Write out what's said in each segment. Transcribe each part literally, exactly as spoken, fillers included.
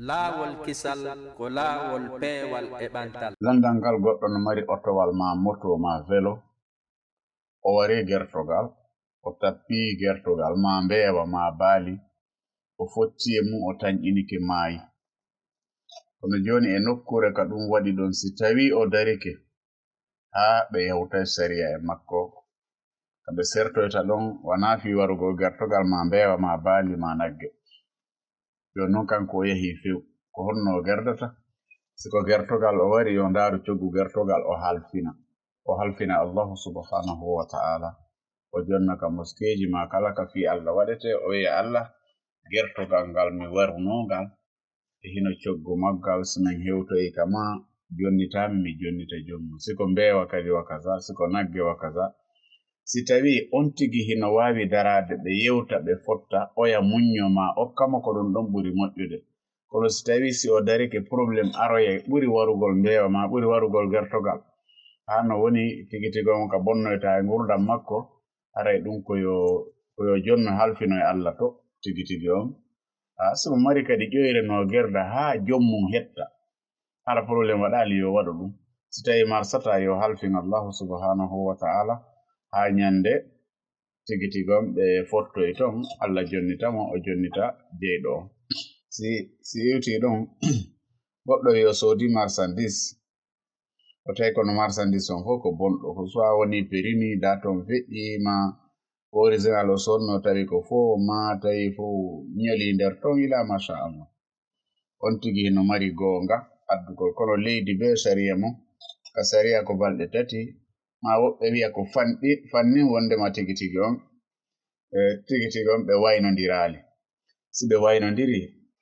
Laawol kisal ko laawol peewal e ɓantal. Landal ngal, goɗɗo no mari otowal maa moto maa velo, o wari gertogal, o tappi gertogal maa mbeewa maa baali, o fotti e mum, o tanƴinike, maayi. Kono jooni e nokkuure ka ɗum waɗi ɗon, si tawii o darike haa ɓe yewtay sariya e makko, ka ɓe sertoyta ɗon, wanaa fii warugol gertogal maa mbeewa maa baali maa nagge. Jooni non kanko o yahii few, ko honno o gerdata? Si ko gertogal o wari, yo ndaaru coggu gertogal, o halfina. O halfina Allahu subhanahu wa ta'ala. O jonna ka moskeeji maa kala ka fii Allah waɗetee, o wi'a Allah, gertogal ngal mi warunoo ngal, e hino coggu maggal, si men hewtoyi ka maa, jonnitaa mi, mi jonnita joomum. Si ko mbeewa kadi wa kaza, si ko nagge wa kaza. Si tawii on tigi hino waawi daraade, ɓe yewta, ɓe fotta, oya muñño maa okka mo, ko ɗum ɗon ɓuri moƴƴude. Kono si tawii si o darike, problème aroyay, ɓuri warugol mbeewa maa, ɓuri warugol gertogal. Haa no woni tigi tigi on ka bonnoyta e ngurdam makko, haray ɗum ko yo, ko yo jonno halfino e Allah to tigi tigi on. Haa si mo mari kadi ƴoyre no gerda haa joom mum hetta, hara problème waɗaali, yo waɗu ɗum. Si tawii marsata, yo halfin Allahu subhanahu wa ta'ala haa ñande tigi tigi on ɓe fottoy ton, Allah jonnita mo, o jonnita jeyɗo on. Si, si iwtii ɗon, goɗɗo yo soodi marchandise, o tawi kono marchandise on fof ko bonɗo, ko soit woni périmé, date on feƴƴii, maa ko original o soodno tawi ko faux, maa tawi fof ñoli nder ton, ila machallah. On tigi hino mari goonga addugol, kono leydi bee sariya mum, ka sariya ko balɗe tati, maa woɓɓe wi'a ko fanɗi, fannin wondema tigi tigi on, e, tigi tigi on ɓe waynondiraali. Si ɓe waynondiri,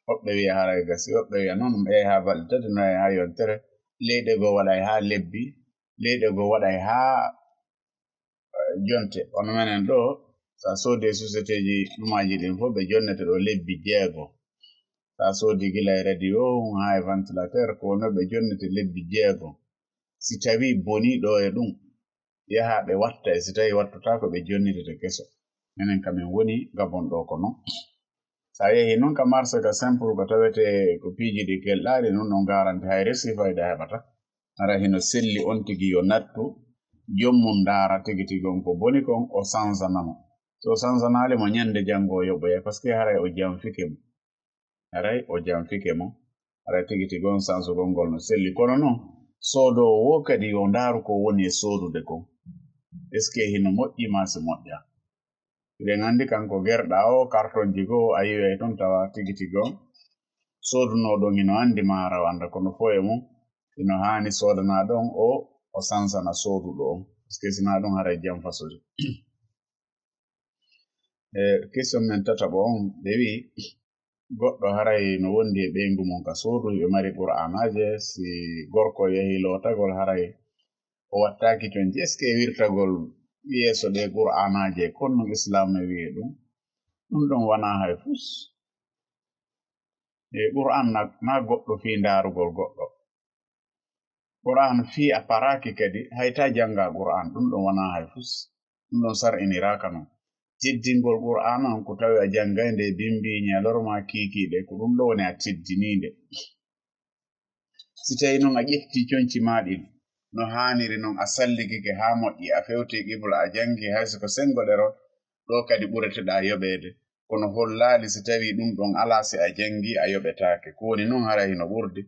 woɓɓe wi'a haray gasi, woɓɓe wi'a non, ɓe haa balɗe tati, no haa yontere, leyɗe goo waɗay haa lebbi, leyɗe goo waɗay haa, eh, jonte. Kono menen ɗoo, sa soodi e société ji ɗumaaji ɗin fof, ɓe jonnete ɗoo lebbi jeego. Sa soodi gila e radio haa e ventilateur, ko wonno ɓe jonnete lebbi jeego. Si tawii bonii ɗoo e ɗum, yaha ɓe watta, e si tawii wattotaako, ɓe jonnitete keso. Menen ka men woni Gabon ɗoo ko non. Sa yehi non ka marché ka simple, ko tawetee ko piiji ɗi kelɗaaɗi, non non garanti hay resi fayda heɓata. Hara hino selli on tigi yo nattu, joom mum ndaara tigi tigi on ko boni kon, o sanzana mo. So o sanzanaali mo, ñande janngo o yoɓoya, parce que haray o janfike mo. Haray o janfike mo. Haray tigi tigi on sansugol ngol no selli. Kono non, soodoowo woo kadi yo ndaaru ko woni e soodude kon. Est-ce que hino moƴƴi maa si moƴƴaa? Hiɗen anndi kanko gerɗaa o, kartonji goo, a yi'ay ton tawa tigi tigi on soodunoo ɗon hino anndi maa hara o annda, kono fof e mum hino haani soodanaa ɗon o, o sansana sooduɗo on. Parce que si naa ɗum haray janfasori. E question men tataɓo on, ɓe wi'i, goɗɗo haray no wondi e ɓeyngu mum ka suudu, hiɓe mari qur'aanaaje, si gorko yahi lootagol haray o wattaaki conci, est-ce que wirtagol yeeso ɗe qur'aanaaje kon no Islaam e wi'i ɗum? Ɗum ɗon wanaa hay fus. E qur'aan na, na goɗɗo fii ndaarugol goɗɗo. Qur'aan fii a paraaki kadi, hay ta jannga qur'aan, ɗum ɗon wanaa hay fus. Ɗum ɗon sar'iniraaka non. Teddingol qur'aan on ko tawi a janngay nde bimbi, ñalorma, kiikiiɗe, ko ɗum ɗo woni a teddinii nde. Si tawii non a ƴetti conci maa ɗin no haaniri non, a salligike haa moƴƴi, a fewti qibla, a janngi hay so ko senngo ɗerol, ɗo kadi ɓureteɗaa yoɓeede. Kono hollaali si tawii ɗum ɗon alaa, si a janngi a yoɓetaake. Ko woni non haray hino ɓurdi.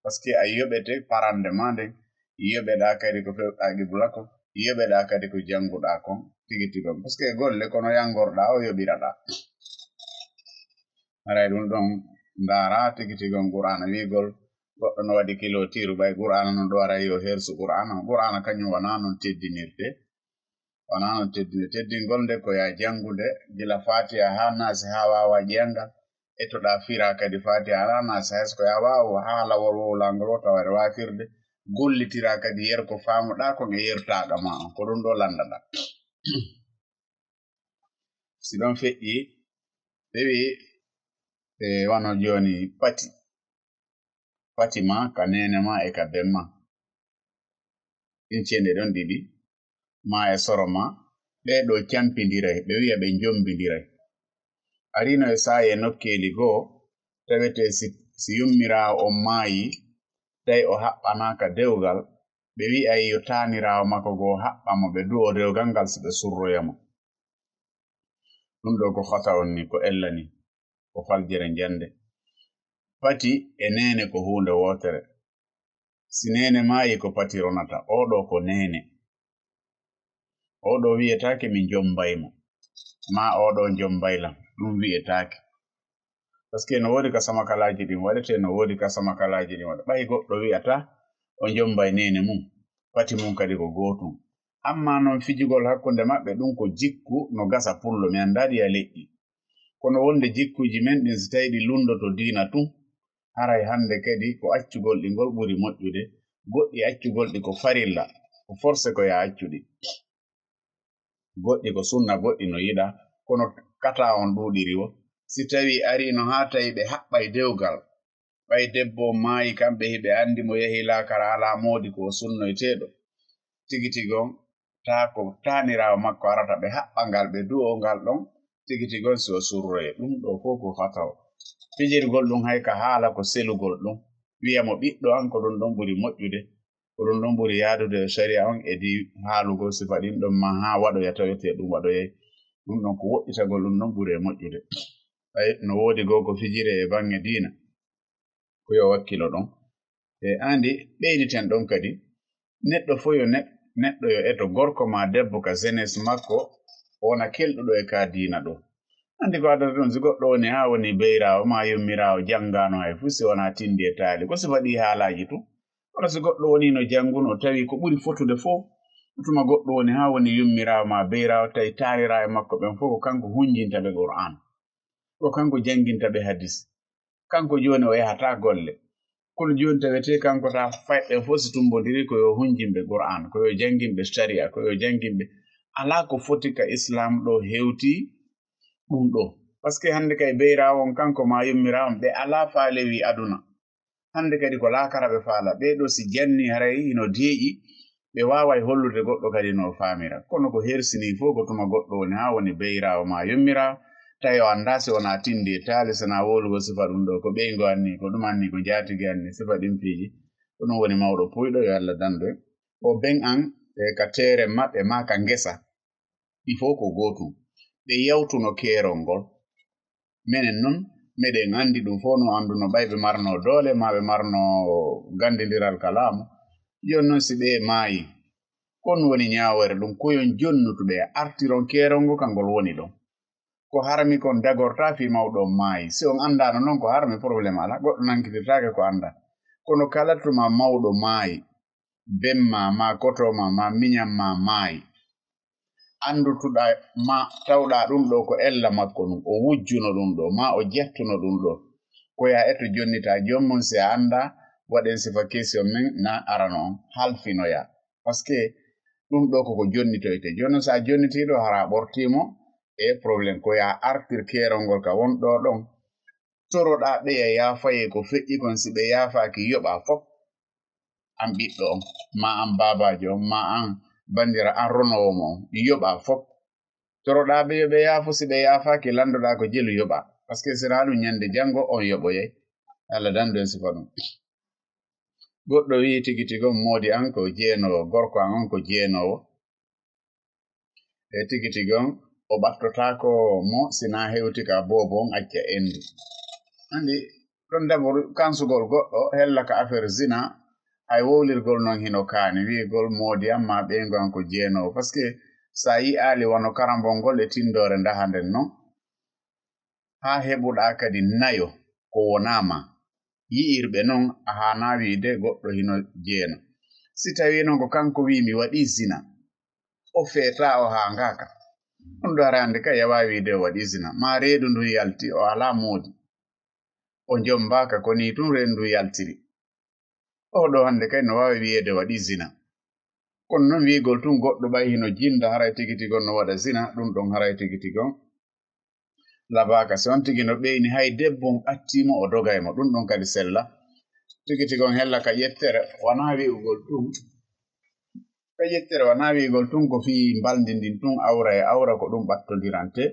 Parce que a yoɓete parande maa nden, yoɓeɗaa kadi ko fewɗaa qibla kon, yoɓeɗaa kadi ko jannguɗaa kon tigi tigi on. Parce que golle kono yanngorɗaa o yoɓiraɗaa. Haray ɗum ɗon ndaara tigi tigi on qur'aana wi'gol goɗɗo no waɗi kilo tiiru ɓay qur'aana non ɗo aray yo hersu qur'aana. Qur'aana kañum wanaa non teddinirte. Wanaa non teddinirte. Teddingol nde ko yaa janngude gila Faatiha haa Naasi haa waawa jeyangal. Etoɗaa firaa kadi Faatiha haa Naasi hay so ko yaa waaw haa lawol wowlangol o tawa aɗa waawi firde. Gollitiraa kadi yer ko faamuɗaa kon e yertaaɗo maa on. Ko ɗum ɗo lanndaɗaa. Si ɗon feƴƴi, ɓe wi'i, e wano jooni pati. Pati maa ka neene maa e ka ben maa. Ɗin ceede ɗon ɗiɗi, maa e soro maa, ɓee ɗoo campindiray, ɓe wi'a ɓe njombindiray. Arino e saa'i e nokkeeli goo, tawetee si Si yummiraawo on maayi, tawi o haɓɓanaaka dewgal, ɓe wi'ay yo taaniraawo makko goo haɓɓa mo, ɓe du'oo dewgal ngal si ɓe surroya mo. Ɗum ɗoo ko khata on ni, ko ella ni, ko faljere njande. Pati e neene ko huunde wootere. Si neene maayi, ko pati ronata. Oo ɗoo ko neene. Oo ɗoo wi'etaake min jommbay mo. Maa oo ɗoo jommbay lan. Ɗum wi'etaake. Parce que no woodi ka samakalaaji ɗin waɗetee, no woodi ka samakalaaji ɗin waɗa. Ɓay goɗɗo wi'ata o jommbay neene mum, pati mum kadi ko gootum. Ammaa non fijugol hakkunde maɓɓe, ɗum ko jikku no gasa pullo, mi anndaa ɗi a leƴƴi. Kono wonde jikkuuji men ɗin, si tawii ɗi lunndoto diina tun, haray hannde kadi ko accugol ɗi ngol ɓuri moƴƴude. Goɗɗi accugol ɗi ko farilla, ko forcé ko yo a accu ɗi. Goɗɗi ko sunna, goɗɗi no yiɗaa, kono kata on ɗuuɗiri wo. Si tawii ariino haa tawi ɓe haɓɓay dewgal, ɓay debbo on maayi, kamɓe hiɓe anndi mo yahi laakara alaa moodi ko o sunnoyteeɗo. Tigi tigi on, taa ko taaniraawo makko arata, ɓe haɓɓa ngal, ɓe du'oo ngal ɗon, tigi tigi on si o surroye. Ɗum ɗoo fof ko fatawa. Fijirgol ɗum hay ka haala ko selugol ɗum. Wi'a mo ɓiɗɗo an, ko ɗum ɗon ɓuri moƴƴude. Ko ɗum ɗon ɓuri yaadude e sharia on, e di haalugol sifa ɗin ɗon ma haa waɗoya tawetee ɗum waɗoyay. Ɗum ɗon ko woɗɗitagol ɗum ɗon ɓuri e moƴƴude. Ɓay no woodi goo ko fijiree e baŋŋe diina, ko yo wakkilo ɗon. E andi ɓeyniten ɗon kadi, neɗɗo fof yo ne-, neɗɗo yo eto gorko ma debbo ka jeunesse makko, wona kelɗuɗo e ka diina ɗo. Andi ko adata ɗum, si goɗɗo woni haa woni beyraawo ma yummiraawo, janngaano hay fuu, si wonaa tindi e taali, ko sifa ɗi haalaaji tun. Kono si goɗɗo woni no jannguno, tawi ko ɓuri fotude fof, tuma goɗɗo woni haa woni yummiraawo ma beyraawo, tawi taaniraaɓe makko ɓen fof ko kanko hunjinta ɓe Qur'aan, ko kanko jannginta ɓe hadis. Kanko jooni o yahataa golle. Kono jooni tawetee kanko taa fayɓe fof si tumbondiri ko yo hunjinɓe Qur'aan, ko yo jannginɓe sharia, ko yo jannginɓe. Alaa ko foti ka Islaam ɗo hewti ɗum ɗo. Parce que hannde kay beyraawo on kanko ma yummiraawo on, ɓe alaa faale wi aduna. Hannde kadi ko laakara ɓe faala. Ɓee ɗoo si janni haray hino deeƴi, ɓe waaway hollude goɗɗo kadi no faamira. Kono ko hersinii fof ko tuma goɗɗo woni haa woni beyraawo ma yummiraawo, tawi o anndaa si wonaa tindi e taali, si wonaa wowlugol sifa ɗum ɗoo, ko ɓeyngu anni, ko ɗum anni, ko njaatigi anni, sifa ɗin piiji. Ko ɗum woni mawɗo puuyɗo, yo Allah dandu en. O ben an, e ka teere maɓɓe maa ka ngesa, ɗi fof ko gootum. Ɓe yawtuno keerol ngol. Menen non, meɗen anndi ɗum fof, no annduno ɓay ɓe marno doole, maa ɓe marno ganndindiral ka laamu. Jooni non, si ɓe maayi, kon woni ñaawoore ɗum, ko yon jonnutu ɓe, artiron keerol ngol ka ngol woni ɗon. Ko harmi kon dagorta fii mawɗo on maayi. Si on anndaano non ko harmi, problème alaa, goɗɗo nankitirtaake ko anndaa. Kono kala tuma mawɗo maayi, ben ma, maa koto ma, maa miñan ma maayi, anndutuɗaa ma tawɗaa ɗum ɗo ko ella makko ɗum, o wujjuno ɗum ɗo, maa o jettuno ɗum ɗo. Ko yaa eto jonnitaa joom mum, si a anndaa, waɗen sifa question men na arano on, halfinoyaa. Parce que ɗum ɗo koko jonnitoyte. Jooni non, si a jonnitii ɗo, hara a ɓortii mo e problème. Ko yaa artir keerol ngol ka won ɗo ɗon. Toroɗaa ɓeya yaafayee ko feƴƴi kon, si ɓe yaafaaki, yoɓaa fop. An ɓiɗɗo on, maa an baabaajo on, maa an banndira an ronoowo mo on, yoɓaa fop. Toroɗaa ɓe yo ɓe yaafo, si ɓe yaafaaki, lanndoɗaa ko jelu, yoɓaa. Parce que si naa ɗum, ñande janngo on yoɓoyay. Allah dandu en sifa ɗum. Goɗɗo wi'i tigi tigi on moodi an ko jeenoowo, gorko an on ko jeenoowo. E tigi tigi on, o ɓattotaako mo si naa hewti ka boobo on acca endu. Anndi, ɗon dabor kansugol goɗɗo, hella ka affaire zina, hay wowlirgol non hino kaani, wi'igol moodi an maa ɓeyngu an ko jeenoowo. Parce que si a yi'aali wano karambol ngol e tindoore ndaha nden non, haa heɓuɗaa kadi nayo ko wonaa ma. Yi'irɓe non, a haanaa wi'ude goɗɗo hino jeena. Si tawii non ko kanko wi'i mi waɗii zina, o feetaa, o haangaaka. Ɗum ɗo hara hannde kay yawaa wi'ude o waɗii zina. Maa reedu ndun yalti, o alaa moodi. O jommbaaka, ko nii tun reedu ndun yaltiri. Oo ɗoo hannde kay no waawi wi'eede waɗii zina. Kono non wi'ugol tun goɗɗo ɓay hino jinda haray tigi tigi on no waɗa zina, ɗum ɗon haray tigi tigi on labaaka. Si on tigi no ɓeyni, hay debbo on ɓattii mo, o dogay mo, ɗum ɗon kadi sella. Tigi tigi on hella ka ƴettere, wanaa wi'ugol tun, ka ƴettere wanaa wi'ugol tun ko fii mbalndi ndin tun, awra e awra ko ɗum ɓattondirante.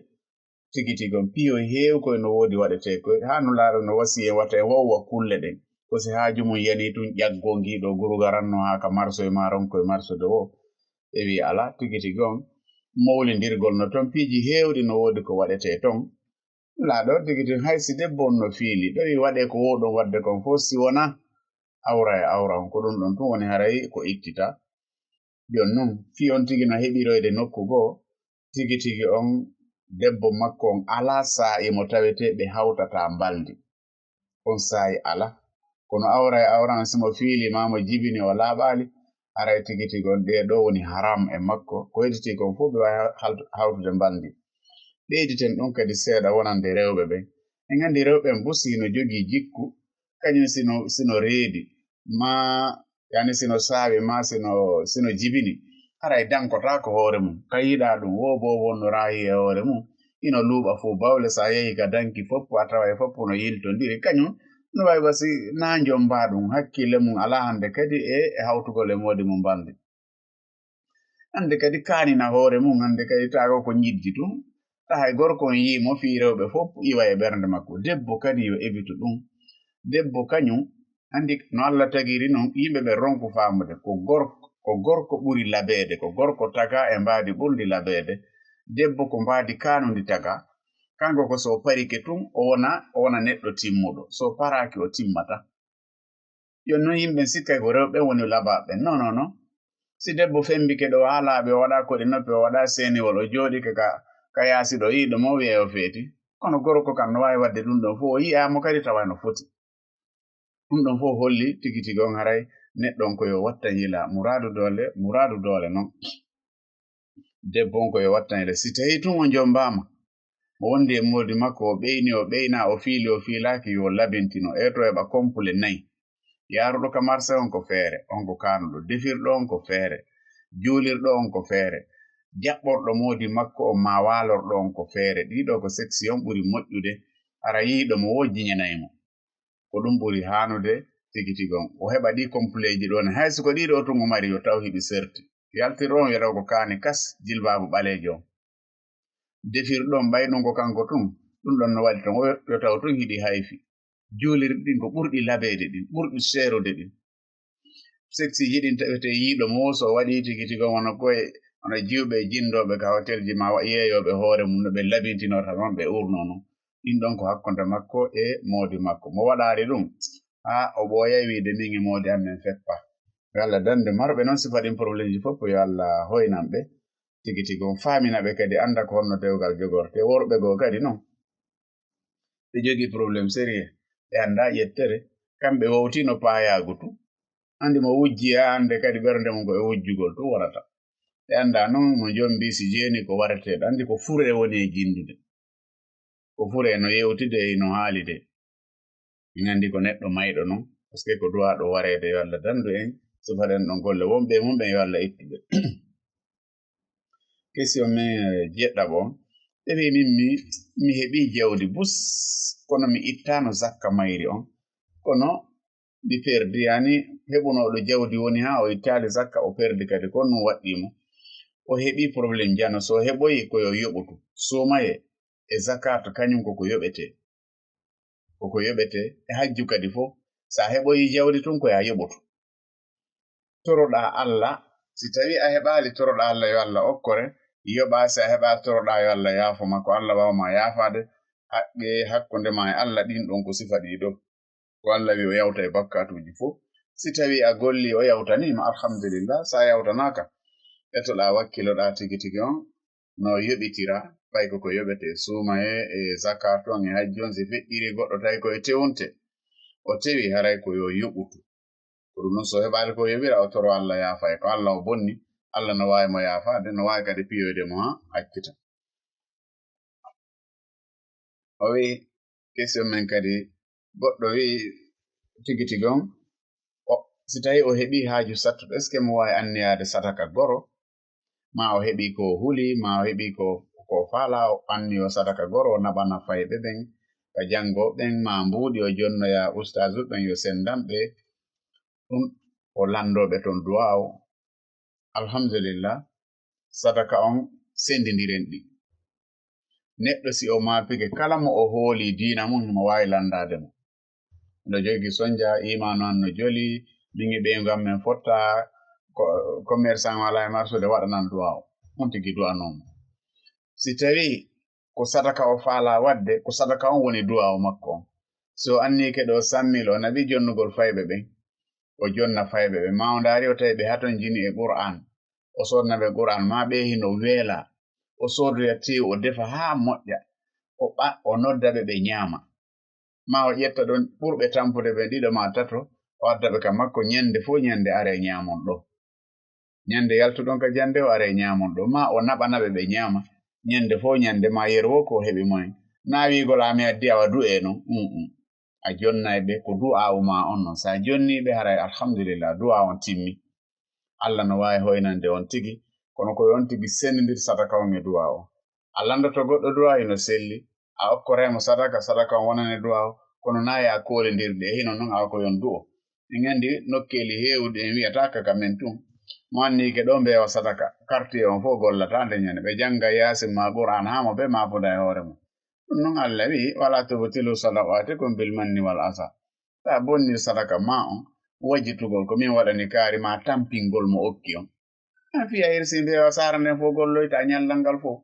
tigi tigi on piyoy heew koy no woodi waɗetee koy. Haa Nulaaɗo no wasiye wata en wowwa kulle ɗen. Ko si haaju mum yanii tun ƴaggoo ngii ɗoo gurugaranno haa ka marsoy maa ronkoy marsude woo. Ɓe wi'i alaa, tigi tigi on mowlindirgol no ton, piiji heewɗi no woodi ko waɗetee ton. Laaɗo tigi tigi hay si debbo on no fiili, ɗo wi'i waɗee ko wowɗon waɗde kon fof si wonaa awra e awra on, ko ɗun ɗon tun woni haray ko ittita. Jon nun, fii on tigi no heɓiroyde nokku goo, tigi tigi on debbo makko on alaa saa'i mo tawetee ɓe hawtataa mbalndi. On saa'i alaa. Kono awra e awra on si mo fiili maa mo jibini o laaɓaali, haray tigi tigi on ɗee ɗoo woni haram e makko. Ko hedditi kon fof ɓe waawi hal-, hawtude mbalndi. Ɓeyditen ɗon kadi seeɗa wonande rewɓe ɓen. En anndi rewɓe ɓen bus hino jogii jikku, kañum sino, sino reedi, maa, yani sino saawi, maa sino, sino jibini, haray dankotaako hoore mum. Ka yiɗaa ɗum, woo boo wonno raayi e hoore mum, ino luuɓa fuu bawle, so a yehi ka danki foppu, a taway foppu no yiltondiri. Kañum no wayi ba si naa njombaa ɗum, hakkille mum alaa hannde kadi e, e hawtugol e moodi mum mbalndi. Hannde kadi kaanina hoore mum, hannde kadi taako ko ñiddi tun. Ta hay gorko on yii mo fii rewɓe fof iwa e ɓernde makko. Debbo kadi yo ebitu ɗum. Debbo kañum, anndi no Allah tagiri non, yimɓe ɓe ronku faamude. Ko gor-, ko gorko ɓuri labeede, ko gorko tagaa e mbaadi ɓurndi labeede. Debbo ko mbaadi kaanundi tagaa. Kanko ko so o parike tun, o wona, o wona neɗɗo timmuɗo. So o paraaki, o timmata. Jon non yimɓe sikkay ko rewɓe woni labaaɓe. Non, non, non. Si debbo fembike ɗo haalaaɓe, o waɗaa koɗi noppi, o waɗaa seeniwol, o jooɗike ka, ka yaasi ɗo, yiiɗo mo wi'e o feeti. Kono gorko kan no waawi waɗde ɗum ɗon fof, o yi'aa mo kadi tawa no foti. Ɗum ɗon fof holli tigi tigi on haray neɗɗo on ko yo wattan yila muraadu doole, muraadu doole non. Debbo on ko yo wattan yila. Si tawii tun o jombaama, mo wondi e moodi makko, o ɓeyni, o ɓeyna, o fiili, o fiilaaki, yo labintino. E to heɓa kompule nayi. Yaaruɗo ka marse on ko feere, on ko kaanuɗo. Defirɗo on ko feere. Juulirɗo on ko feere. Jaɓɓorɗo moodi makko on maa waalorɗo on ko feere. Ɗiɗo ko seksi on ɓuri moƴƴude. Hara yiiɗo mo woo jiñanay mo. Ko ɗum ɓuri haanude tigi tigi on. O heɓa ɗi kompuleeji ɗon. Hay si ko ɗiɗo tun o mari, yo taw hiɗi serti. Yaltirɗo on, yo taw ko kaani kas, jilbaabu ɓaleejo on. Defirɗo on, ɓay ɗum ko kanko tun, ɗum ɗon no waɗi ton, o yo taw tun hiɗi hayfi. Juulirɗi ɗin ko ɓurɗi labeede ɗin, ɓurɗi seerude ɗin. Seksiiji ɗin tawetee yiiɗo mo, so o waɗii tigi tigi on, wano koye, wano jiwɓe e jinndooɓe ka hotelji maa wa-, yeeyooɓe hoore mum no ɓe labintinorta non, ɓe uurno non. Ɗin ɗon ko hakkunde makko e moodi makko. Mo waɗaali ɗum, haa o ɓooyay wiide min e moodi am men feppa. Yo Allah danndu marɓe non sifa ɗin problemji fof, yo Allah hoynan ɓe. Tigi tigi on faamina ɓe kadi annda ko honno dewgal jogortee. Worɓe goo kadi non. Ɓe jogii problème sérieux. Ɓe anndaa ƴettere. Kamɓe wowtino paayaagu tun. Anndi mo wujji haa hannde kadi ɓernde mum ko e wujjugol tun wonata. Ɓe anndaa non mo jombii si jeeni ko wareteeɗo. Anndi ko fure woni e jinndude. Ko fure no yewtide e no haalide. Min anndi ko neɗɗo mayɗo non. Parce que ko duwaaɗo wareede, yo Allah danndu en. Sifaɗen ɗon golle wonɓe e mum ɓen, yo Allah ittu ɓe. Question men, eh, jeɗɗaɓo on. Ɓe wi'i min mi, mi heɓii jawdi bus, kono mi ittaano zakka mayri on. Kono mi perdi, yani heɓunooɗo jawdi woni haa o ittaali zakka, o perdi kadi. Ko honɗum waɗɗii mo? O heɓii problème jano, so o heɓoyi ko yo yoɓotu. Suumaye e zakat kañum ko ko yoɓetee. Ko ko yoɓetee e hajju kadi fof. So a heɓoyi jawdi tun ko yo a yoɓotu. Toroɗaa Allah, si tawii a heɓaali toroɗaa Allah yo Allah okkore, yoɓaa, si a heɓaali toroɗaa yo Allah yaafo ma, ko Allah waawa ma yaafaade, haqqe hakkunde ma e Allah ɗin ɗon ko sifa ɗiɗo. Ko Allah wi'i o yawta e bakkaatuuji fof. Si tawii a gollii o yawtanii ma, alhamdulillah, so a yawtanaaka, etoɗaa wakkiloɗaa tigi tigi on, no yoɓitira, ɓay ko ko yoɓetee suumaye e zakaatu on e hajji on, si feƴƴirii goɗɗo tawi ko e tewunte, o tewi haray ko yo yoɓutu. Ko ɗum noon so heɓaali ko yoɓira, o toro Allah yaafa e ko Allah o bonni, Allah no waawi mo yaafaade, no waawi kadi piyoyde mo haa accita. O wi'i, question men kadi, goɗɗo wi'i tigi tigi on, o, si tawii o heɓii haaju sattuɗo, est-ce que mo waawi anniyaade sadaka goro? Maa o heɓii ko o huli, maa o heɓii ko, ko o faalaa, o anniyoo sadaka goro, o naɓana fayɓe ɓen, ka janngo ɓen, maa mbuuɗi o jonnoya ustaazu ɓen yo senndan ɓe, ɗum o lanndoo ɓe ton duwaaw. Alhamdulillah, sadaka on senndindiren ɗi. Neɗɗo si o maapike kala mo o hooli diina mum, himo waawi lanndaade mo. No jogi sonja, imaanu an no joli, min e ɓeyngu am men fotta, ko commerçant wala e marsude waɗanan du'a o. On tigi du'a non. Si tawi ko sadaka o faala waɗde, ko sadaka on woni du'a o makko on. So annike ɗo sammil, o naɓi jonnugol fayɓe ɓen, o jonna fayɓe ɓen. Ma o ndaari o tawi ɓe haton jini e Qur'an, o sodna ɓe Qur'an, ma ɓe hino weela, o soodoya teewu, o defa haa moƴƴa, o ɓa-, o nodda ɓe, ɓe ñaama. Ma o ƴetta ɗon ɓurɓe tampude ɓe ɗiɗo ma tato, o adda ɓe ka makko, ñande fof ñande are ñaamon ɗo. Ñande yaltuɗon ka jande o are ñaamon ɗo. Ma o naɓana ɓe, ɓe ñaama. Ñande fof ñande ma yeru wo ko o heɓi moyen. Na wiigol a mi addi awa du'e non. Mm, mm. A jonnay ɓe ko du'a o ma on non. Sa jonni ɓe haray alhamdulillah, du'a on timmi. Allah no waawi hoynande on tigi, kono ko on tigi sendindir sadaka on e du'a o. A lanndoto goɗɗo du'a ino selli, a okkoray mo sadaka, sadaka on wonane du'a o, kono na ya koolindirde e hino non awa ko yon du'o. En anndi nokkeeli heewuɗi en wi'ata ka, ka men tun. Mo anndi ke ɗo mbeewa sadaka, quartier on fof gollata nde ñande. Ɓe jannga Yaasin ma Qur'an haa mo ɓe maafuda e hoore mum. Ɗum non Allah wi'i, "Wala tubtilu sadaqatikum bil manni wal adha." Ta bonnir sadaka ma on, wajjitugol ko min waɗani kaari ma tampingol mo okki on. An fiya hirsi mbeewa saara nden fof golloyta ñallal ngal fof.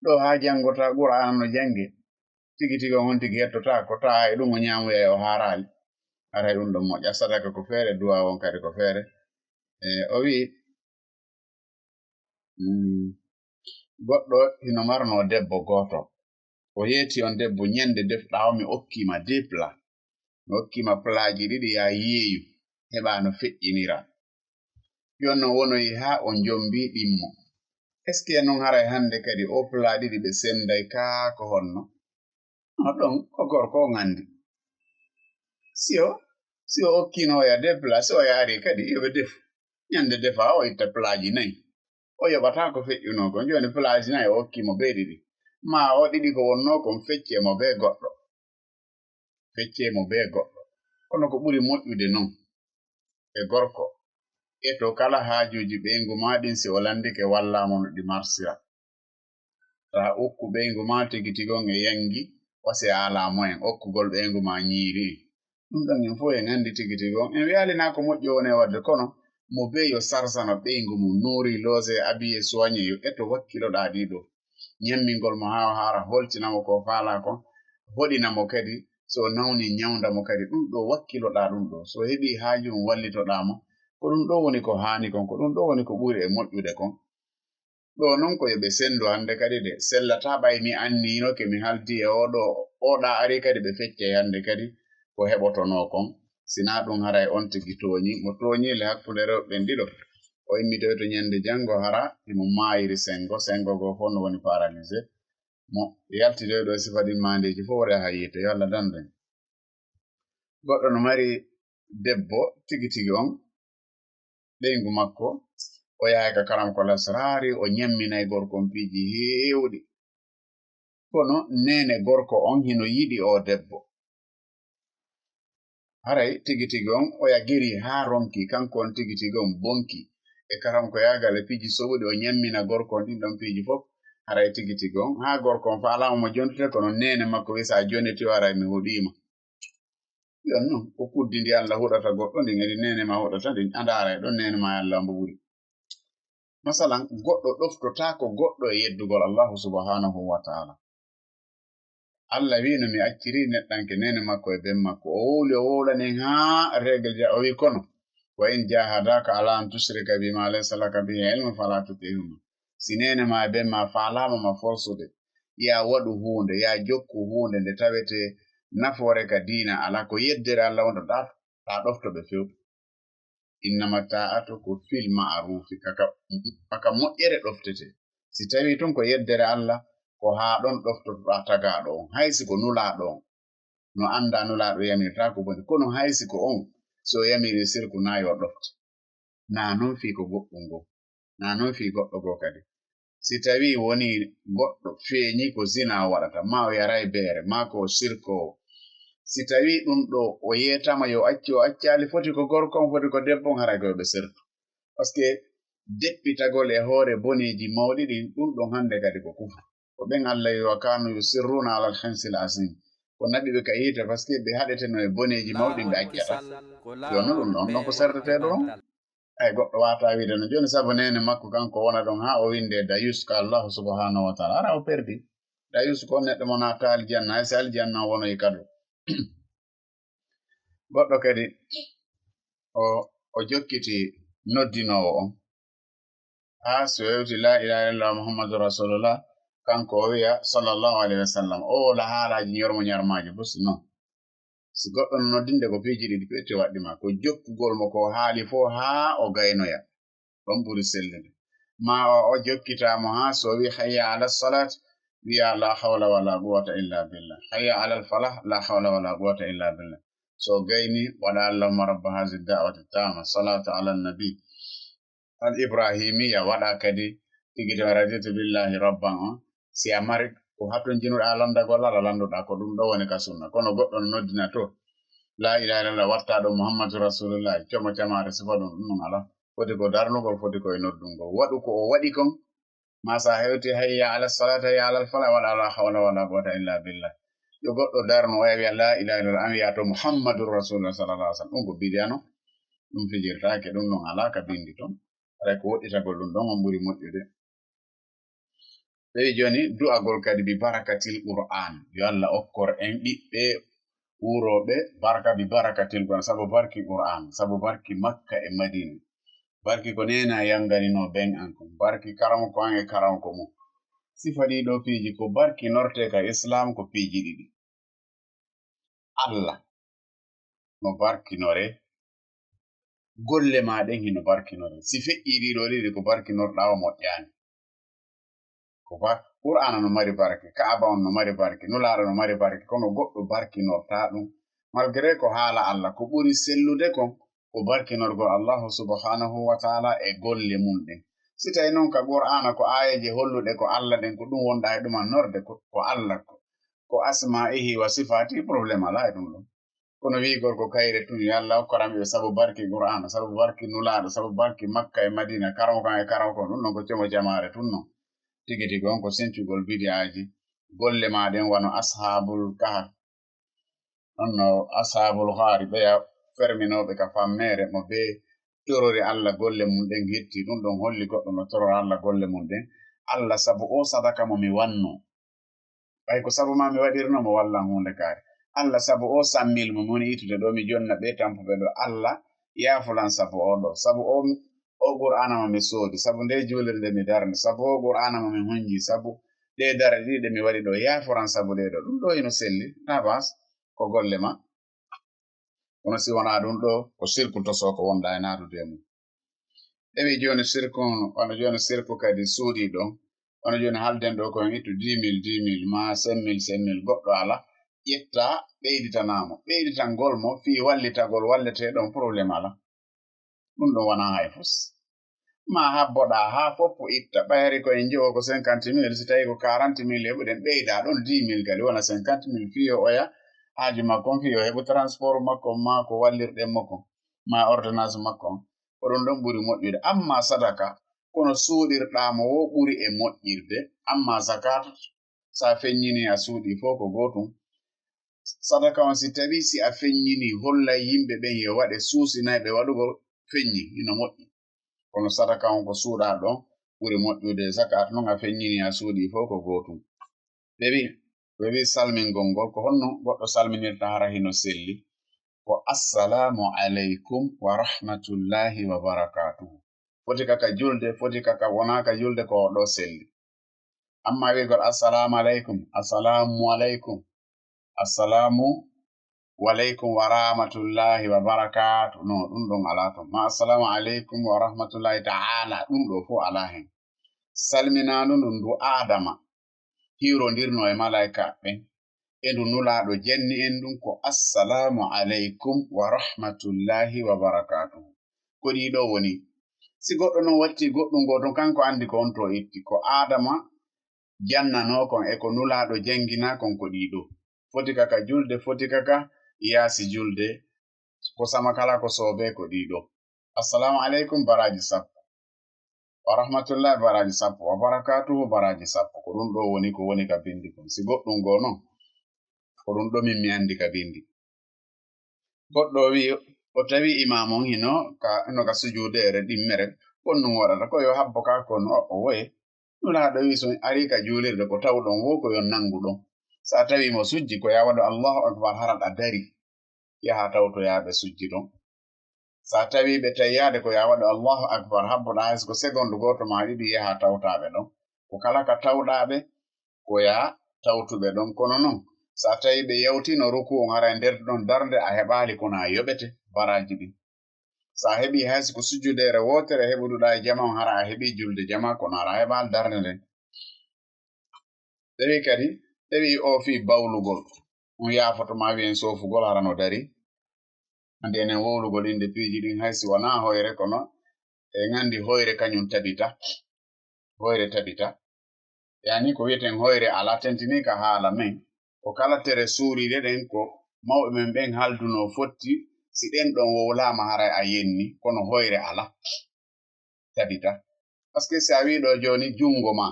Ɗo haa janngota Qur'aana no jannge. Tigi tigi on tigi hettota ko taa e ɗum o ñaamoya e o haaraali. Aray ɗum ɗon moƴƴa. Sadaka ko feere, du'a on kadi ko feere. E, o wi'i, mm, goɗɗo hino marno debbo gooto. O yeeti on debbo, "Ñande defɗaa o mi okkiima deux plats. Mi okkiima plaaji ɗiɗi, yaa yeeyu, heɓaa no feƴƴinira." Yon non wonoyi haa o njombi ɗimmo. Est-ce que non haray hannde kadi o plat ɗiɗi ɓe senday kaa ko honno? No ɗon ko gorko on anndi. Si o, si o okkino oya deux plats, si o yaari kadi yo ɓe defu. Ñande defa o itta plaaji nayi. O yoɓata ko feƴƴunoo kon. Jooni plaaji nayi o okki mo bee ɗiɗi. Ma o ɗiɗi ko wonnoo kon fecce mo bee goɗɗo. Fecce mo bee goɗɗo. Kono ko ɓuri moƴƴude non e gorko, eto kala haajuuji ɓeyngu maa ɗin, si o lanndike wallaa mo no ɗi marsira. Taa ukku ɓeyngu maa tigi tigi on e yanngi, wasi a alaa moyen okkugol ɓeyngu maa ñiiri. Ɗum ɗon en fof en anndi tigi tigi on. En wi'aali naa ko moƴƴo woni e waɗde, kono mo bee yo sarsano ɓeyngu mum, nourri, logé, habillé, soigné, yo eto wakkiloɗaa ɗii ɗoo. Ñammingol mo haa o haara, holtina mo ko o faalaa kon, hoɗina mo kadi, so o nawni ñawnda mo kadi. Ɗum ɗoo wakkiloɗaa ɗum ɗoo. So o heɓii haaju mum wallitoɗaa mo, ko ɗum ɗoo woni ko haani kon, ko ɗum ɗoo woni ko ɓuri e moƴƴude kon. Ɗoo non ko yo ɓe senndu hannde kadi de, sellataa ɓay mi anniino ke mi haldi e oo ɗoo, oo ɗaa ari kadi ɓe feccay hannde kadi ko heɓotonoo kon. Si naa ɗum haray on tigi tooñi, mo tooñi le hakkunde rewɓe ɓen ɗiɗo. O immitoyto ñande janngo hara himo maayiri senngo, senngo goo fof no woni paralysé. Mo yaltidoy ɗoo sifa ɗin maandeeji fof waɗa haa yiite, yo Allah dandu en. Goɗɗo no mari debbo tigi tigi on, ɓeyngu makko, o yahay ka karam ko lasraari, o ñamminay gorko on piiji heewɗi. Kono neene gorko on hino yiɗi oo debbo. Haray tigi tigi on, oya geri haa ronki, kanko on tigi tigi on bonki. E karam ko yaagal e piiji soɓuɗi, o ñammina gorko on ɗin ɗon piiji fof. Haray tigi tigi on, haa gorko on faalaama mo jontete, kono neene makko wi'i, "Sa joniti o, haray mi huɗiima." Yon non, ko kuddi ndi Allah huɗata goɗɗo, ndin edi neene ma huɗata, ndin a ndaara e ɗon neene ma e Allah mbo ɓuri. Masalan, goɗɗo ɗoftotaako goɗɗo e yeddugol Allahu subhanahu wa ta'ala. Allah wi'i, "No mi acciri neɗɗanke neene makko e ben makko." O wowli, o wowlani haa règle ja, o wi'i, "Kono, wa in jahadaka ala an tushrika bima laysa laka bihi ilmun fala tuti'huma." Si neene ma e ben ma faalaama ma forsude, ya waɗu huunde, ya jokku huunde nde tawete nafoore ka diina alaa, ko yeddere Allah wonɗo ɗa, ɗa ɗofto ɓe few. Innama ta'atu ko fil ma'rufi, kaka, kaka moƴƴere ɗoftete. Si tawi tun ko yeddere Allah, ko haa ɗon ɗoftotoɗa tagaaɗo on, hay si ko nulaaɗo on. No annda nulaaɗo yamirta ko boni, kono hay si ko on, si o yamiri sirku na yo ɗofte. Na non fii ko goɗɗum goo. Na non fii goɗɗo goo kadi. Si tawi woni goɗɗo feeñi ko zina o waɗata, ma o yaray beere, ma ko o sirkoowo. Si tawi ɗum ɗo o yeetama yo accu, o accaali, foti ko gorko on, foti ko debbo on, haray ko yo ɓe sertu. Parce que deppitagol e hoore boneeji mawɗi ɗin, ɗum ɗon hannde kadi ko kufru. Ko ɓen Allah wi, "Wa kanu yusirruna alal hinsil azim." Ko naɓi ɓe ka yiite, parce que ɓe haɗeteno e boneeji mawɗi ɓe accata. Yo no ɗum ɗon, ɗon ko serdeteeɗo ɗon. Ay, goɗɗo waata wiide no. Jooni, sabu neene makko kanko wona ɗon haa o winde Dayus ka Allahu subhanahu wa ta'ala. Ara o perdi. Dayus ko neɗɗo mo naata aljanna, hay si aljanna wono e kado. Goɗɗo kadi, o, o jokkiti noddinoowo on. Haa so hewti la ilaha illallah Muhammadu Rasulullah, kanko o wiya, "Sallallahu alaihi wasallam." O wala haalaaji ñormo ñarmaaji, bus non. Si goɗɗo no noddinde ko piiji ɗiɗi petti waɗɗi ma, ko jokkugol mo ko haali fof haa o gaynoya. Ɗon ɓuri sellude. Ma o, o jokkita mo haa so wi, "Hayya ala salat," wiya, "La hawla wala quwwata illa billah. Hayya ala al falah, la hawla wala quwwata illa billah." So gayni, waɗa, "Allahumma rabba hazi da'wati tama, salatu ala nabi." Al Ibrahimiya waɗa kadi, tigi de, "Raditu billahi rabban" on. Si a mari ko hatton jinuɗa landagol Allah, landuɗa ko ɗum ɗo woni ka sunna. Kono goɗɗo no noddina to, "La ilaha illallah," watta ɗo, "Muhammadu Rasulullah," como camaare sifa ɗum, ɗum non ala. Foti ko darnugol, foti ko e noddungol. Waɗu ko o waɗi kon. Ma sa hewti, "Hayya ala salati, hayya ala falah," waɗa, "La hawla wala quwwata illa billah." Yo goɗɗo darno, o wiya, "La ilaha illallah," an wiya to, "Muhammadur Rasulullah sallallahu alaihi wasallam." Ɗum ko bidiya non. Ɗum fijirtaake, ɗum non ala ka bindi ton. Haray ko woɗɗitagol ɗum ɗon on ɓuri moƴƴude. Ɓe wi jooni du'agol kadi bi barakatil Qur'an. Yo Allah okkor en ɓiɓɓe wuurooɓe barka bi barakatil Qur'an, sabu barki Qur'an, sabu barki Makka e Madina. Barki ko neene a yanganino ben an kon, barki karamoko an e karamoko mum. Sifa ɗii ɗoo piiji ko barki norte ka Islam ko piiji ɗiɗi. Allah no barkinore, golle ma ɗen hino barkinore. Si feƴƴi ɗii ɗoo ɗiɗi ko barkinorɗaa o moƴƴaani. Ko ba-, Qur'aana no mari barke, Ka'aba on no mari barke, Nulaaɗo no mari barke, kono goɗɗo barkinortaa ɗum. Malgré ko haala Allah, ko ɓuri sellude kon, ko barkinorgol Allahu subhanahu wa ta'ala e golle mum ɗen. Si tawi non ka Qur'aana ko aayeeje holluɗe ko Allah ɗen, ko ɗum wonɗa e ɗuman norde ko, ko Allah ko, ko asma'ihi wa sifati, problème alaa e ɗum ɗon. Kono wiigol ko kayre tun, yo Allah okkoran ɓe sabu barki Qur'aana, sabu barki Nulaaɗo, sabu barki Makka e Madina, karamoko an e karamoko on, ɗum ɗon ko como jamaare tun non. Tigi tigi on ko sencugol bid'aaji, golle ma ɗen wano Ashaabul Kahf. On no Ashaabul Ghaari, ɓeya ferminooɓe ka fammeere mo be torori Allah golle mum ɗen hetti, ɗum ɗon holli goɗɗo no torora Allah golle mum ɗen. Allah sabu o sadaka mo mi wanno. Ɓay ko sabu ma mi waɗirno mo wallan huunde kaari. Allah sabu o sammil mo mi woni itude ɗo mi jonna ɓe tampuɓe ɗo. Allah yaafulan sabu o ɗo. Sabu o, o Qur'aana mo mi soodi. Sabu nde juulirde mi darni. Sabu o Qur'aana mo mi hunji. Sabu ɗe daraje ɗiɗi ɗe mi waɗi ɗo. Yaafuran sabu ɗe ɗo. Ɗum ɗo hino selli. Na bas. Ko golle ma. Kono si wonaa ɗum ɗo, ko sirku tosoo ko wonɗa e naadude e mum. Ewi jooni sirku, wano jooni sirku kadi suuɗii ɗo. Wano jooni halden ɗo ko en ittu dix mille, dix mille, ma cinq mille, cinq mille, goɗɗo ala, ƴetta, ɓeyditanaa mo. Ɓeyditangol mo fii wallitagol walletee ɗon, problème ala. Ɗum ɗon wonaa hay fus. Ma habboɗaa haa foppo itta. Ɓayri ko en jowo ko cinquante mille, si tawi ko quarante mille heɓuɗen, ɓeyda ɗon dix mille kadi wona cinquante mille. Fii o oya haaju makko on, fii o heɓu transport makko on, ma ko wallirɗen mo kon, ma ordonnance makko on. Ko ɗum ɗon ɓuri moƴƴude. Amma sadaka, kono suuɗirɗaa mo wo ɓuri e moƴƴirde. Amma zakat, sa feññini a suuɗi fof ko gootum. Sadaka on si tawi si a feññini, hollay yimɓe ɓen yo waɗe suusinayɓe waɗugol feññi, ino moƴƴi. Kono sadaka on ko suuɗaa ɗon ɓuri moƴƴude. Zakat non a feññini a suuɗi fof ko gootum. Ɓe wi, ɓe wi salmingol ngol ko honno goɗɗo salminirta hara hino selli? Ko assalamu aleykum wa rahmatullahi wa barakatuhu. Foti ka ka julde, foti ka ka wonaa ka julde, ko ɗo selli. Amma wi'gol assalamu aleykum, assalamu aleykum, assalamu waleykum wa rahmatullahi wa barakatuh. No, ɗum ɗon alaa ton. Ma assalamu aleykum wa rahmatullahi ta'ala, ɗum ɗo fof alaa hen. Salminaandu ndun ndu Aadama hiwrondirno e malaa'ika ɓen, e ndu Nulaaɗo janni en ndun ko assalamu aleykum wa rahmatullahi wa barakatuh. Ko ɗii ɗo woni. Si goɗɗo non watti goɗɗum goo ton, kanko andi ko on to itti. Ko Aadama jannanoo kon e ko Nulaaɗo janngina kon ko ɗii ɗo. Foti ka ka julde, foti ka ka yaasi julde, ko sama kala ko soobee ko ɗii ɗo. Assalamu aleykum, baraaji sappo. Wa rahmatullahi baraaji sappo, wa barakatuhu baraaji sappo. Ko ɗum ɗo woni ko woni ka bindi kon. Si goɗɗum goo non, ko ɗum ɗo min mi anndi ka bindi. Goɗɗo o wi'i, o tawi imaamu on hino ka, hino ka sujuudeere ɗimmere, honɗum waɗata? Ko yo habbo ka kon, o, o woye. Nulaaɗo wi'i, so ari ka juulirde, ko tawɗon wo ko yo nannguɗon. So a tawi mo sujji, ko ya waɗu Allahu Akbar, haran a dari. Yaha tawtoyaa ɓe sujji ɗon. So a tawi ɓe tayyaade, ko ya waɗu Allahu Akbar, habboɗaa hay so ko segondu gooto maa ɗiɗi, yaha tawtaa ɓe ɗon. Ko kala ka tawɗaa ɓe, ko ya tawtu ɓe ɗon. Kono non, so a tawi ɓe yawtino ruku on, haray nder ɗon darnde a heɓaali, kono a yoɓete baraaji ɗin. So a heɓi hay so ko sujjudeere wootere heɓuduɗaa e jama on, hara a heɓi julde jama, kono hara a heɓaali darnde nden. Tawi kadi, tawi o fii bawlugol, on yaafoto ma wi'en soofugol, hara no dari. Anndi enen wowlugol innde piiji ɗin, hay si wanaa hoyre, kono en anndi hoyre kañum tabita. Hoyre tabita. Yani ko wi'eten hoyre alaa, tentini ka haala men. Ko kala tere suuriiɗe ɗen ko mawɓe men ɓen haaldunoo fotti, si ɗen ɗon wowlaama haray a yenni, kono hoyre alaa. Tabita. Parce que si a wi'i ɗo jooni junngo ma,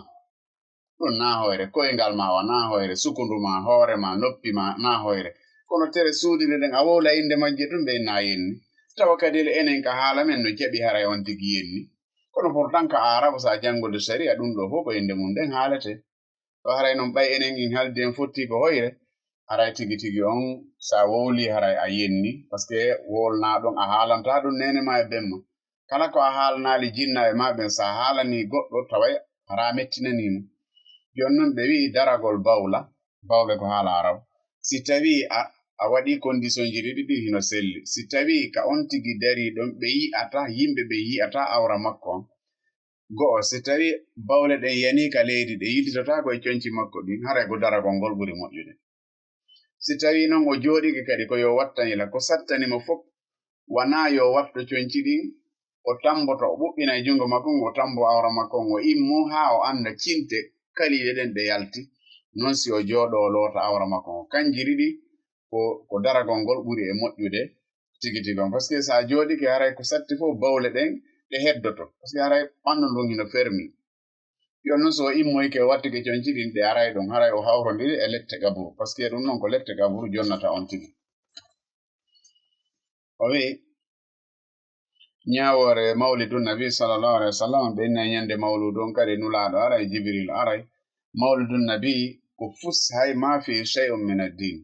ɗum na hoyre, koyngal ma wa na hoyre, sukundu ma, hoore ma, noppi ma na hoyre. Kono tere suuɗiɗe ɗen, a wowla innde majje ɗum ɓe na yenni. Tawa kadi le enen ka haala men no jaɓi haray on tigi yenni. Kono pourtant ka Aarabu, so a janngude sariya, ɗum ɗo fof ko innde mum ɗen haalete. To haray non ɓay enen in haldi en fotti ko hoyre, haray tigi tigi on, so a wowli, haray a yenni. Parce que wowlna ɗon, a haalanta ɗum neene ma e ben ma. Kala ko a haalnaali jinnaaɓe ma ɓen, so a haalanii goɗɗo, taway hara a mettinanii mo. Jooni non ɓe wi'i daragol bawla, bawle ko haala Aarabu. Si tawii a, a waɗii kondisoŋji ɗiɗi ɗin hino selli. Si tawii ka on tigi darii ɗon, ɓe yi'ata, yimɓe ɓe yi'ata awra makko on. Go'o, si tawii bawle ɗen yanii ka leydi, ɗe yiltitotaako e coñci makko ɗin, haray ko daragol ngol ɓuri moƴƴude. Si tawii non o jooɗike kadi ko yo wattani la, ko sattani mo fof, wanaa yo watto coñci ɗin, o tamboto, o ɓuɓɓina e junngo makko ngon, o tambo awra makko ngon, o immo haa o annda cinte kaliiɗe ɗen ɗe yalti. Non si o jooɗoo loota awra makko ngon. Kanji ɗiɗi ko, ko daragol ngol ɓuri e moƴƴude tigi tigi on. Parce que so a jooɗike, haray ko satti fof bawle ɗen ɗe heddoto. Parce que haray ɓanndu ndun hino fermi. Yo non so o immoyke, o wattike coñci ɗin, ɗe aray ɗon, haray o hawrondiri e lette qaburu. Parce que ɗum non ko lette qaburu jonnata on tigi. O wi'i, ñaawoore mawlidu nabi sallallahu alaihi wasallam, ɓe inna ñande mawludu on kadi nulaaɗo aray, Jibril aray. Mawlidu nabi ko fus hay ma fi shay'un min ad-din.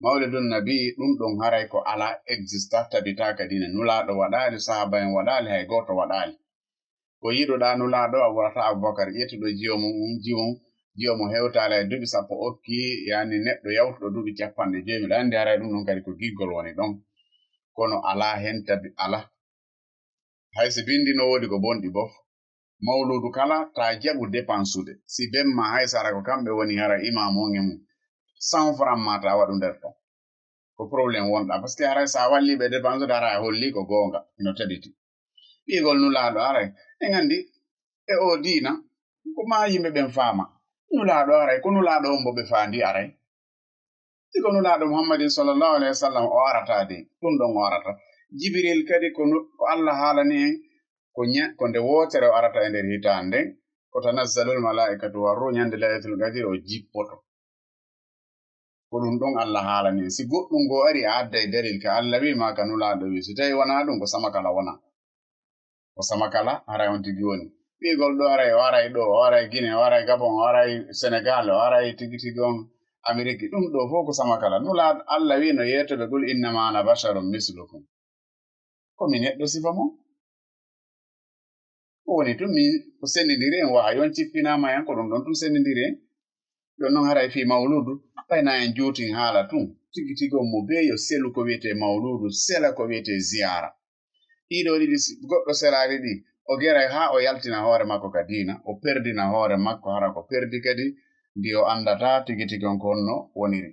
Mawlidu nabi ɗum ɗon haray ko ala, exista, tabita ka diina. Nulaaɗo waɗaali, sahaba en waɗaali, hay gooto waɗaali. Ko yiɗuɗaa nulaaɗo, a ɓurata Abubakar, ƴettuɗo jiwo mum, um, jiwo, jiwo mo hewtaali e duuɓi sappo, okki, yani, neɗɗo yawtuɗo duuɓi capanɗe joyi. Miɗo anndi haray ɗum ɗon kadi ko giggol woni ɗon. Kono alaa hen tabi, alaa. Hay si bindi no woodi ko bonɗi bof. Mawluudu kala, ta jaɓu dépensude. Si ben ma hay sara ko kamɓe woni hara imaamu on e mum. Cent francs ma ta waɗu nder ton. Ko problème wonɗa. Parce que haray sa walli ɓe dépensude, haray a holli ko goonga. Ino tabiti. Ɓiygol nulaaɗo aray. En anndi e o diina, ko ma yimɓe ɓen faama. Nulaaɗo aray, ko nulaaɗo on mbo ɓe faandi aray. Si ko nulaaɗo Muhammadin sallallahu alaihi wasallam o arata de, ɗum ɗon o arata. Jibril kadi ko nu-, ko Allah haalani en, ko ña-, ko nde wootere o arata e nder hitaande nden, ko tanazzalul malaa'ikatu war ruuh, ñande Laylatul Qadri o jippoto. Ko ɗum ɗon Allah haalani en. Si goɗɗum goo ari, a adday dalil ka Allah wi maa ka nulaaɗo wi. Si tawi wonaa ɗum, ko samakala wona. Ko samakala, haray on tigi woni. Ɓiygol ɗo aray, o aray ɗo, o aray Guinée, o aray Gabon, o aray Sénégal, o aray tigi tigi on Amérique. Ɗum ɗo fof ko samakala. Nulaaɗo Allah wi no yeetoɓe, "Qul innama ana basharun mislukum." Ko mi neɗɗo sifa mon. Ko woni tun, min ko senndindiri en, wahayu on cippinaama en, ko ɗum ɗon tun senndindiri en. Ɗon non haray fii mawluudu, ɓay na en juutin haala tun. Tigi tigi on mo bee yo selu ko wi'etee mawluudu, sela ko wi'etee ziyaara. Ɗiɗo ɗiɗi, si goɗɗo selaali ɗi, o geray haa o yaltina hoore makko ka diina, o perdina hoore makko, hara ko perdi kadi ndi o anndataa tigi tigi on ko honno woniri.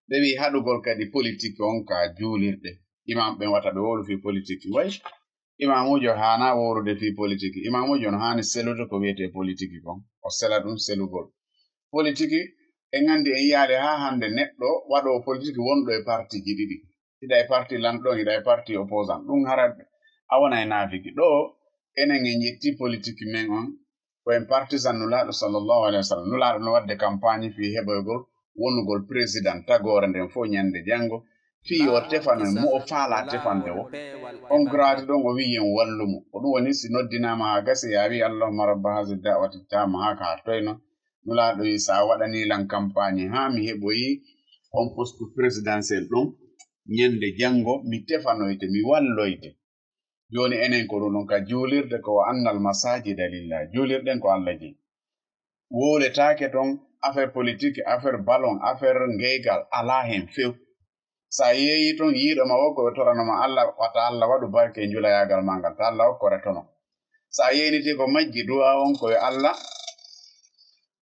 Ɓe wi'i haɗugol kadi politique on ka juulirɗe. Imam ɓen wata ɓe wowlu fii politique. Way, imamuujo haana wowlude fii politique. Imamuujo no haani selude ko wi'etee politique kon. O sela ɗum selugol. Politique, en anndi en yaali haa hannde neɗɗo waɗoowo politique wonɗo e parti ji ɗiɗi. Hiɗa e parti lanɗo, hiɗa e parti opposant. Ɗum hara a wona e naafiki. Ɗo, enen en ƴetti politique men on, ko en partisan Nulaaɗo sallallahu alaihi wasallam. Nulaaɗo no waɗde campagne fii heɓoygol wonugol président tagoore nden fof ñande janngo, fii yo tefano e mo o faalaa tefande o. On grade ɗon o wi'i en wallu mo. Ko ɗum woni si noddinaama haa gasi, a wi'i, "Allahumma rabba hazi da'wati tamma," haa ka hattoyno. Nulaaɗo wi'i, "So a waɗanii lan campagne haa mi heɓoyi on poste présidentiel ɗum, ñande janngo mi tefanoyte, mi walloyte." Jooni enen ko ɗum ɗon ka juulirde, ko wa annal masajida lillah. Juulirɗen ko Allah jeyi. Wowletaake ton affaire politique, affaire ballon, affaire ngeygal, alaa hen few. So a yeeyi ton, yiiɗo ma o ko ɓe torano ma Allah, wata Allah waɗu barke e njulayaagal ma ngal, ta Allah okkore tono. So a yeyniti ko majji du'a on ko yo Allah,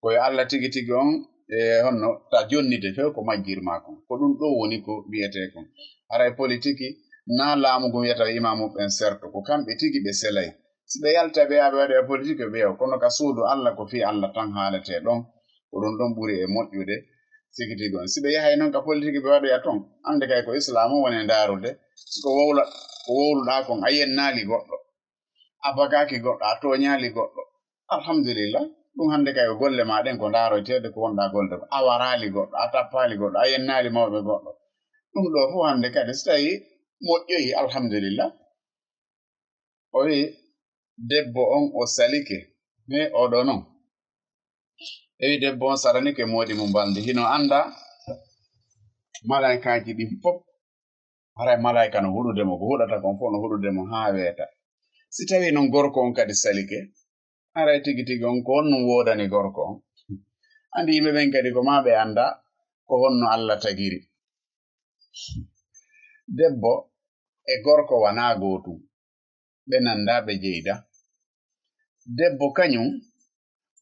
ko yo Allah tigi tigi on, e honno ta jonnide few ko majjir ma kon. Ko ɗum ɗo woni ko wiyetee kon. Haray politique na laamu ngun wiyata imamu ɓen serto, ko kamɓe tigi ɓe selay. Si ɓe yalta ɓe yaa ɓe waɗoya politique ɓe yew, kono ka suudu Allah ko fii Allah tan haaletee ɗon. Ko ɗum ɗon ɓuri e moƴƴude tigi tigi on. Si ɓe yahay non ka politique ɓe waɗoya ton, annde kay ko Islaam on woni e ndaarude. Si ko wowla, ko wowluɗaa kon, a yennaali goɗɗo, a bagaaki goɗɗo, a tooñaali goɗɗo. Alhamdulillah. Ɗum hannde kay ko golle ma ɗen ko ndaaroyteede ko wonɗaa golde ko. A waraali goɗɗo, a tappaali goɗɗo, a yennaali mawɓe goɗɗo. Ɗum ɗo fof hannde kadi so tawi moƴƴoyi, alhamdulillah. O wi debbo on o salike. Mais oɗo non. E wi debbo on saranike moodi mum balndi. Hino annda malaykaaji ɗin fof. Haray malaika no huɗude mo, ko huɗata kon fof no huɗude mo haa weeta. Si tawi non gorko on kadi salike, haray tigi tigi on ko honno woodani gorko on? Andi yimɓe ɓen kadi ko ma ɓe anda ko honno Allah tagiri. Debbo e gorko wanaa gootum, ɓe nanda ɓe jeyda. Debbo kañum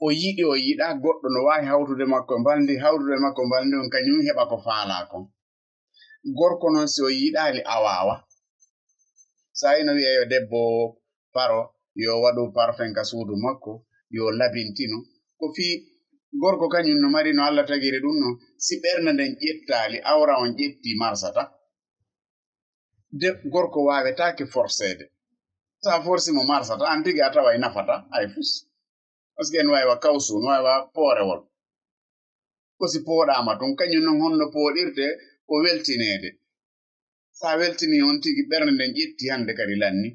o yiɗi o yiɗa goɗɗo no waawi hawtude makko e mbalndi, hawtude makko e mbalndi on kañum heɓa ko faalaa kon. Gorko non si o yiɗaali a waawa. Sa ino wiya yo debbo paro, yo waɗu parfum ka suudu makko, yo labintino. Ko fii gorko kañum no mari no Allah tagiri ɗum non. Si ɓernde nden ƴettaali, awra on ƴetti marsata. De gorko waawetaake forseede. Sa forsi mo marsata, an tigi a tawa e nafata, ay fus. Parce que en waawi wa kawsu, en waawi wa poorewol. Ko si pooɗaama tun, kañum non honno pooɗirte ko weltineede. Sa weltini on tigi ɓernde nden ƴetti hannde kadi lanni.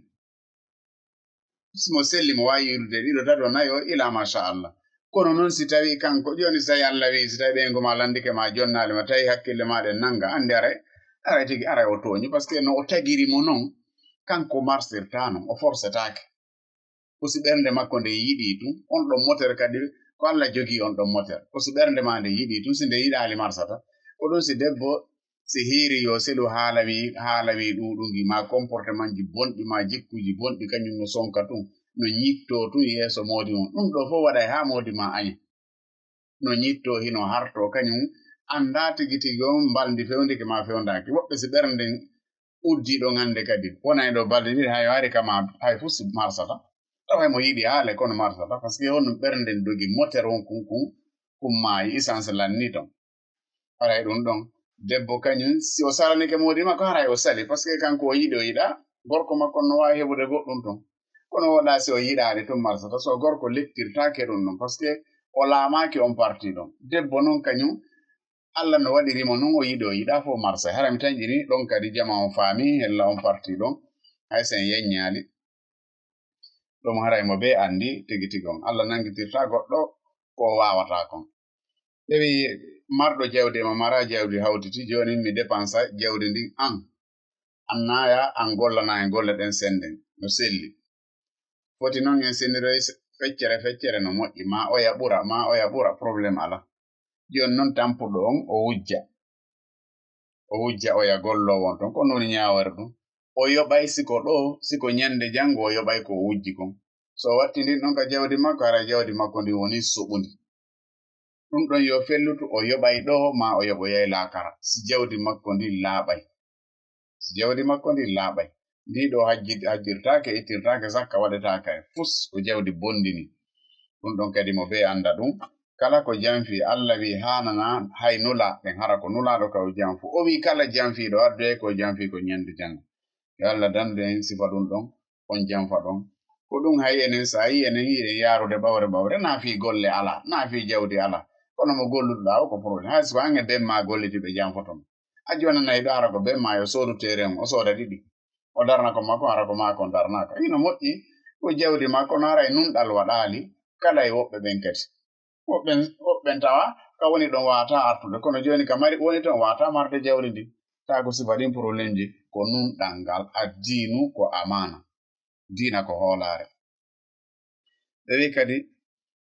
Si mo selli mo waawi yiidude ɗiɗo, tato, nayo, ila masha Allah. Kono non si tawi kanko, jooni si tawi Allah wi, si tawi ɓeyngu ma landike ma, jonnaali ma, tawi hakkille ma ɗen nanga, anndi aray, aray tigi, aray o tooñi, parce que no o tagiri mo non, kanko marsirta non, o forsetaake. Ko si ɓernde makko nde yiɗi tun, on ɗon motere kadi, ko Allah jogii on ɗon motere. Ko si ɓernde ma nde yiɗi tun, si nde yiɗaali marsata. Ko ɗum si debbo, si hiiri yo selu haala wi, haala wi ɗuuɗungi, ma comportement ji bonɗi, ma jikkuji bonɗi, kañum no sonka tun, no ñitto tun yeeso moodi mum. Ɗum ɗo fof waɗay haa moodi ma aña. No ñitto hino harto, kañum annda tigi tigi on mbalndi fewndike ma fewndaaki. Woɓɓe si ɓernde uddi ɗon hannde kadi, wona e ɗo balɗe ɗiɗi, hay o ari kama, hay fus marsata. Tawa mo yiɗi haale, kono marsata, parce que honno ɓernde dogi, moteur on kun, kun, kun maayi, essence lanni ton. Haray ɗum ɗon, debbo kañum, si o saranike moodi makko, haray o sali, parce que kanko o yiɗi, o yiɗa, gorko makko no waawi heɓude goɗɗum ton. Kono woɗa si o yiɗaali tun marsata, so gorko lettirtaake ɗum ɗon, parce que o laamaaki on parti ɗon. Debbo non kañum, Allah no waɗiri mo non, o yiɗi, o yiɗa fof marsa. Hara mi tañƴini ɗon kadi jama on faami, hella on parti ɗon, hay sen yeññaali. Ɗum haray mo bee anndi tigi tigi on. Allah nanngitirta goɗɗo ko o waawata kon. Ɓe wi marɗo jawdi e mo mara jawdi hawtiti, jooni mi dépensa jawdi ndin an. An naaya, an gollana en golle ɗen sennden. No selli. Foti non en sendiroy feccere feccere no moƴƴi. Ma oya ɓura, ma oya ɓura, problème ala. Jooni non tampuɗo on, o wujja. O wujja oya golloowo on ton. Ko non woni ñaawere ɗum. O yoɓay si ko ɗo, si ko ñande janngo o yoɓay ko o wujji kon. So o watti ndin ɗon ka jawdi makko, hara jawdi makko ndin woni soɓundi. Ɗum ɗon yo fellutu, o yoɓay ɗo, ma o yoɓoyay laakara. Si jawdi makko ndin laaɓay. Si jawdi makko ndin laaɓay. Ndi ɗo hajji-, hajjirtaake, ittirtaake, zakka waɗetaake e fus, ko jawdi bonndi ni. Ɗum ɗon kadi mo bee annda ɗum. Kala ko janfi, Allah wi haanana hay nula, ɓen hara ko nulaaɗo ka o janfu. O wi kala janfiiɗo addoye ko janfi ko ñande janngo. Yo Allah dandu en sifa ɗum ɗon, on janfa ɗon. Ko ɗum hay enen, so a yii enen yiɗen yaarude ɓawre ɓawre, naa fii golle alaa, naa fii jawdi alaa. Kono mo golluɗo ɗaa o ko problème. Hay so ko an e ben maa golliti ɓe janfoto mo. A jonanay ɗo hara ko ben maa yo soodu terrain o sooda ɗiɗi. O darna ko makko hara ko maa kon darnaaka. Hino moƴƴi ko jawdi maa kono haray nunɗal waɗaali kala e woɓɓe ɓen kadi. Woɓɓen, woɓɓen tawa ka woni ɗon waata artude, kono jooni ka mari woni ton waata marde jawdi ndi. Taa ko sifa ɗin problème ji ko nunɗal ngal, addiinu ko amaana, diina ko hoolaare. Ɓe wi kadi,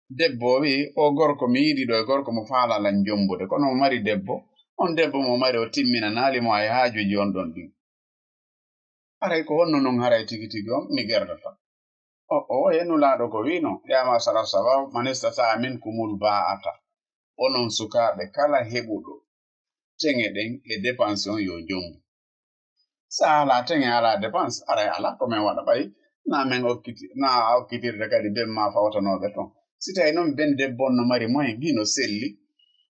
debbo o wi, o gorko mi yiɗi ɗo e gorko mo faala lan jombude, kono mo mari debbo, on debbo mo mari o timminanaali mo hay haajuuji on ɗon ɗin. Haray ko honno non haray tigi tigi on mi gerdata? O, o, e Nulaaɗo ko wiino, "Yaa ma'shara shabab, man istata'a minkumul ba'ata." Onon sukaaɓe kala heɓuɗo teŋe ɗen e dépense on yo jombu. Sa alaa teŋe, alaa dépense, haray alaa ko men waɗa ɓay. Na men okkiti, na a okkitirde kadi ben maa fawtanooɓe ton. Si tawi non ben debbo on no mari moyen, hino selli,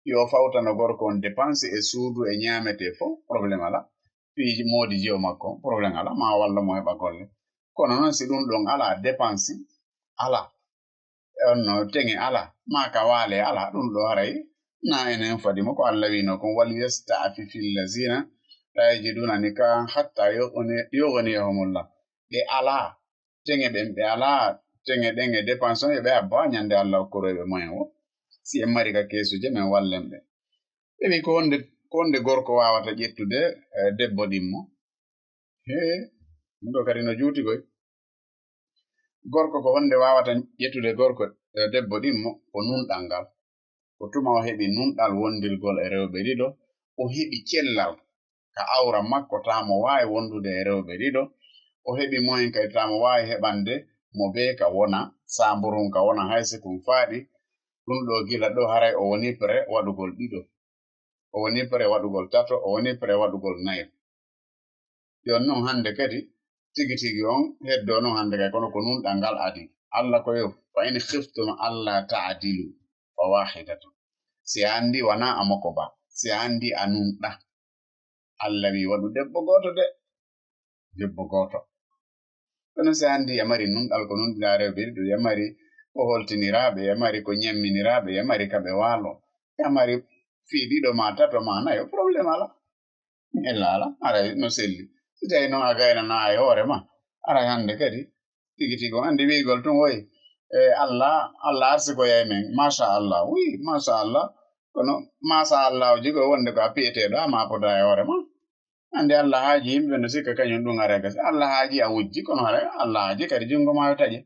yo fawtano gorko on dépense e suudu e ñaametee fof, problème alaa. Fii moodi jiyo makko, problème alaa, ma walla mo heɓa golle. Kono non si ɗum ɗon alaa, dépense alaa, on no teŋe alaa, ma ka waale alaa, ɗum ɗo haray na enen fadi mo ko Allah wiino kon, "Wal yasta'fifi allazina la yajiduna nikahan hatta yughni-, yughniyahumullah." Ɓe alaa teŋe ɓen, ɓe alaa teŋe ɗen e dépense on, yo ɓe abba ñande Allah okkoroy ɓe moyen o. Si en mari ka keesu je men wallen ɓe. Ɓe wi ko honde, ko honde gorko waawata ƴettude, eh, debbo ɗimmo? He, ɗum ɗo kadi no juuti koy. Gorko ko honde waawata ƴettude gorko, eh, debbo ɗimmo? Ko nunɗal ngal. Ko tuma o heɓi nunɗal wondirgol e rewɓe ɗiɗo, o heɓi cellal ka awra makko, taa mo waawi wondude e rewɓe ɗiɗo, o heɓi moyen kadi taa mo waawi heɓande mo bee ka wona, saamburun ka wona, hay si kun faaɗi, ɗum ɗo gila ɗo haray o woni prêt waɗugol ɗiɗo, o woni prêt waɗugol tato, o woni prêt waɗugol nayo. Yon non hande kadi, tigi tigi on heddo non hande kadi, kono ko nunɗal ngal adi. Allah ko yo, "Fa in khiftum alla ta'dilu fa wahidatun." Si a andi wana a moko ba, si a andi a nunɗa. Allah wi waɗu debbo gooto de, debbo gooto. Kono si a andi a mari nunɗal ko nunɗa rewɓe ɗiɗo, a mari ko holtiniraaɓe, a mari ko ñamminiraaɓe, a mari ka ɓe waalo, a mari fii ɗiɗo ma tato ma nayo, problème ala. Ella ala, aray no selli. Si tawi noon a gaynana e hoore ma, aray hande kadi, tigi tigi on andi wiigol tun woy, e Allah, Allah arsikoyay men, machallah, oui, machallah. Kono machallah o jigo wonde ko a piyeteɗo, a mapoda e hoore ma. Andi Allah haaji yimɓe no sikka kañum ɗum aray gasi. Allah haaji a wujji, kono haray Allah haaji kadi jungo ma yo taƴe.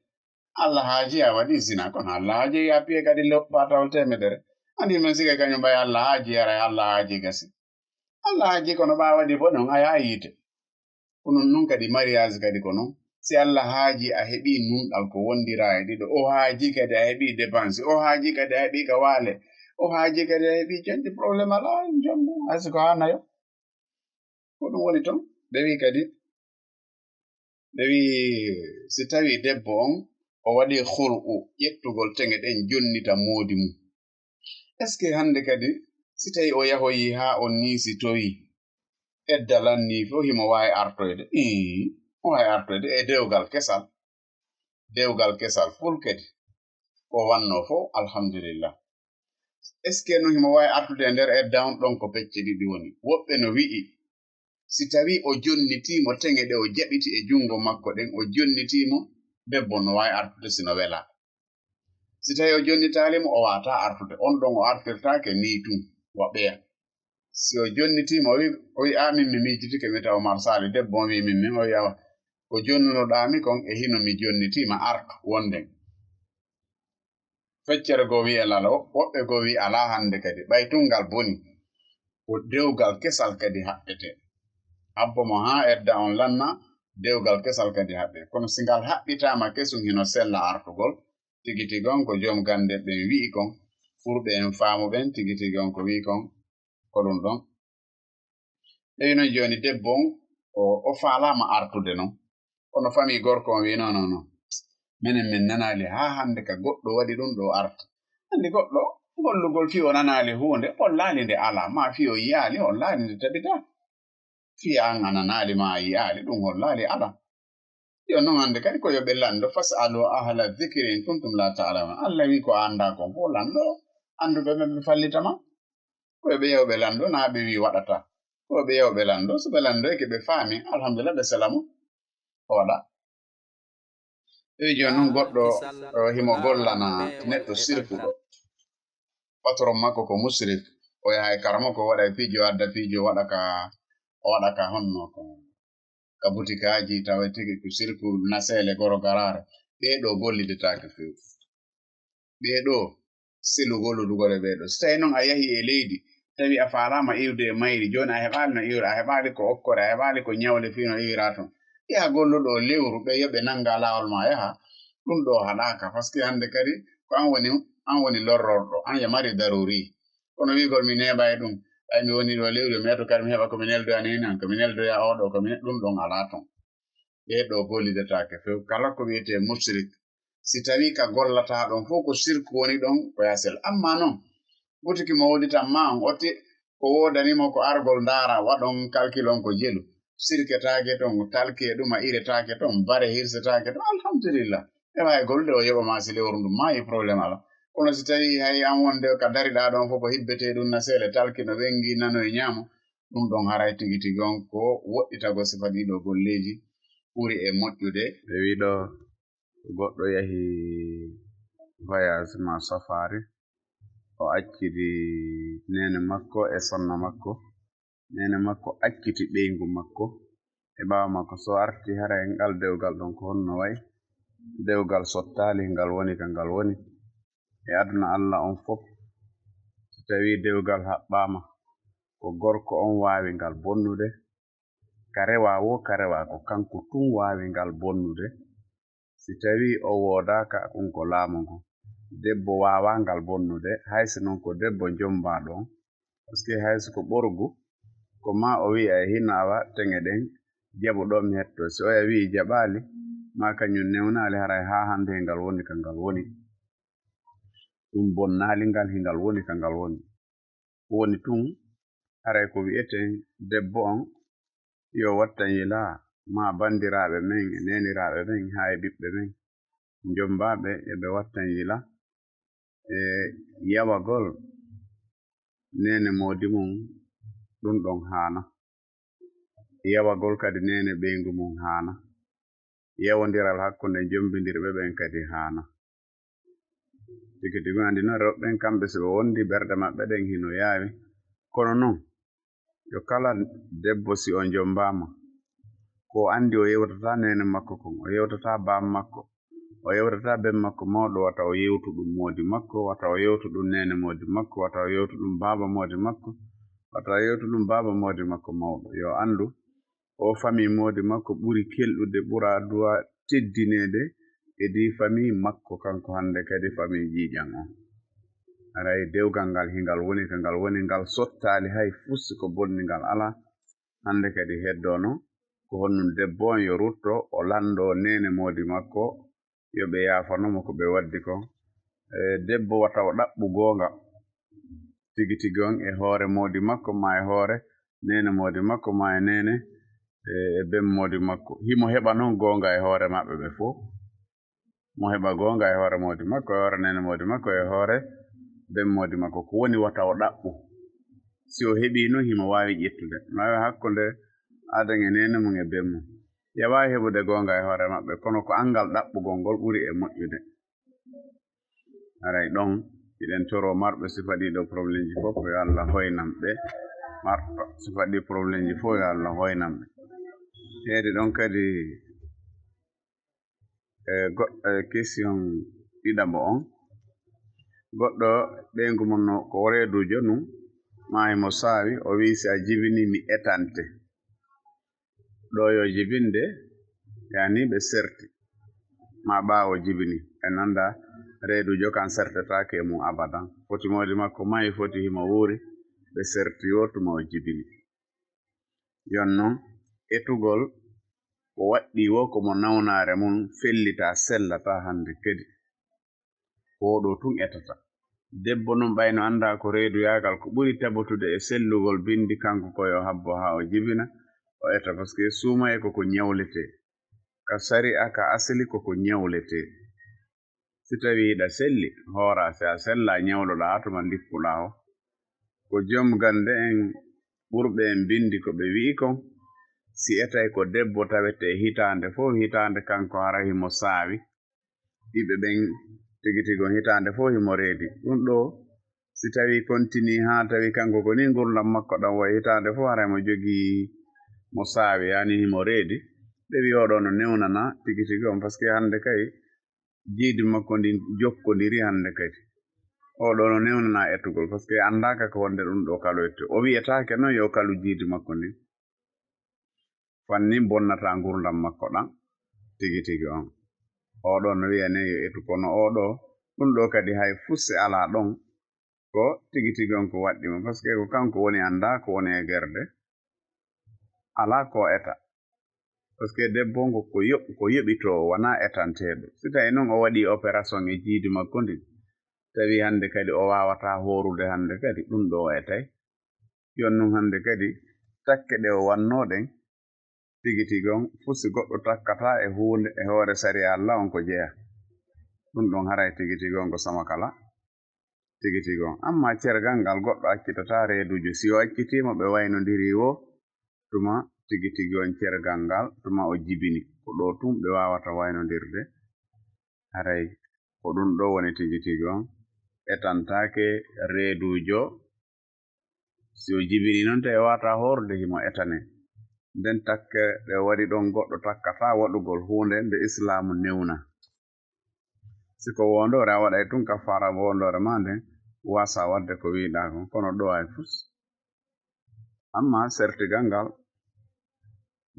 Allah haaji a waɗi zina, kono Allah haaji a piye kadi loppa tawol temedere. Andi men sikka kañum ɓay Allah haaji aray Allah haaji gasi. Allah haaji kono ɓa waɗi bone on a yaha yiite. Ko non, non kadi mariage kadi ko non. Si Allah haaji a heɓi nunɗal ko wondira e ɗiɗo, o haaji kadi a heɓi dépense, o haaji kadi a heɓi ka waale, o haaji kadi a heɓi canji, problème ala, jombu, hay si ko ha nayo. Ko ɗum woni ton. Ɓe wi kadi, ɓe wi si tawi debbo on o waɗi khul'u, ƴettugol teŋe ɗen jonnita moodi mum. Est-ce que hande kadi si tawi o yahoyi ha on niisitoyi, edda lan ni fof himo waawi artoyde? Ii, o waawi artoyde e dewgal kesal. Dewgal kesal ful kadi. Ko wanno fof, alhamdulillah. Est-ce que no himo waawi artude e nder edda on? Ɗon ko pecce ɗiɗi woni. Woɓɓe no wi'i, si tawi o jonnitiimo teŋe ɗe o jaɓiti e junngo makko ɗen, o jonnitiimo, debbo no waawi artude si no wela. Si tawi o jonnitaali mo, o waata artude. On ɗon o artirtaake nii tun, wa ɓeya. Si o jonnitiimo, o wi, o wi, "A, min mi miijitike mi taw Marsaali." Debbo on wi, "Min, min," o wi, "Awa, ko jonnunoɗaa mi kon e hino mi jonnitiima, artu, wonden." Feccere goo wi e lala, wo-, woɓɓe goo wi alaa hande kadi. Ɓay tun ngal boni, ko dewgal kesal kadi haɓɓete. Abbo mo haa edda on lanna, dewgal kesal kadi haɓɓe. Kono si ngal haɓɓitaama kesum hino sella artugol, tigi tigi on ko joom gande ɓen wi'i kon, furɓe en faamu ɓen, tigi tigi on ko wi'i kon, ko ɗum ɗon. Ɓe wi non jooni debbo on, o, o faalaama artude non. Kono famii gorko on wi, "Non, non, non. Menen min nanaali haa hande ka goɗɗo waɗi ɗum ɗo arta." Andi goɗɗo, gollugol fii o nanaali huunde, hollaali nde alaa, maa fii o yi'aali, hollaali nde tabitaa. Fii an a nanaali maa a yi'aali, ɗum hollaali alaa. Yo non hannde kadi ko yo ɓe lanndo, "Fas'alu ahla dhikri in kuntum la ta'lamun." Allah wi ko a anndaa kon fof lanndo annduɓe ɓe, ɓe fallita ma. Ko yo ɓe yahu ɓe lanndo, na ɓe wi waɗata. Ko yo ɓe yahu ɓe lanndo, so ɓe lanndoyke ɓe faami, alhamdulillah, ɓe salamo. O waɗa. Ɓe wi jooni non goɗɗo, eh, himo gollana neɗɗo sirkuɗo. Patron makko ko musrik. O yaha e kara makko, waɗa e pijo, adda pijo, waɗa ka, o waɗa ka honno ko, ka butikaaji, tawa tigi ko sirku naseele goro garaare. Ɓee ɗoo gollidetaake few. Ɓee ɗoo, selugol lutugol e ɓee ɗoo. Si tawii non a yahi e leydi, tawi a faalaama iwde e mayri, jooni a heɓaali no iwra, a heɓaali ko okkore, a heɓaali ko ñawle fii no iwira ton. Yaha golluɗo lewru, ɓe yo ɓe nannga laawol maa yaha. Ɗum ɗoo haɗaaka, parce que hannde kadi ko an woni, an woni lorrorɗo, an ya mari daruri. Kono wiigol mi neeɓa e ɗum, ɓay mi woni ɗo lewru, mi eto kadi mi heɓa ko mi neldoya nene an, ko mi neldoya oo ɗoo, ko mi ne-, ɗum ɗon alaa ton. Ɓee ɗoo gollidetaake few, kala ko wiyetee musrik. Si tawii ka gollataa ɗon fof ko sirku woni ɗon, ko yasel. Amma non, butiki mo woditan ma on, otti ko woodani mo ko argol ndaara, waɗon kalkil on ko jelu. Sirketaake ton, talki e ɗum a iretaake ton, bare hirsetaake ton, alhamdulillah. E waawi gollude o yoɓa ma si lewru ndun maayi, problème alaa. Kono si tawii hay an wonde ka dariɗaa ɗon fof ko hibbetee ɗum naseele, talki no wengi nano e ñaamo, ɗum ɗon haray tigi tigi on ko woɗɗitagol sifa ɗii ɗoo golleeji ɓuri e moƴƴude. Ɓe wi ɗo goɗɗo yahi voyage ma safari, o acciti neene makko e sonna makko. Neene makko acciti ɓeyngu makko e ɓaawo makko. So arti haray ngal dewgal ɗon ko honno wayi? Dewgal sottaali, ngal woni ka ngal woni. E aduna Allah on fof, si tawii dewgal haɓɓaama, ko gorko on waawi ngal bonnude. Ka rewa woo ka rewa, ko kanko tun waawi ngal bonnude. Si tawii o woodaaka, ɗum ko laamu ngu. Debbo waawaa ngal bonnude, hay si non ko debbo jommbaaɗo on. Parce que hay si ko ɓorgu, ko maa o wi'a e hino awa teŋe ɗen, jaɓu ɗo mi hettoo. Si oya wi'i jaɓaali, maa kañum newnaali, haray haa hannde he ngal woni ka ngal woni. Ɗum bonnaali ngal, he ngal woni ka ngal woni. Woni tun, haray ko wi'eten debbo on, yo wattan yila, maa banndiraaɓe men e neeniraaɓe men, haa e ɓiɓɓe men, jommbaaɓe, yo ɓe wattan yila. E yawagol neene moodi mum, ɗum ɗon haana. Yawagol kadi neene ɓeyngu mum haana. Yawondiral hakkunde jommbindirɓe ɓen kadi haana. Tigi tigi anndi non rewɓe ɓen kamɓe si ɓe wondi ɓerɗe maɓɓe ɗen hino yaawi. Kono non, yo kala debbo si o jommbaama, ko o anndi o yewtataa neene makko kon, o yewtataa baam makko, o yewtataa ben makko mawɗo, wata o yewtu ɗum moodi makko, wata o yewtu ɗum neene moodi makko, wata o yewtu ɗum baaba moodi makko, wata o yewtu ɗum baaba moodi makko mawɗo. Yo anndu, o famii moodi makko ɓuri kelɗude, ɓura duwa teddineede e di famii makko, kanko hannde kadi famii ƴiiƴan on. Haray dewgal ngal, hingal woni ka ngal woni, ngal sottaali hay fus, si ko bonningal alaa. Hannde kadi heddoono ko honɗum debbo on yo rutto, o lanndoo neene moodi makko, yo ɓe yaafano mo ko ɓe waddi kon. E, debbo wata o ɗaɓɓu goonga tigi tigi on e hoore moodi makko, maa e hoore neene moodi makko, maa e neene, e, e ben moodi makko. Himo heɓa non goonga e hoore maɓɓe ɓe fof. Mo heɓa goonga e hoore moodi makko, e hoore neene moodi makko, e hoore ben moodi makko. Ko woni wata o ɗaɓɓu. Si o heɓii non, himo waawi ƴettude. No waawi hakkunde adan e neene mum e ben mum. Yo waawi heɓude goonga e hoore maɓɓe, kono ko anngal ɗaɓɓugol ngol ɓuri e moƴƴude. Haray ɗon, hiɗen toroo marɓe sifa ɗii ɗoo problèmeji fof, yo Allah hoynan ɓe. Marɗo sifa ɗii problèmeji fof, yo Allah hoynan ɓe. Heedi ɗon kadi, e, go-, e, question ɗiɗaɓo on. Goɗɗo ɓeyngu mum no ko o reeduujo nun, maa himo saawi, o wi'i, "Si a jibinii, mi etante." Ɗo yo jibinde, yani ɓe serti. Maa ɓaawo jibini, en annda reeduujo kan sertetaake e mum abadan. Foti moodi makko mayi, foti himo wuuri, ɓe serti yo tuma o jibini. Yon non, etugol ko waɗɗii woo ko mo nawnaare mum fellita, sellata hannde kadi. Ko ɗo tun etata. Debbo non ɓay no annda ko reeduyaagal ko ɓuri tabotude e sellugol bindi, kanko ko yo habbo haa o jibina, o eta, parce que suumaye ko ko ñawletee. ka sari'a ka asli ko ko ñawletee. Si tawii hiɗa selli, hooraa, si a sellaa, ñawloɗaa, tuma ndippuɗaa o. Ko jom gannde en ɓurɓe en binndi ko ɓe wi'i kon, si etay ko debbo tawetee hitaande fof hitaande kanko hara himo saawi, ɓiɓɓe ɓen tigi tigi on hitaande fof himo reedi. Ɗum ɗoo, si tawii kontinii haa tawi kanko ko nii ngurndam makko ɗam wayi hitaande fof hara himo jogii mo saawi, yaani himo reedi, ɓe wi'i oo ɗoo no newnanaa tigi tigi on, parce que hannde kay jiidi makko ndin jokkondiri hannde kadi. Oo ɗoo no newnanaa etugol, parce que anndaaka ko wonde ɗum ɗoo kaloyte. O wi'etaake noon yo kalu jiidi makko ndin. Fannin bonnataa ngurndam makko ɗam tigi tigi on. Oo ɗoo no wi'anee yo etu, kono oo ɗoo, ɗum ɗoo kadi hay fusse alaa ɗon ko tigi tigi on ko waɗɗi mo, parce que ko kanko woni anndaa ko woni e gerde. Alaa ko eta. Parce que debbo on ko, ko yoɓ-, ko yoɓitoowo, wanaa etanteeɗo. Si tawii noon o waɗii opération e jiidi makko ndin, tawi hannde kadi o waawataa hoorude hannde kadi, ɗum ɗoo o etay. Yon nun hannde kadi, takke ɗe o wannoo ɗen, tigi tigi on, fuu si goɗɗo takkataa e huunde e hoore sariya Alla on ko jeyaa. Ɗum ɗon haray tigi tigi on ko sama kala. Tigi tigi on. Amma cergal ngal goɗɗo accitataa reeduujo. Si o accitii mo ɓe waynondiri woo, tuma tigi tigi on cergal ngal, tuma o jibini. Ko ɗoo tun ɓe waawata waynondirde. Haray ko ɗum ɗoo woni tigi tigi on. Etantaake reeduujo. Si o jibini noon, tawi o waawataa hoorude, himo etanee. Nden takke ɗe o waɗi ɗon goɗɗo takkataa waɗugol huunde nde Islaamu newna. Si ko woondoore, a waɗay tun kafaara woondoore maa nden, waasaa waɗde ko wi'uɗaa kon, kono ɗoo hay fus. Amma sertigal ngal,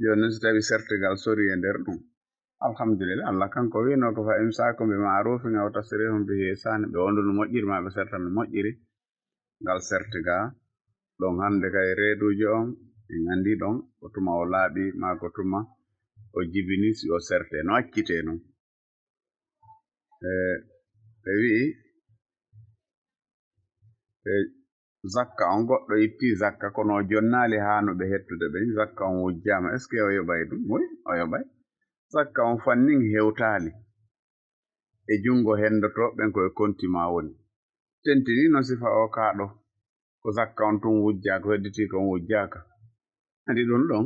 jooni non si tawii sertigal sorii e nder ɗum, alhamdulillah, Alla kanko wi'unoo ko fa imsaakun bi ma'ruufin aw tasriihun bi ihsaan, ɓe wondu no moƴƴiri maa ɓe serta no moƴƴiri. Ngal sertigal ɗon hannde kay reeduujo on, en anndi ɗon ko tuma o laaɓi maa ko tuma o jibini si o sertee no accitee non. E, ɓe wi'i, e, zakka on, goɗɗo itti zakka, kono o jonnaali haa no ɓe hettude ɓen, zakka on wujjaama. Est-ce que o yoɓay ɗum? Oui, o yoɓay. Zakka on fannin hewtaali e junngo henndotooɓe ɓen, ko e konti maa woni. Tentini no sifa o kaa ɗoo, ko zakka on tun wujjaa, ko hedditii kon wujjaaka. Anndi ɗum ɗon,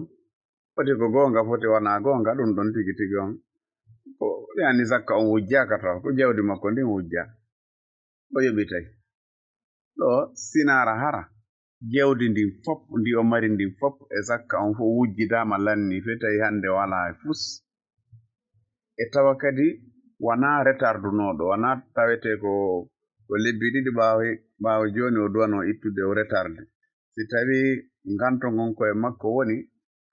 foti ko goonga, foti wanaa goonga, ɗum ɗon tigi tigi on. Ko, yaani zakka on wujjaaka taw, ko jawdi makko ndin wujjaa. O yoɓitay. Ɗoo sinaara hara, jawdi ndin fof, ndi o mari ndin fof, e zakka on fof wujjidaama lannii, fii tawi hannde walaa e fus. E tawa kadi wanaa retardunooɗo, wanaa tawetee ko, ko lebbi ɗiɗi ɓaawo, ɓaawo jooni o duwanoo ittude o retarde. Si tawii nganto ngon ko e makko woni,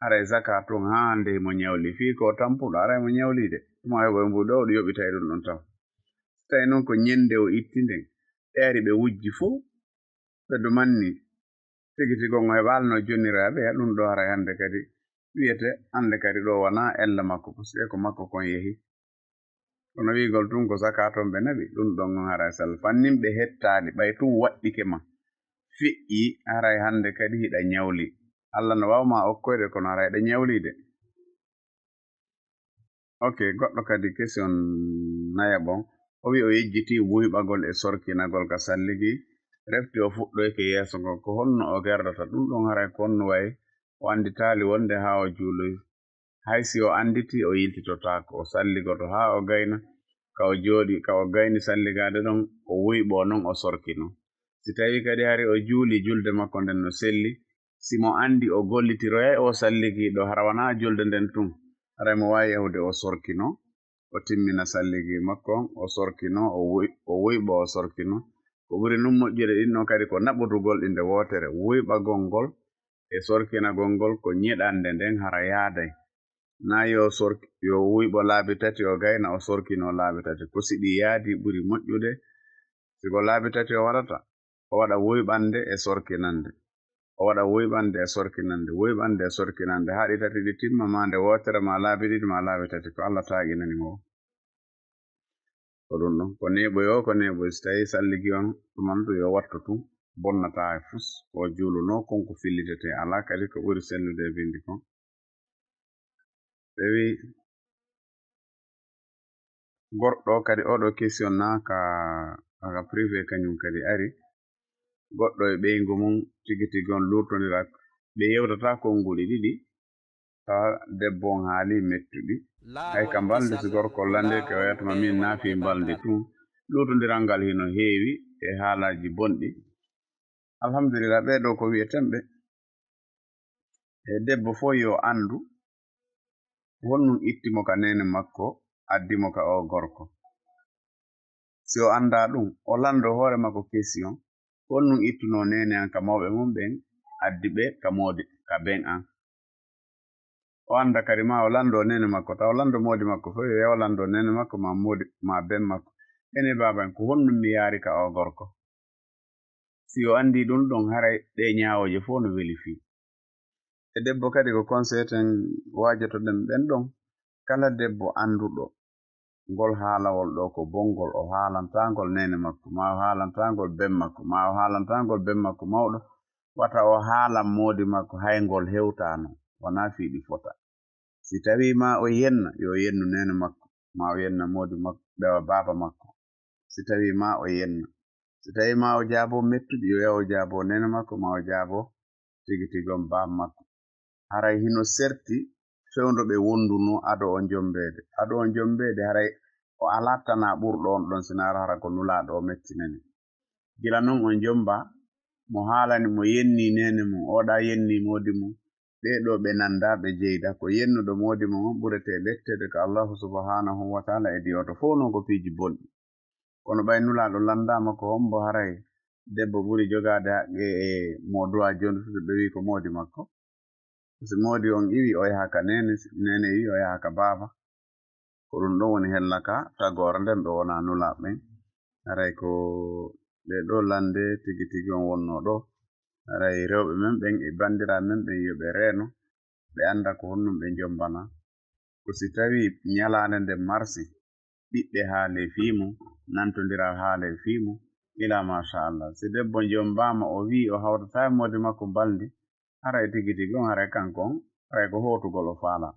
haray zaka tun haa hannde himo ñawli. Fii ko tampuɗo, haray mo ñawli de. Tuma heɓa e mbuuɗi o, ɗum yoɓitay ɗum ɗon taw. Si tawii noon ko ñennde o itti nden, ɓe ari ɓe wujji fof, ɓe dumanni, tigi tigi on o heɓaali no jonniraaɓe, ɗum ɗoo haray hannde kadi wiyete, hannde kadi ɗoo wanaa ella makko, parce que ko makko kon yehi. Kono wi'ugol tun ko zaka ton ɓe naɓi, ɗum ɗon haray sal. Fannin ɓe hettaali, ɓay tun waɗɗike ma. Feƴƴi, haray hannde kadi hiɗa ñawli. Alla no waaw ma okkoyde, kono haray hiɗa ñawli de. Ok, goɗɗo kadi question nayaɓo. O wi'i o yejjiti wuyɓagol e sorkinagol ka salligi, refti o fuɗɗoyke yeeso ngon. Ko honno o gerdata? Ɗum ɗon haray ko honno wayi? O annditaali wonde haa o juuloy. Hay si o annditi, o yiltitotaako. O salligoto haa o gayna, ka o jooɗi, ka o gayni salligaade ɗon, o wuyɓoo non, o sorkinoo. Si tawii kadi hari o juuli julde makko nden no selli, si mo anndi o gollitiroyay o salligiiɗo, hara wanaa julde nden tun, haray mo waawi yahude o sorkinoo, o timmina salligi makko on, o sorkinoo, o wuy-, o wuyɓoo, o sorkinoo. Ko ɓuri nun moƴƴude ɗin ɗon kadi ko naɓodugol ɗi nde wootere, wuyɓagol ngol e sorkinagol ngol ko ñeɗannde nden hara yaaday. Naa yo sork-, yo wuyɓo laabi tati, o gayna, o sorkinoo laabi tati. Ko si ɗi yaadii ɓuri moƴƴude, si ko laabi tati o waɗata, o waɗa wuyɓande e sorkinande. O waɗa wuyɓande e sorkinande, wuyɓande e sorkinande, haa ɗi tati ɗi timma, maa nde wootere, maa laabi ɗiɗi, maa laabi tati, ko Alla taaginani mo. Ko ɗum ɗon, ko neeɓoy o, ko neeɓoy. Si tawii salligi on, ɗum ɗon yo wattu tun, bonnataa e fus, ko o juulunoo kon ko fillitete, alaa kadi ko ɓuri sellude e binndi kon. Ɓe wi'i, Gorɗo kadi oɗo question na ka, ka privé kañum kadi ari. Goɗɗo e ɓeyngu mum tigi tigi on luurtondira. Ɓe yewtata konnguɗi ɗiɗi. Tawa debbo on haali mettuɗi. Hay ka mbalndi si gorko lande ke o yatuma min naafi mbalndi tun. Luutondiral ngal hino heewi e haalaaji bonɗi. Alhamdulillah, ɓee ɗo ko wi'eten ɓe. E debbo fof yo anndu honɗum itti mo ka neene makko, addi mo ka o gorko. Si o anndaa ɗum, o lanndo hoore makko question, honɗum ittunoo neene an ka mawɓe mum ɓen, addi ɓe ka moodi, ka ben an. O annda kadi ma o lanndo neene makko, taw o lanndo moodi makko fof, yo o lanndo neene makko ma moodi, ma ben makko. Ene baaba en, ko honɗum mi yaari ka o gorko? Si o anndi ɗum ɗon, haray ɗe ñaawooje fof no weli fii. E debbo kadi ko conseil ten waajotoɗen ɓen ɗon, kala debbo annduɗo ngol haalawol ɗo ko bonngol, o haalantangol neene makko, ma o haalantangol ben makko, ma o haalantangol ben makko mawɗo, wata o haalan moodi makko hay ngol hewtaano, wonaa fii ɗi fota. Si tawii ma o yenna, yo o yennu neene makko, ma o yenna moodi makko, ɓewa baaba makko. Si tawii ma o yenna. Si tawii ma o jaabo mettuɗi, yo yaw o jaabo neene makko, ma o jaabo tigi tigi on baaba makko. Haray hino serti fewndo ɓe wondunoo ado o jombeede. Ado o jombeede, haray o alaa tanaa ɓurɗo on ɗon, si naara hara ko Nulaaɗo o mettinani. Gila non on jomba, mo haalani, mo yenni neene mum, oɗa yenni moodi mum, ɓee ɗo ɓe nanda, ɓe jeyda. Ko yennuɗo moodi mum on ɓurete ɓetteede ka Allahu subhanahu wa ta'ala e diyoto. Fof non ko piiji bonɗi. Kono ɓay Nulaaɗo landaama ko hombo haray debbo ɓuri jogaade haqqe e mo duwa jontude, ɓe wi ko moodi makko. Si moodi on iwi o yaha ka neene, si neene iwi o yaha ka baaba. Ko ɗum ɗon woni hella ka tagoore nden ɓe wona Nulaaɓe ɓen. Haray ko ɗee ɗo lande tigi tigi on wonnoo ɗo. Haray rewɓe men ɓen e banndiraaɓe men ɓen yo ɓe reeno, ɓe annda ko honɗum ɓe jombana. Ko si tawii ñalaande nden marsi, ɓiɓɓe haale fii mum, nantondiral haale fii mum, ila machallah. Si debbo jombaama, o wii o hawtataa e moodi makko mbalndi, haray tigi tigi on, haray kanko on, haray ko hootugol o faala.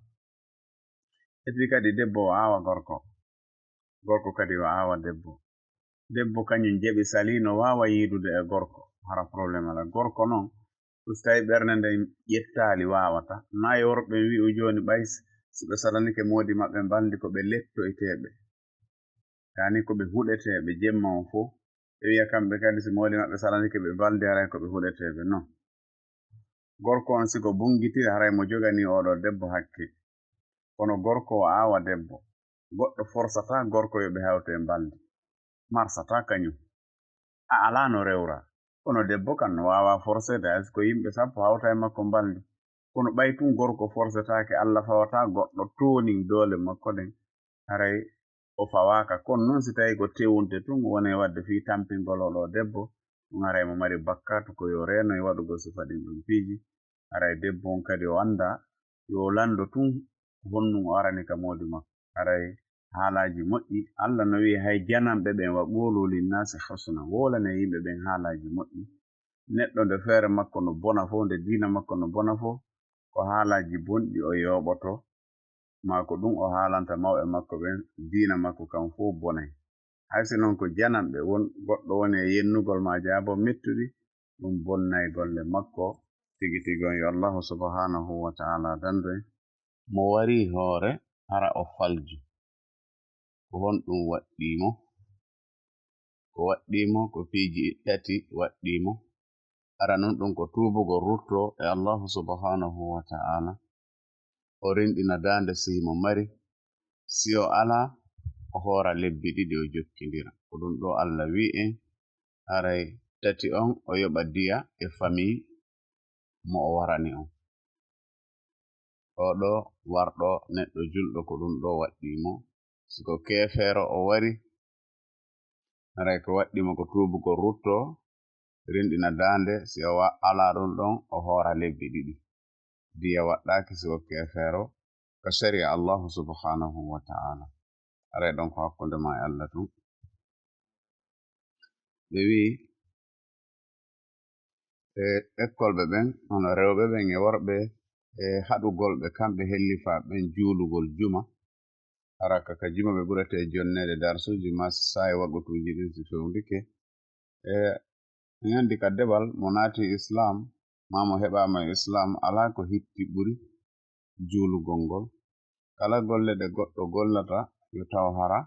Et puis kadi debbo o aawa gorko, gorko kadi o aawa debbo. Debbo kañum jaɓi sali no waawa yiidude e gorko, hara problème alaa. Gorko non, so tawi ɓernde nden ƴettaali, waawata. Nayi worɓe ɓen wi'u jooni ɓay si ɓe salanike moodi maɓɓe mbalndi ko ɓe lettoyteeɓe. Yaani ko ɓe huɗeteeɓe jemma on fof. Ɓe wi'a kamɓe kadi si moodi maɓɓe salanike ɓe mbalndi haray ko ɓe huɗeteeɓe. Non. Gorko on si ko bungitiri haray mo jogani oɗo debbo hakke. Kono gorko o aawa debbo. Goɗɗo forsataa gorko yo ɓe hawte e mbalndi. Marsataa kañum. A alaa no rewra. Kono debbo kan no waawa forseede, hay so ko yimɓe sappo hawta e makko mbalndi. Kono ɓay tun gorko forsetaake, Alla fawataa goɗɗo toonin doole makko ɗen, haray o fawaaka. Kono non si tawi ko tewunte tun woni e waɗde fii tampingol oɗo debbo, ɗum haray mo mari bakkaatu ko yo reeno e waɗugol sifa ɗin ɗon piiji. Haray debbo on kadi o annda, yo o lanndo tun ko honɗum o arani ka moodi makko. Haray haalaaji moƴƴi, Alla no wi'i hay jananɓe ɓen, wa quulu linnaasi husna, wowlane yimɓe ɓen haalaaji moƴƴi. Neɗɗo nde feere makko no bona fof, nde diina makko no bona fof, ko haalaaji bonɗi o yooɓoto, maa ko ɗum o haalanta mawɓe makko ɓen, diina makko kan fof bonay. Hay si non ko jananɓe won, goɗɗo woni e yennugol ma jaabo mettuɗi, ɗum bonnay golle makko tigi tigi on. Yo Allahu subhanahu wa ta'ala dandu en. Mo wari hoore, hara o falju. Ko honɗum waɗɗii mo? Ko waɗɗii mo, ko piiji tati waɗɗii mo. Hara non ɗum ko tuubugol rutto e Allahu subhanahu wa ta'ala. O rinɗina daande si himo mari. Si o alaa, o hoora lebbi ɗiɗi o jokkindira. Ko ɗum ɗo Alla wi'i en, haray tati on o yoɓa diya e famii mo o warani on. Oɗo warɗo neɗɗo julɗo ko ɗum ɗo waɗɗii mo. Si ko keefeero o wari, haray ko waɗɗii mo ko tuubugol rutto, rinɗina daande, si o wa-, alaa ɗum ɗon, o hoora lebbi ɗiɗi. Diya waɗɗaaki si ko keefeero, ka sariya Allahu subhanahu wa ta'ala. Haray ɗon ko hakkunde ma e Alla tun. Ɓe wi'i, e ekkolɓe ɓen, hono rewɓe ɓen e worɓe, e haɗugol ɓe kamɓe hellifaaɓe ɓen juulugol juma. Hara ka, ka juma ɓe ɓurete jonneede darsuuji ma si saa'i waqtuuji ɗin si fewndike. E, mi anndi ka debal mo naati Islam, maa mo heɓaama e Islam, alaa ko hitti ɓuri juulugol ngol. Kala golle ɗe goɗɗo gollata, yo taw hara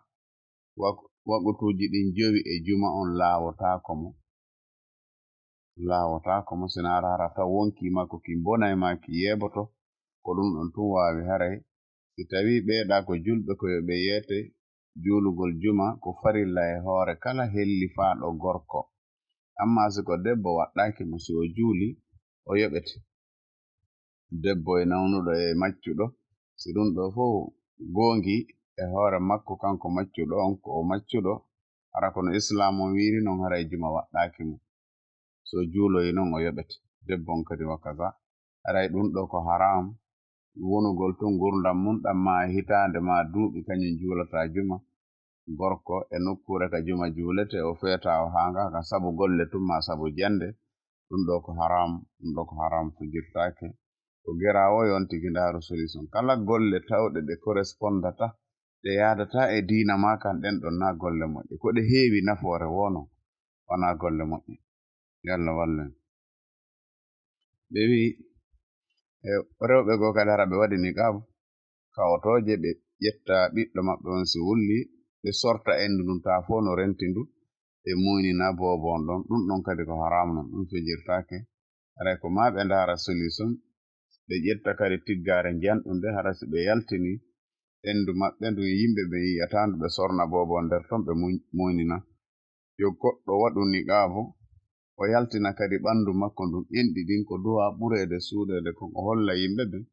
waq-, waqtuuji ɗin jowi e juma on laawotaako mo. Laawotaako mo, sina hara hara taw wonkii makko ki bonay maa ki yeeboto, ko ɗum ɗon tun waawi haray. Si tawii ɓeeɗaa ko julɓe, ko yo ɓe yeete juulugol juma ko farilla e hoore kala hellifaaɗo gorko. Ammaa si ko debbo waɗɗaaki mo, si o juuli, o yoɓete. Debbo e nawnuɗo e maccuɗo, si ɗum ɗoo fof goongi e hoore makko, kanko maccuɗo on, ko o maccuɗo, hara kono Islaam on wiiri non, haray juma waɗɗaaki mo. So juuloyi non, o yoɓete. Debbo on kadi wa kaza. Haray ɗum ɗoo ko haraam. Wonugol tun ngurndan mun ɗan maa hitaande maa duuɓi, kañum juulataa juma. Gorko e nokkuure ka juma juulete, o feetaa, o haangaaka sabu golle tun maa sabu jannde, ɗum ɗoo ko haraam, ɗum ɗoo ko haraam, fijirtaake. Ko geraawo yo on tigi ndaaru solution. Kala golle tawɗe ɗe correspondata, ɗe yaadataa e diina maa kan, ɗen ɗon na golle moƴƴe. Ko ɗe heewi nafoore woo non, wanaa golle moƴƴe. Yo Allah wallu en. Ɓe wi'i, e, rewɓe goo kadi hara ɓe waɗi niqaab, ka otooje, ɓe ƴetta ɓiɗɗo maɓɓe on si wulli, ɓe sorta endu ndun taa fow no renti ndu, ɓe muynina boobo on ɗon. Ɗum ɗon kadi ko haraam non, ɗum fijirtaake. Haray ko maa ɓe ndaara solution, ɓe ƴetta kadi tiggaare njanɗunde, hara si ɓe yaltini endu maɓɓe ndun, yimɓe ɓe yi'ataa ndu, ɓe sorna boobo on nder ton, ɓe muy-, muynina. Yo goɗɗo waɗu niqaabu, o yaltina kadi ɓandu makko ndun enɗi ɗin, ko du'a ɓureede suuɗeede kon, o holla yimɓe ɓen.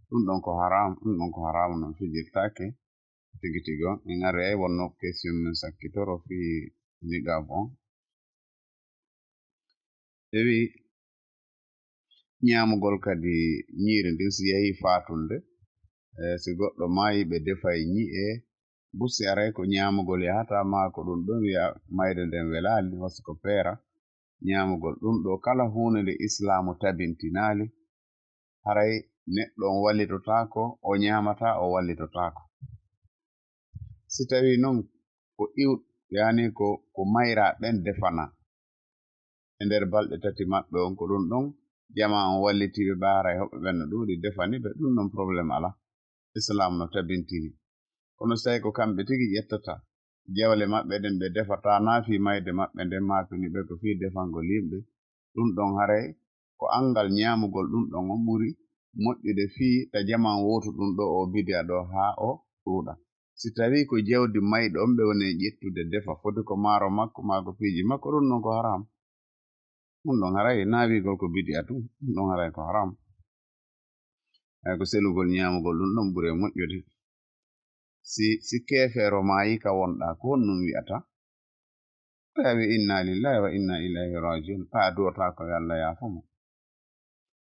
Ɗum ɗon ko haraam, ɗum ɗon ko haraam non, fijirtaake tigi tigi on. En ari ay wonno question men sakkitoro fii niqaabu on. Ɓe wi'i, ñaamugol kadi ñiiri ndin si yahii faatunde, e, si goɗɗo maayi, ɓe defay ñi'e, busi aray ko ñaamugol yahata, maa ko ɗum ɗon wi'a mayde nden welaali, wasi ko peera. Ñaamugol ɗum ɗoo, kala huunde nde Islaamu tabintinaali, haray neɗɗo on wallitotaako, o ñaamataa, o wallitotaako. Si tawii non ko iw-, yaani ko, ko mayraa ɓen defanaa, e nder balɗe tati maɓɓe on, ko ɗum ɗon jamaa on wallitiiɓe ɓe, haray hoɓɓe ɓen no ɗuuɗi, defani ɓe, ɗum ɗon problème alaa. Islaam no tabintini. Kono si tawii ko kamɓe tigi ƴettata jawle maɓɓe ɗen, ɓe defata naa fii mayde maɓɓe nden, maapini ɓe ko fii defangol yimɓe, ɗum ɗon haray ko anngal ñaamugol ɗum ɗon on ɓuri moƴƴude fii ta jaman wootu ɗum ɗoo o bidi'a ɗoo haa o ɗuuɗa. Si tawii ko jawdi mayɗo on ɓe woni e ƴettude defa, foti ko maaro makko maa ko piiji makko, ɗum ɗon ko haram. Ɗum ɗon haray naa wi'ugol ko bidi'a tun, ɗum ɗon haray ko haram. Hay ko selugol ñaamugol ɗum ɗon ɓuri e moƴƴude. Si, si keefeero maayi ka wonɗaa, ko honɗum wi'ataa? Ɓe wi'a, "Inna lillahi wa inna ilayhi raji'un." A du'otaako yo Allah yaafo mo.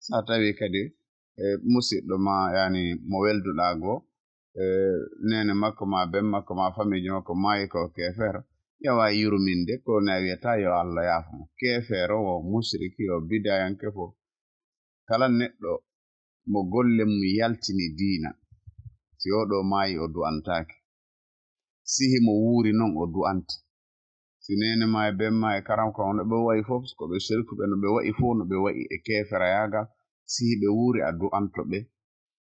So a tawii kadi, e, musiɗɗo maa, yaani mo welduɗaa goo, e, neene makko maa ben makko maa famiijo makko maayi ko keefeero, yawa yurminde, ko ne a wi'ataa yo Allah yaafo mo. Keefeero wo, musriki yo, bidayanke fof. Kala neɗɗo mo golle mum yaltini diina, si oo ɗoo maayi, o du'antaake. Si himo wuuri non, o du'ante. Si neene maa e ben maa e karam kan, no ɓe wa'i fof, ko ɓe serkuɓe, no ɓe wa'i fof, no ɓe wa'i e keeferayaagal, si hiɓe wuuri, a du'anto ɓe,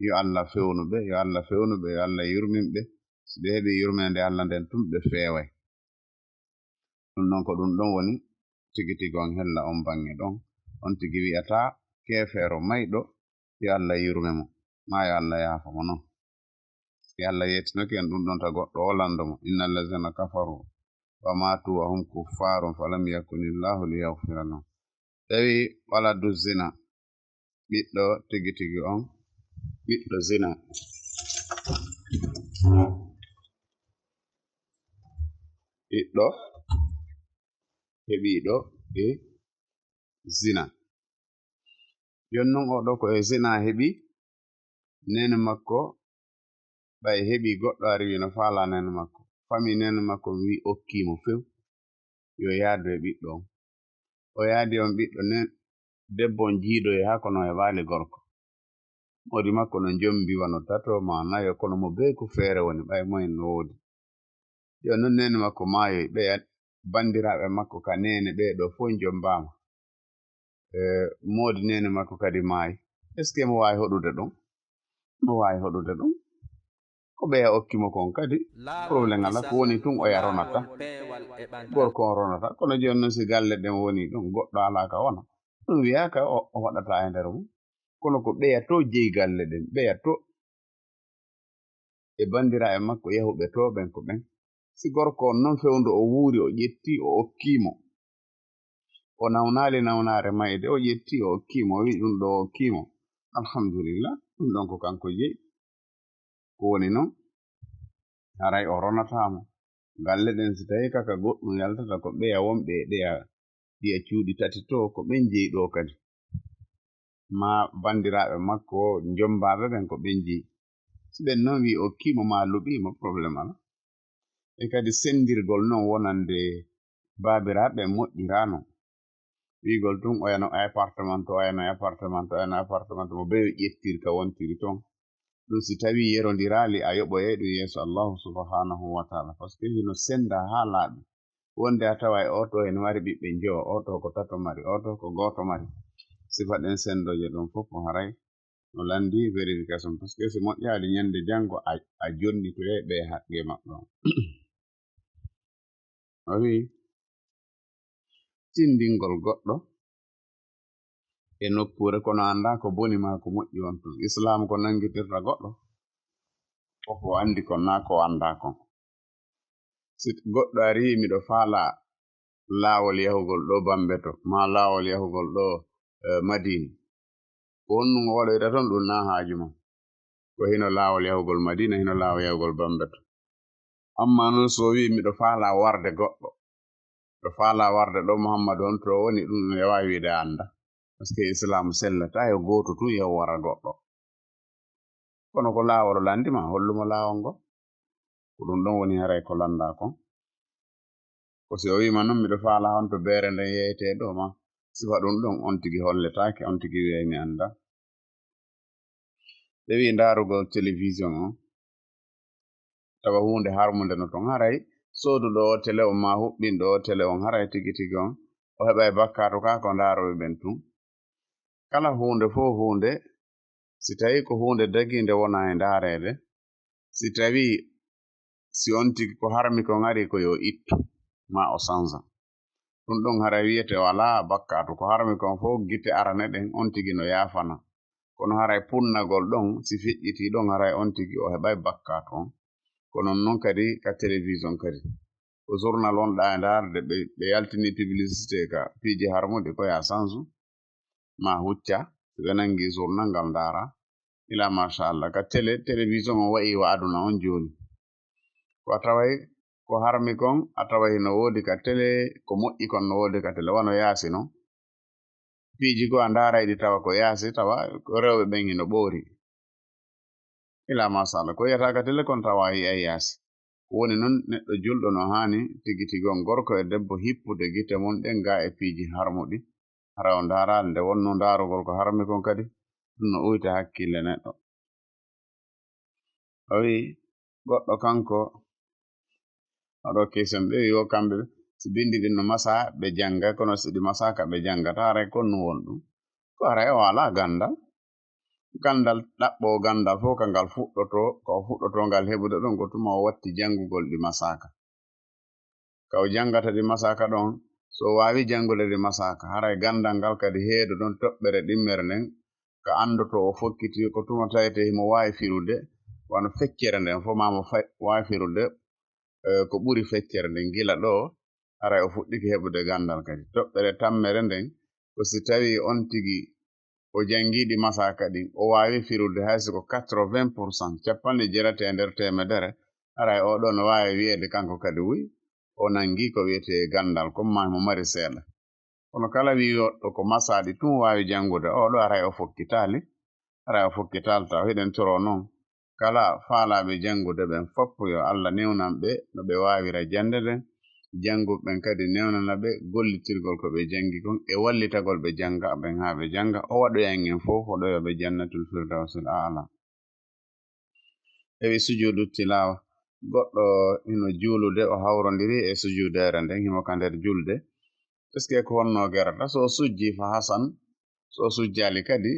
yo Allah fewnu ɓe, yo Allah fewnu ɓe, yo Allah yurmin ɓe. Si ɓe heɓii yurmeende Allah nden tun, ɓe feeway. Ɗum ɗon ko ɗum ɗon woni tigi tigi on hella on baŋŋe ɗon. On tigi wi'ataa keefeero mayɗo, yo Allah yurme mo, maa yo Allah yaafo mo non. Si Allah yettinoke en ɗum ɗon ta goɗɗo o lanndo mo, "Inna allazina kafaru wa maatu wa hum kuffarun falam yakunillahu liyaghfira lahum." Tawi waladu zina, ɓiɗɗo tigi tigi on, ɓiɗɗo zina. Ɓiɗɗo heɓiiɗo e zina. Jon non oo ɗoo ko e zina heɓi, neene makko, ɓay heɓi goɗɗo ari wi no faala neene makko. Fami neene makko wi okki mo few, yo yaadu e ɓiɗɗo on. O yaadi on ɓiɗɗo nen, debbo on jiidoyi haa kono heɓaali gorko. Moodi makko no njombi wano tato ma nayo, kono mo bee ko feere woni, ɓay moyen no woodi. Yo non neene makko maayoy, ɓeya banndiraaɓe makko ka neene ɓee ɗoo fof njombaama. E, moodi neene makko kadi maayi. Est-ce que mo waawi hoɗude ɗum? Mo waawi hoɗude ɗum. Ko ɓeya okki mo kon kadi, problème alaa, ko woni tun oya ronata. Gorko on ronata. Kono jooni non si galle ɗen woni ɗum, goɗɗo alaa ka wona. Ɗum wiyaaka o, o waɗata e nder mum. Kono ko ɓeya to jeyi galle ɗen, ɓeya to e banndiraaɓe makko yahuɓe to ɓen ko ɓen. Si gorko on non fewndo o wuuri, o ƴetti, o okki mo. O nawnaali nawnaare mayde, o ƴetti, o okki mo, o wi'i ɗum ɗo o okki mo. Alhamdulillah, ɗum ɗon ko kanko jeyi. Ko woni non, haray o ronataa mo. Galle ɗen si tawi kaka goɗɗum yaltata ko ɓeya wonɓe e ɗeya ɗiya cuuɗi tati to, ko ɓen jeyi ɗo kadi. Maa banndiraaɓe makko, njombaaɓe ɓen ko ɓen jeyi. Si ɓen non wi'i okki mo maa luɓi mo, problème alaa. E kadi senndirgol non wonande baabiraaɓe ɓen moƴƴiraa non. Wi'gol tun oya no appartement to, oya no appartement to, oya no appartement to, mo beyo ƴettir ka wontiri ton. Ɗum si tawii yerondiraali, a yoɓoyay ɗum yeeso Allahu subhanahu wa taala. Parce que hino sennda haa laaɓi. Wonde a taway oo to hino mari ɓiɓɓe njowo, oo to ko tato mari, oo to ko gooto mari. Sifa ɗen senndooje ɗon fof ko haray no lanndi vérification. Parce que si moƴƴaali ñande janngo, a, a jonnitoyay ɓe haqqe maɓɓe on. O wi'i, tindingol goɗɗo e nokkuure kono anndaa ko boni maa ko moƴƴi on tun. Islaam ko nanngitirta goɗɗo, fof o anndi kon naa ko o anndaa kon. Si goɗɗo ari, miɗo faala laawol yahugol ɗo Bambeto, maa laawol yahugol ɗo, eh, Madina. Ko honɗum o waɗoyta ton? Ɗum na haaju ma. Ko hino laawol yahugol Madina, hino laawol yahugol Bambeto. Amma non so o wi'i, "Miɗo faala warde goɗɗo, miɗo faala warde ɗo Muhammadu on to woni," ɗum no waawi wi'de annda. Parce que Islam sellata yo gooto tun yahu wara goɗɗo. Kono ko laawol o lanndi ma, hollu mo laawol ngol. Ko ɗum ɗon woni haray ko lannda kon. Ko si o wi'i ma non, "Miɗo faala on to beere nden yeyetee ɗo ma," sifa ɗum ɗon on tigi holletaake, on tigi wi'ay mi annda. Ɓe wi'i ndaarugol télévision on, tawa huunde harmunde no ton, haray sooduɗo o télé on maa huɓɓinɗo o télé on, haray tigi tigi on o heɓay bakkaatu ka ko ndaarooɓe ɓen tun. Kala huunde fof huunde, si tawi ko huunde dagiinde wona e ndaareede, si tawi si on tigi ko harmi kon ari ko yo ittu, ma o sansa. Ɗum ɗon haray wiyete o alaa bakkaatu. Ko harmi kon fof gite arane ɗen on tigi no yaafana. Kono haray punnagol ɗon, si feƴƴitii ɗon, haray on tigi o heɓay bakkaatu on. Ko non non kadi ka télévision kadi. Ko journal wonɗaa e ndaarde, ɓe, ɓe yaltini publicité ka piiji harmuɗi, ko ya sansu, ma hucca, si ɓe nangi journal ngal ndaara. Ila machallah, ka télé, télévision on wa'i wa aduna on jooni. Ko a taway, ko harmi kon, a taway hino woodi ka télé, ko moƴƴi kon no woodi ka télé, wano yaasi non. Piiji goo a ndaaray ɗi tawa ko yaasi, tawa ko rewɓe ɓen hino ɓoori. Ila machallah, ko yiyata ka télé kon tawa a yi'ay yaasi. Ko woni non, neɗɗo julɗo no haani tigi tigi on gorko e debbo hippude gite mum ɗen gaa e piiji harmuɗi. Hara o ndaaraali nde wonno ndaarugol ko harmi kon kadi, ɗum no uyta hakkille neɗɗo. O wi'i, goɗɗo kanko, oɗo question, ɓe wi'i, wo kamɓe, si bindi ɗin no masa, ɓe jannga, kono si ɗi masaaka, ɓe janngata, haray kon no won ɗum. Ko haray o alaa ganndal. Ganndal, ɗaɓɓoowo ganndal fof, ka ngal fuɗɗotoo, ka o fuɗɗotoo ngal heɓude ɗon, ko tuma o watti janngugol ɗi masaaka. Ka o janngata ɗi masaaka ɗon, so o waawi janngude ɗi masaaka, haray ganndal ngal kadi heedo ɗon toɓɓere ɗimmere nden, ka anndotoo o fokkiti, ko tuma tawetee himo waawi firude, wano feccere nden fof, maa mo fay-, waawi firude, eh, ko ɓuri feccere nden. Gila ɗo, haray o fuɗɗike heɓude ganndal kadi. Toɓɓere tammere nden, ko si tawii on tigi o janngii ɗi masaaka ɗin, o waawi firude hay si ko quatre-vingts pour cent, cappanɗe jeetati e nder teemedere, haray oo ɗoo no waawi wiyeede kanko kadi, wuy, o nanngii ko wiyetee ganndal, comme maa himo mari seeɗa. Kono kala wi'ooɗo ko masaaɗi tun waawi janngude, oo ɗoo haray o fokkitaali, haray o fokkitaali taw. Hiɗen toroo non kala faalaaɓe janngude ɓen fof, yo Alla newnan ɓe no ɓe waawira jannde nden, jannguɓe ɓen kadi newnana ɓe gollitirgol ko ɓe janngi kon e wallitagol ɓe janngaaɓe ɓen haa ɓe jannga. O waɗoya en en fof hoɗoyooɓe jannatul firdawsil aala. Ewi sujuudu tilaawa. Goɗɗo hino juulude, o hawrondiri e sujuudeere nden, himo ka nder julde. Est-ce que ko honno gerata? So o sujji fa hasan, so o sujjaali kadi,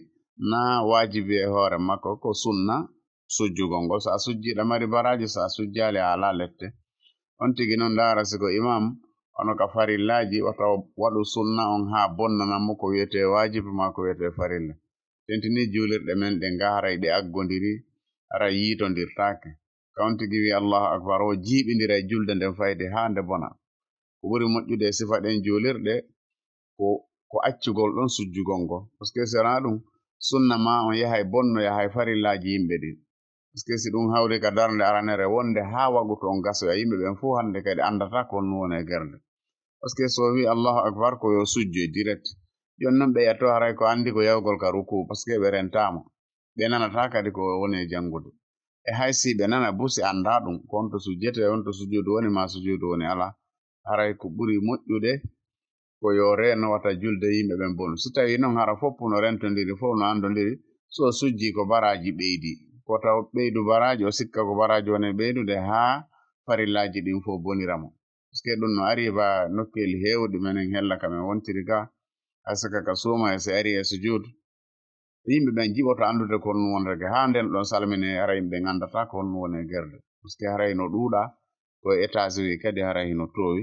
na waajibi e hoore makko, ko sunna sujjugol ngol. So a sujjii, ɗa mari baraaji, so a sujjaali, a alaa lette. On tigi non ndaara si ko imam, hono ka farillaaji, wata o waɗu sunna on haa bonnana mo ko wiyetee waajibi maa ko wiyetee farilla. Tentini juulirɗe men ɗen ga haray ɗe aggondiri, haray yiitondirtaake. Ka on tigi wi Allahu Akbar, o jiiɓindira e julde nden fayde haa nde bona. Ko ɓuri moƴƴude e sifa ɗen juulirɗe ko, ko accugol ɗon sujjugol ngol. Parce que si wonaa ɗum, sunna ma on yahay bonnoya hay farillaaji yimɓe ɗin. Parce que si ɗum hawri ka darnde aranere wonde haa wagutu on gasoya, yimɓe ɓen fof hannde kadi anndataa ko honno woni e gerde. Parce que so o wi Allahu Akbar ko yo sujjoy direct. Jooni non ɓe yetto haray ko anndi ko yahugol ka ruku, parce que ɓe rentaama. Ɓe nanataa kadi ko woni e janngude. E hay si ɓe nana bu si anndaa ɗum, ko on to sujjete, on to sujuudu woni maa sujuudu woni alaa. Haray ko ɓuri moƴƴude ko yo reeno wata julde yimɓe ɓen bonu. Si tawii non hara fof no rentondiri, fof no anndondiri, so o sujjii ko baraaji ɓeydi. Ko taw ɓeydu baraaji, o sikka ko baraaji woni ɓeydude haa farillaaji ɗin fof bonira mo. Parce que ɗum no ari ba nokkeeli heewɗi menen hella ka men wontiri ga, hay saka ka suuma e si ari e sujuudu. Yimɓe ɓen jiɓoto anndude ko honno wonrege. Haa nden ɗon salmine haray yimɓe ɓen anndataa ko honno woni e gerde. Parce que haray no ɗuuɗa, ko e États-Unis kadi haray hino toowi.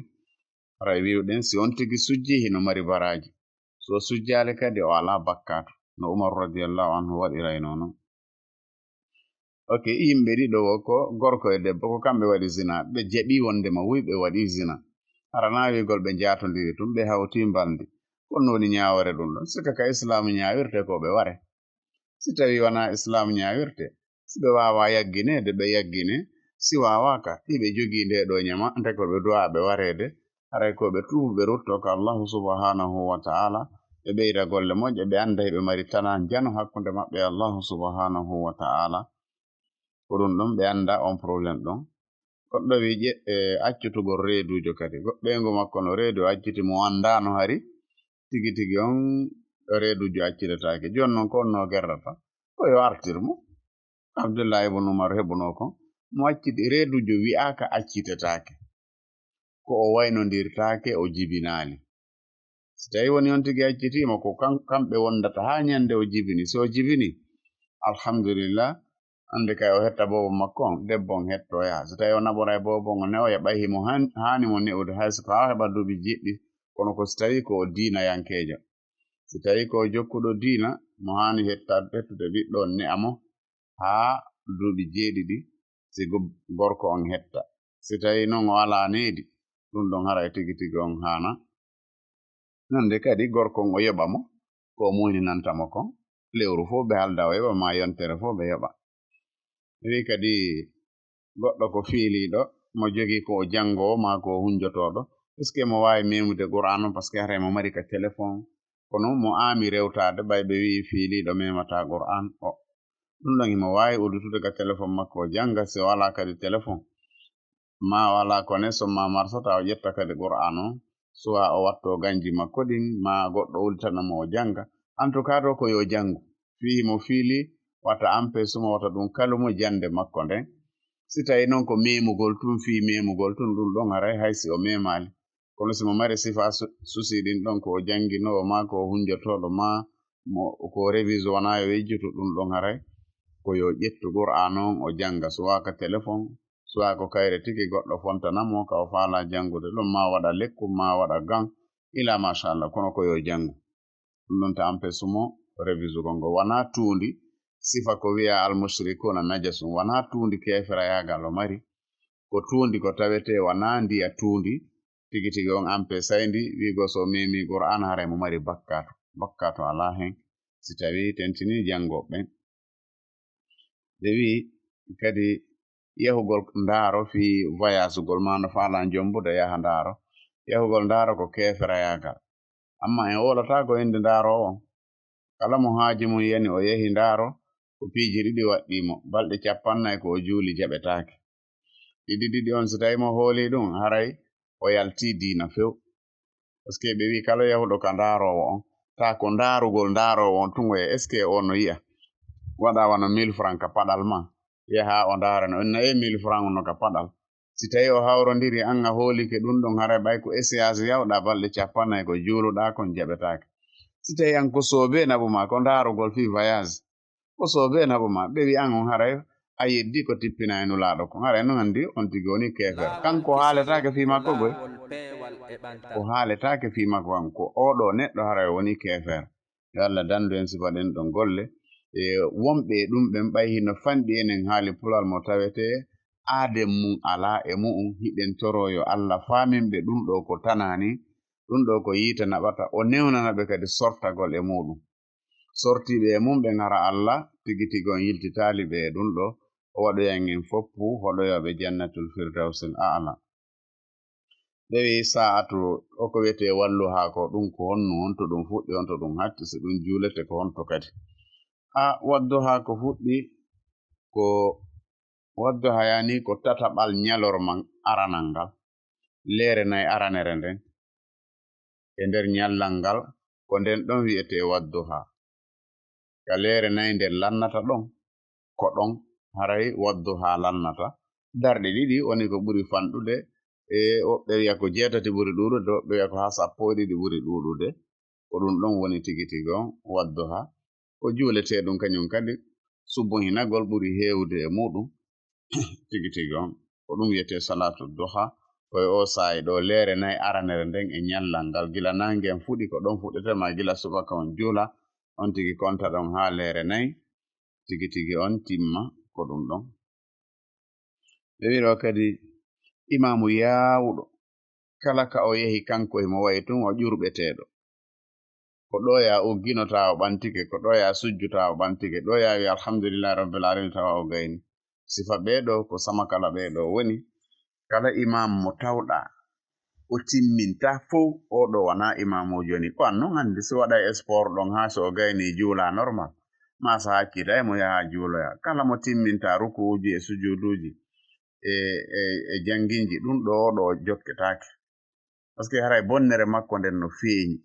Haray wi'uɗen si on tigi sujji hino mari baraaji. So o sujjaali kadi o alaa bakkaatu. No Umar radiyallahu anhu waɗirayno non. Ok, yimɓe ɗiɗo wo ko gorko e debbo, ko kamɓe waɗi zina. Ɓe jaɓi wonde ma wuy ɓe waɗi zina. Hara na wi'ugol ɓe njaatondiri tun, ɓe hawti mbalndi. Ko honno woni ñaawore ɗum ɗon? Sika ka Islaamu ñaawirte ko ɓe ware. Si tawii wonaa Islaamu ñaawirte, si ɓe waawaa yaggineede, ɓe yaggine. Si waawaaka, hiɓe jogii ndee ɗoo ñama, nde ko ɓe duwaa ɓe wareede, haray ko ɓe tuubu, ɓe rutto ka Allahu subhanahu wa ta'ala, ɓe ɓeyda golle moƴƴe, ɓe annda hiɓe mari tanaa njano hakkunde maɓɓe e Allahu subhanahu wa ta'ala. Ko ɗum ɗon ɓe annda on problème ɗon. Goɗɗo wi ƴe-, e, accutugol reeduujo kadi. Go-, ɓeyngu makko no reedu, o accuti mo anndaano hari. Tigi tigi on reeduujo accitetaake. Jooni non ko honno gerrata? Ko yo artir mo. Abdullahi ibn Umar heɓuno ko. Mo acciti reeduujo wi'aaka accitetaake. Ko o waynondirtaake, o jibinaali. Si tawii woni on tigi accitiima, ko kan-, kamɓe wondata haa ñande o jibini. So o jibini, alhamdulillah, annde kay o hetta boobo makko on, debbo on hettoya. Si tawii o naɓoray boobo on, o ne'oya ɓay himo han-, haani mo ne'ude, hay so ko haa heɓa duuɓi jeɗɗi, kono ko si tawii ko o diinayankeejo. Si tawii ko o jokkuɗo diina, mo haani hetta-, hettude ɓiɗɗo on ne'a mo haa duuɓi jeeɗiɗi, si go-, gorko on hetta. Si tawii non o alaa needi, ɗum ɗon haray tigi tigi on haana. Nonde kadi gorko on o yoɓa mo, ko o muuyninanta mo kon. Lewru fof ɓe halda o yoɓa, maa yontere fof ɓe yoɓa. Wi kadi goɗɗo ko fiiliiɗo, mo jogii ko o janngoowo maa ko o hunjotooɗo. Est-ce que mo waawi meemude Qur'an on? Parce que haray mo mari ka téléphone. Kono mo aami rewtaade, ɓay ɓe wi'i fiiliiɗo meemataa Qur'an o. Ɗum ɗon himo waawi uddutude ka téléphone makko o jannga, si o alaa kadi téléphone. Maa o alaa connexion, maa marsata o ƴetta kadi Qur'an on, suwa o watto ganji makko ɗin, maa goɗɗo udditana mo o jannga. En tout cas, ɗo ko yo janngu. Fii himo fiili, wata ampe suma, wata ɗum kalu mo jannde makko nden. Si tawii non ko memugol tun, fii memugol tun, ɗum ɗon haray hay si o memaali. Kono si mo mari sifa su-, susi ɗin ɗon, ko o jannginoowo, maa ko o hunjotooɗo, maa mo, ko o revise, wonaa yo yejjutu, ɗum ɗon haray ko yo ƴettu Qur'an on, o jannga, suwa ka téléphone, suwa ko kayre tigi goɗɗo fontana mo, ka o faalaa janngude ɗum, maa waɗa lekku, maa waɗa gan, ila machallah, kono ko yo janngu. Ɗum ɗon ta ampe sumo revisugol ngo. Wonaa tuundi, sifa ko wi'a al mushrikuna najasun, wonaa tuundi keeferayaagal o mari, ko tuundi ko tawetee wonaa ndiya tuundi, tigi tigi on ampe sayndi, wi'go so memi Qur'an haray mo mari bakkaatu. Bakkaatu alaa hen, si tawii tentinii janngooɓe ɓen. Ɓe wi'i kadi yahugol ndaaro fii voyagugol, maa no faalaa jombude yaha ndaaro. Yahugol ndaaro ko keeferayaagal. Amma en wowlataa ko innde ndaaroowo on. Kala mo haaju mum yani o yahi ndaaro, ko piiji ɗiɗi waɗɗii mo. Balɗe cappannayi ko o juuli jaɓetaake. Ɗiɗi ɗiɗi on, si tawii mo hoolii ɗum, haray o yalti diina few. Parce que ɓe wi kala yahuɗo ka ndaaroowo on, ta ko ndaarugol ndaaroowo on tun o e est-ce que o no yi'a? Waɗa wano mille francs ka paɗal ma, yaha o ndaara no, inna e mille francs no ka paɗal. Si tawi o hawrondiri an a hoolike ɗun ɗon, haray ɓay ko essayage yawɗa balɗe cappannayi ko juuluɗa kon jaɓetaake. Si tawi an ko soobe naɓu ma, ko ndaarugol fii voyage, ko soobe naɓu ma, ɓe wi an on haray a yeddi ko tippina e Nulaaɗo kon. Haray non anndi on tigi woni keefeero. Kanko haaletaake fii makko goy. Ko haaletaake fii makko kan, ko oo ɗoo neɗɗo haray woni keefeero. Yo Allah dandu en sifa ɗen ɗon golle. E wonɓe e ɗun ɓen ɓay hino fanɗi enen haali pulal mo tawetee aaden mun alaa e mu'un, hiɗen toroo yo Allah faamin ɓe ɗun ɗoo ko tanaani, ɗun ɗoo ko yiite naɓata, o newnana ɓe kadi sortagol e muɗum. Sortiiɓe e mun ɓen hara Allah tigi tigi on yiltitaali ɓe e ɗun ɗoo, o waɗoyan en foppu hoɗoyooɓe Jannatul Firdawsil A'la. Ɓe wi sa'atu o ko wiyetee walluhaa ko ɗun ko honno, honto ɗun fuɗɗi, honto ɗun hatti, si ɗun juulete ko honto kadi? A wadduhaa ko fuɗɗi ko, wadduhaa yani ko tataɓal ñalorma aranal ngal, leere nay aranere nden e nder ñallal ngal, ko nden ɗon wiyetee wadduhaa. Ka leere nay nden lannata ɗon, ko ɗon haray wadduhaa lannata. Darɗe ɗiɗi woni ko ɓuri fanɗude, e woɓɓe wi'a ko jeetati ɓuri ɗuuɗude, woɓɓe wi'a ko haa sappo e ɗiɗi ɓuri ɗuuɗude. Ko ɗun ɗon woni tigi tigi on wadduhaa. Ko juuletee ɗun kañun kadi, subuhinagol ɓuri heewude e muɗum. Tigi tigi on, ko ɗun wiyetee salaatu duhaa. Ko e oo saa'i ɗoo, leere nay aranere nden e ñallal ngal, gila naange ngen fuɗi, ko ɗon fuɗɗetee, maa gila subaka on juula, on tigi konta ɗon haa leere nay, tigi tigi on timma, ko ɗun ɗon. Ɓe wi'i ɗoo kadi, imaamu yaawuɗo, kala ka o yehi kanko himo wa'i tun o ƴurɓeteeɗo. Ko ɗoo ya uggino tawa o ɓantike, ko ɗoo ya sujju tawa o ɓantike, ɗoo ya wi alhamdulillahi rabbil alamin tawa o gayni. Sifa ɓee ɗoo ko samakala ɓee ɗoo woni, kala imam mo tawɗa o timminta fow, oo ɗoo wanaa imaamuujo ni. Ko an non anndi si waɗay sport ɗon haa si o gayni juula normal, maa si a accitay mo yaha juuloya. Kala mo timminta rukuuji e sujuuduuji e, e, e jannginji, ɗun ɗoo oo ɗoo jokketaake. Parce que haray bonnere makko nden no feeñi.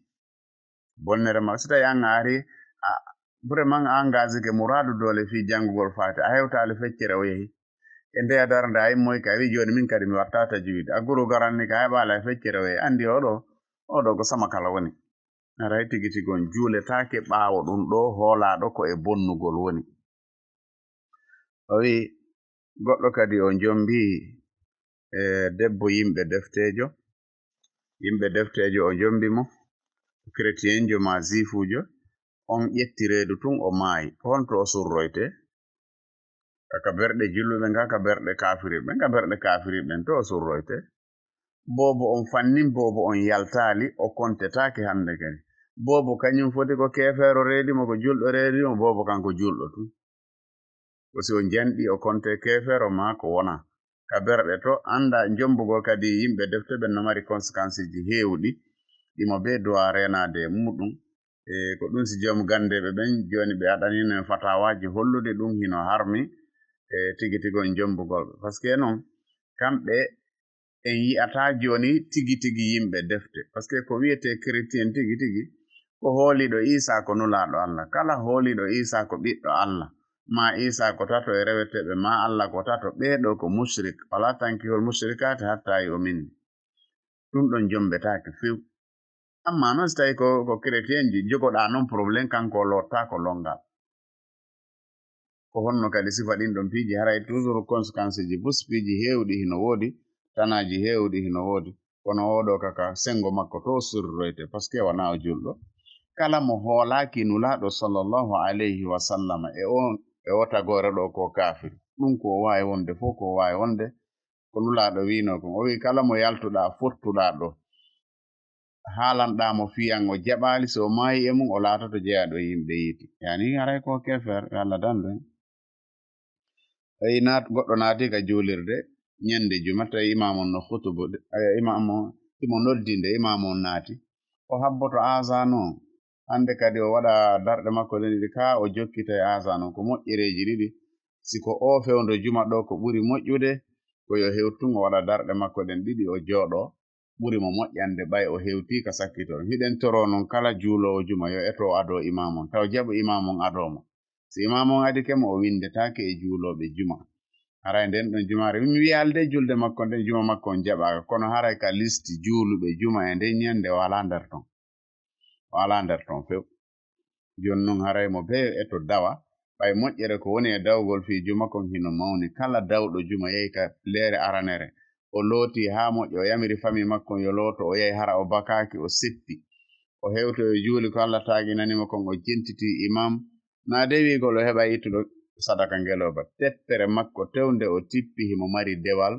Bonnere makko, si tawi an a ari, a, vraiment a engagike muraadu doole fii janngugol Faatiha, a hewtaali feccere o yehi. E ndeya darnde a immoyke, a wi'i, "Jooni min kadi mi watta tajwid." A guru garanni ka a heɓaali hay feccere o yehi. Anndi oo ɗoo, oo ɗoo ko samakala woni. Haray tigi tigi on juuletaake ɓaawo ɗun ɗoo, hoolaaɗo ko e bonnugol woni. O wi'i, goɗɗo kadi o jombii, e, debbo yimɓe defteejo. Yimɓe defteejo o jombi mo, chrétienjo maa ziifuujo, on ƴetti reedu tun o maayi. Ko honto o surroytee? Ka, ka berɗe julɓe ɓen, ka, ka berɗe kaafiriiɓe ɓen, ka berɗe kaafiriiɓe ɓen, to o surroytee? Boobo on fannin, boobo on yaltaali, o kontetaake hande kadi. Boobo kañun foti ko keefeero reedi mo, ko julɗo reedi mo, boobo kan ko julɗo tun. Ko si o janɗi, o konte keefeero maa ko wona. Ka berɗe to, annda jombugol kadi yimɓe defte ɓen no mari conséquenceji heewɗi, ɗi mo bee duwa reenaade e muɗum. E ko ɗum si joom ganndeeɓe ɓen jooni ɓe aɗanino en fatawaaji hollude ɗum hino harmi, e tigi tigi on jombugol ɓe. Parce que non, kamɓe en yi'ataa jooni tigi tigi yimɓe defte. Parce que ko wiyetee chrétien tigi tigi, ko hooliiɗo Iisaa ko nulaaɗo Allah. Kala hooliiɗo Iisaa ko ɓiɗɗo Allah, maa Iisaa ko tato e reweteeɓe, maa Allah ko tato, ɓee ɗoo ko mushrik. "Walaa tankihul mushrikaati hattaa yu'min." Ɗum ɗon jombetaake few. Amma non si tawi ko, ko chrétienji jogoɗaa non problème, kanko o loottaako lonngal. Ko honno kadi sifa ɗin ɗon piiji? Haray toujours conséquenceji bus piiji heewɗi hino woodi, tanaaji heewɗi hino woodi. Kono oo ɗoo kaka senngo makko to sirroyte, parce que wanaa o julɗo. Kala mo hoolaaki Nulaaɗo sallallahu alayhi wa sallam e on, e o tagoore ɗoo ko kaafir. Ɗum ko o waawi wonde fof, ko o waawi wonde, ko Nulaaɗo wiinoo kon. O wi'i, "Kala mo yaltuɗaa, fottuɗaa ɗoo, haalanɗaa mo fiyan o jaɓaali, so o maayi e mum, o laatoto jeyaaɗo e yimɓe yiite." Yani haray ko keefeer, yo Allah dandu en. Tawi naat-, goɗɗo naati ka juulirde ñande juma, tawi imaamu on no hutubude, eh, imaamu on, himo noddinde, imaamu on naati. O habboto aazaan on. Hannde kadi o waɗa darɗe makko ɗen ɗiɗi, kaa o jokkita e aazaan on. Ko moƴƴereeji ɗiɗi. Si ko oo fewndo juma ɗoo ko ɓuri moƴƴude, ko yo hewtun o waɗa darɗe makko ɗen ɗiɗi, o jooɗoo. ɓuri mo moƴƴande ɓay o hewtii ka sakkitoro. Hiɗen toroo non kala juuloowo juma yo eto adoo imaam on, taw jaɓu imaam on adoo mo. Si imaam on adike mo, o winndetaake e juulooɓe juma. Haray nden ɗon jumaare, mi wi'aali de julde makko nden, juma makko on jaɓaaka, kono haray ka listi juuluɓe juma e nden ɲannde o alaa nder ton. O alaa nder ton few. Jooni non haray mo bee e to dawa, ɓay moƴƴere ko woni e dawgol fii juma kon hino mawni. Kala dawɗo juma yehi ka leere aranere, o looti haa moƴƴa, o yamiri famii makko yo looto, o yehi hara o bakaaki, o seppi. O hewtoyi o juuli ko Alla taaginani mo kon, o jentiti imaam. Naa de wi'ugol o heɓay ittuɗo sadaka ngelooba. Teppere makko tewnde o tippi himo mari dewal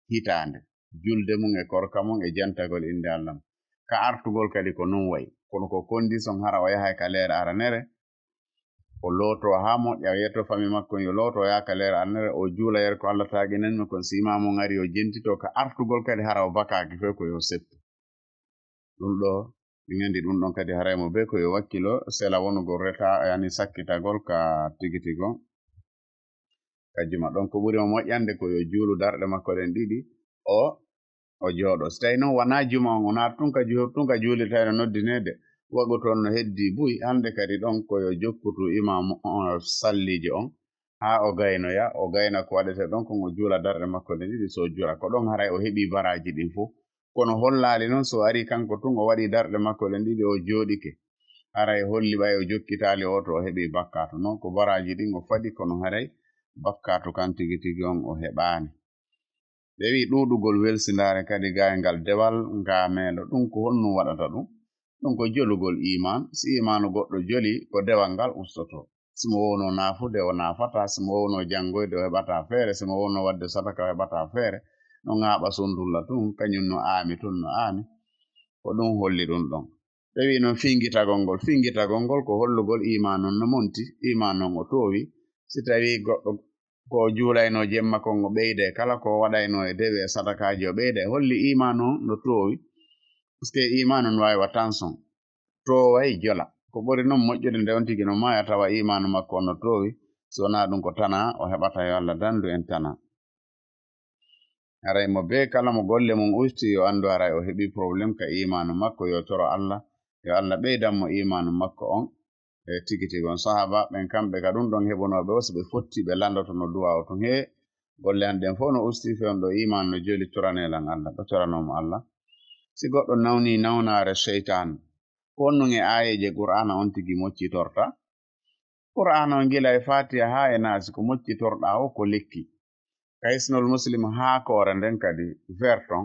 hitaande. Julde mum e korka mum e jantagol innde Alla mum. Ka artugol kadi ko non wa'i. Kono ko condition hara o yahay ka leere aranere, o looto haa moƴƴa, o yetto famii makko yo looto, o yaha ka leere aranere, o juula yer ko Alla taaginani mo kon, si imaam on ari o jentito. Ka artugol kadi hara o bakaaki foy ko yo seppu. Ɗum ɗo, min anndi ɗum ɗon kadi haray mo bee ko yo wakkilo, sela wonugol reta, yani sakkitagol ka tigi tigi on. Ka juma ɗon ko ɓuri mo moƴƴande ko yo juulu darɗe makko ɗen ɗiɗi, o, o jooɗo. Si tawi non wanaa juma on, o naata tun ka ju-, tun ka juulirtayno noddineede, waɗu toon no heddii buy, hannde kadi ɗon ko yo jokkutu imaamu on salliijo on, haa o gaynoya, o gayna ko waɗete ɗon kon, o juula darɗe makko ɗen ɗiɗi, so o juula. Ko ɗon haray o heɓii baraaji ɗin fow. Kono hollaali non so ari kanko tun o waɗi darɗe makko ɗen ɗiɗi o jooɗike. Haray holli ɓay o jokkitaali o to o heɓi bakkaatu. Non ko baraaji ɗin o faɗi kono haray bakkaatu kan tigi tigi on o heɓaani. Ɓe wi'i ɗuuɗugol welsindaare kadi gayngal dewal ngaameelo ɗum ko honɗum waɗata ɗum? Ɗum ko jolugol iimaan. Si iimaanu goɗɗo joli ko dewal ngal ustotoo. Si mo wowno naafude, o naafataa. Si mo wowno janngoyde, o heɓataa feere. Si mo wowno waɗde sadaka, o heɓataa feere. No ŋaaɓa sundulla tun, kañum no aami tun, no aami. Ko ɗum holli ɗum ɗon. Ɓe wi'i noon fingitagol ngol. Fingitagol ngol ko hollugol iimaan on no monti, iimaan on o toowi. Si tawii goɗɗo ko o juulaynoo jemma kon o ɓeyday, kala ko o waɗaynoo e dewe e sadakaaji o ɓeyday, holli iimaan on no toowi. Parce que iimaan on waawi wa tension. Tooway jola. Ko ɓuri noon moƴƴude nde on tigi no maaya tawa iimaanu makko on no toowi, si wonaa ɗum ko tanaa o heɓata yo Alla dandu en tanaa. Haray mo bee kala mo golle mum usti yo anndu haray o heɓi problème ka iimaanu makko, yo toro Alla, yo Alla ɓeydan mo iimaanu makko on. E tigi tigi on sahaaba ɓen kamɓe ka ɗum ɗon heɓunooɓe o si ɓe fotti ɓe landotono duwaaw tun. Hee, golle an ɗen fow no usti fewndo iimaanu no joli toranee lan Alla, ɓe toranoo mo Alla. Si goɗɗo nawni nawnaare seytaan, ko honɗum e aayeeje Qur'aana on tigi moccitorta? Qur'aana on gila e Faatiha haa e Naasi ko moccitorɗaa o ko lekki. Ka Hisnul Muslim haa koore nden kadi verton,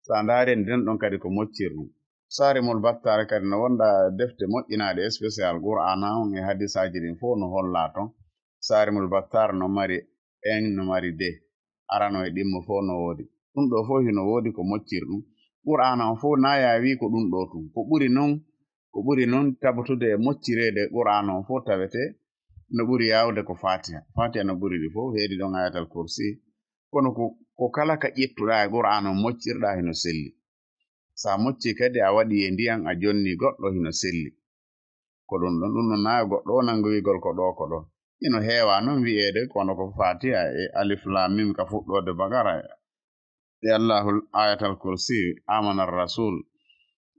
so a ndaari nden ɗon kadi ko moccirɗum. Saarimul Battaar kadi no wonda defte moƴƴinaaɗe spécial Qur'aana on e hadisaaji ɗin fow no hollaa ton. Saarimul Battaar no mari en, no mari de. Arano e ɗimmo fow no woodi. Ɗum ɗo fow hino woodi ko moccirɗum. Qur'aana on fow naa ya wii ko ɗum ɗo tun. Ko ɓuri non, ko ɓuri non tabutude e moccireede Qur'aana on fow tawete no ɓuri yaawde ko Faatiha. Faatiha no ɓuri ɗi fow, heedi ɗon Ayatal Kursi. Kono ko, ko kala ka ƴettuɗaa e Qur'aana on moccirɗaa hino selli. Sa mocci kadi a waɗi e ndiyan a jonni goɗɗo hino selli. Ko ɗum ɗon, ɗum ɗon naa goɗɗo o nango wi'ugol ko ɗo, ko ɗo. Hino heewa non wi'eede kono ko Faatiha e Alif Laam Miim ka fuɗɗoode Baqara e Allahul Ayatal Kursi, Amanar Rasul,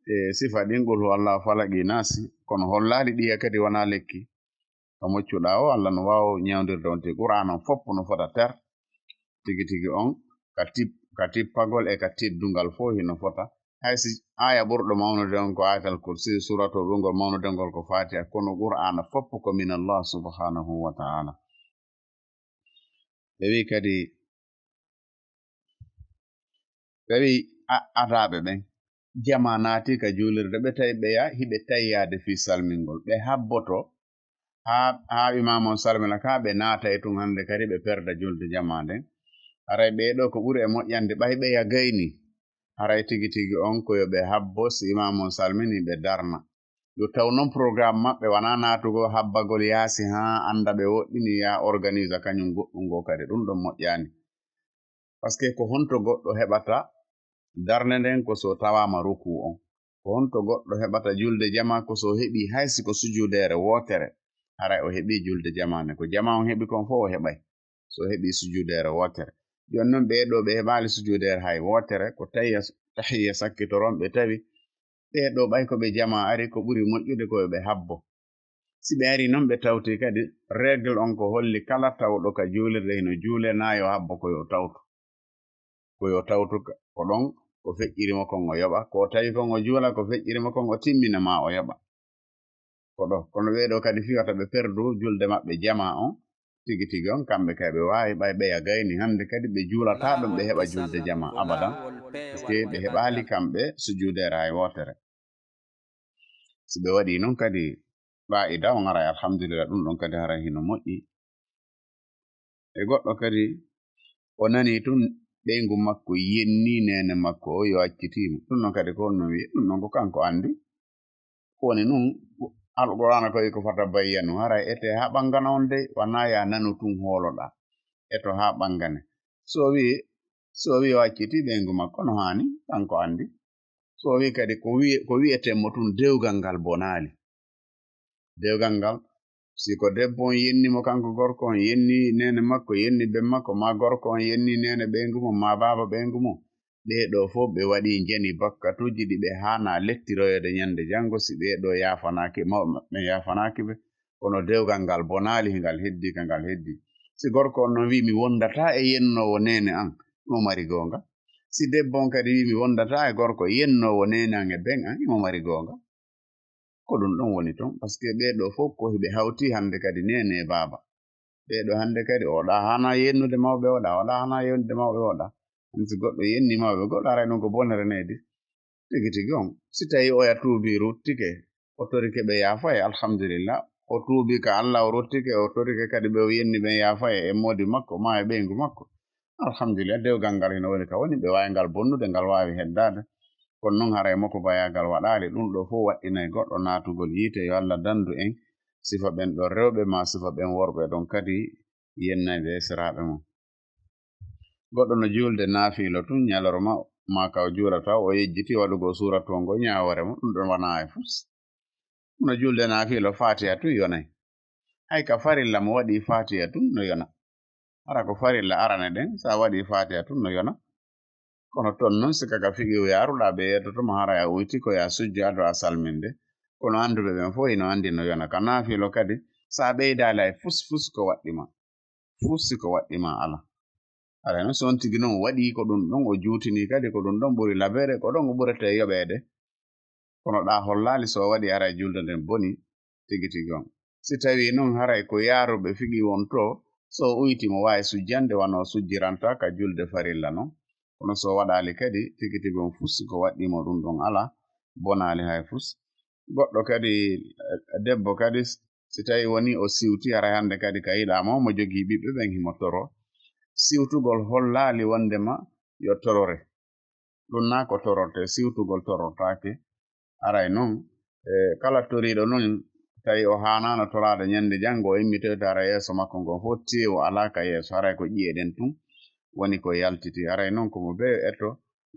e sifa ɗin Qul Huwallahu Falaqi Naasi, kono hollaali ɗiya kadi wonaa lekki. Ka moccuɗaa o, Alla no waawo ñawndirde on tigi. Qur'aana on fow no fota ter. Tigi tigi on, ka tip-, ka tippagol e ka teddungal fow hino fota. Hay si aaya ɓurɗo mawnude on ko Ayatal Kursi, suuratul ɓurngol mawnude ngol ko Faatiha, kono Qur'aana fow ko min Allah subhanahu wa ta'ala. Ɓe wi'i kadi, ɓe wi'i a-, adaaɓe ɓen, jamaa naati ka juulirde, ɓe tawi ɓeya hiɓe tayyaade fii salmingol. Ɓe habboto haa, haa imaam on salmina ka, ɓe naata e tun hannde kadi ɓe perda julde jamaa nden. Haray ɓee ɗoo ko ɓuri e moƴƴande, ɓay ɓeya gayni. Haray tigi tigi on ko yo ɓe habbo, si imaam on salmini ɓe darna. Yo taw non programme maɓɓe wanaa naatugol habbagol yaasi haa annda ɓe woɗɗini ya organisa kañum goɗɗum goo kadi. Ɗum ɗon moƴƴaani. Parce que ko honto goɗɗo heɓata darnde nden ko so tawaama rukuu on? Ko honto goɗɗo heɓata julde jamaa ko so heɓii hay si ko sujuudeere wootere? Haray o heɓii julde jamaa nden. Ko jamaa on heɓi kon fow o heɓay. So heɓii sujuudeere wootere. Jooni non ɓee ɗoo ɓe heɓaali sujuudeere hay wootere, ko tayya s-, tahiyya sakkitoron, ɓe tawi ɓee ɗoo ɓay ko ɓe jamaa ari, ko ɓuri moƴƴude ko yo ɓe habbo. Si ɓe ari non, ɓe tawti kadi règle on ko holli kala tawɗo ka juulirde hino juule, na yo habbo, ko yo tawtu. Ko yo tawtu ka, ko ɗon ko feƴƴiri mo kon o yoɓa. Ko tawi kon o juula, ko feƴƴiri mo kon o timmina, ma o yoɓa. Ko ɗo, kono ɓee ɗoo kadi fii wata ɓe perdu julde maɓɓe jamaa on, tigi tigi on, kamɓe kay ɓe waawi, ɓay ɓeya gayni hannde kadi ɓe juulataa ɗon, ɓe heɓa julde jamaa abadan, parce que ɓe heɓaali kamɓe sujuudeere hay wootere. Si ɓe waɗii non kadi, qaa'ida on aray, alhamdulillah, ɗum ɗon kadi haray hino moƴƴi. E goɗɗo kadi, o nanii tun ɓeyngu makko yenni neene makko o, yo accitii mo. Ɗum ɗon kadi ko honno wi'e? Ɗum ɗon ko kanko anndi. Ko woni nun, Alqur'aana ko wi'i ko fata bayyanu. Haray etee haa ɓanngana on dey, wanaa ya nanu tun hooloɗaa. Eto haa ɓanngane. So o wi'i, so o wi'i o accitii ɓeyngu makko no haani, kanko anndi. So o wi'i kadi ko wi'e-, ko wi'eten mo tun dewgal ngal bonaali. Dewgal ngal, si ko debbo on yenni mo kanko gorko, on yenni neene makko, yenni ben makko, maa gorko on yenni neene ɓeyngu mum, maa baaba ɓeyngu mum, ɓee ɗoo fof ɓe waɗii njani bakkatuuji ɗi ɓe haanaa lettiroyeede ñande janngo. Si ɓee ɗoo yaafanaaki, mawɓe maɓɓe ɓen yaafanaaki ɓe, kono dewgal ngal bonaali, ngal heddii ka ngal heddii. Si gorko on non wi'i, "Mi wondataa e yennoowo neene an," himo mari goonga. Si debbo on kadi wi'i, "Mi wondataa e gorko yennoowo neene an e ben an," himo mari goonga. Ko ɗum ɗon woni ton, parce que ɓee ɗoo fof ko hiɓe hawti hannde kadi neene e baaba. Ɓee ɗoo hannde kadi, oɗa haanaa yennude mawɓe oɗa, oɗa haanaa yennude mawɓe oɗa. Hannde si goɗɗo yenni mawɓe goɗɗo, aray ɗum ko bonere neydi. Tigi tigi on, si tawi oya tuubi, ruttike, o torike ɓe yaafaye, alhamdulillah. O tuubi ka Allah, o ruttike, o torike kadi ɓe o yenni ɓen yaafaye e moodi makko, maa e ɓeyngu makko. Alhamdulillah, dewgal ngal hino woni ka woni, ɓe waawi ngal bonnude, ngal waawi heddaade. Kono non haray mokubayaagal waɗaali, ɗum ɗoo fof waɗɗinay goɗɗo naatugol yiite, yo Allah dandu en sifa ɓen ɗon rewɓe, maa sifa ɓen worɓe ɗon kadi yennay ɓe esiraaɓe mum. Goɗɗo no juulde naafiilo tun ñalorma, maa ka o juulata, o yejjiti waɗugol suuratuwol ngol ñaawoore mum, ɗum ɗon wanaa e fus. Kono juulde naafiilo, Faatiha tun yonay. Hay ka farilla mo waɗi Faatiha tun no yona. Hara ko farilla arane ɗen, sa waɗi Faatiha tun no yona. Kono ton non, si ka ka fiqihu yaaruɗaa, ɓe yettoto mo hara a uyti ko ya sujjo ado a salminde. Kono annduɓe ɓen fof hino anndi no yona. Ka naafiilo kadi, sa ɓeydaali hay fus fus ko waɗɗi ma. Fus si ko waɗɗi ma ala. Aray non, si on tigi non waɗi ko ɗum ɗon, o juutini kadi ko ɗum ɗon ɓuri labere, ko ɗon o ɓurete yoɓeede. Kono ɗa hollaali so o waɗi aray julde nden boni tigi tigi on. Si tawi non haray ko yaaruɓe fiqi won to, so o uyti mo waawi sujjande wano o sujjiranta ka julde farilla non. Kono so o waɗaali kadi tigi tigi on fus, si ko waɗɗi mo ɗum ɗon ala, bonaali hay fus. Goɗɗo kadi, eh, debbo kadi, si tawi woni o siwti, haray hannde kadi ka yiɗaama, mo jogii ɓiɓɓe ɓen himo toro. Siwtugol hollaali wondema yo torore. Ɗum na ko tororte, siwtugol torortaake. Aray non, e kala toriiɗo non, tawi o haanaano toraade ñande janngo, o immitoyta hara yeeso makko ngon fof, teewu alaa ka yeeso, haray ko ƴi'e ɗen tun woni ko yaltiti. Aray non ko mo bee eto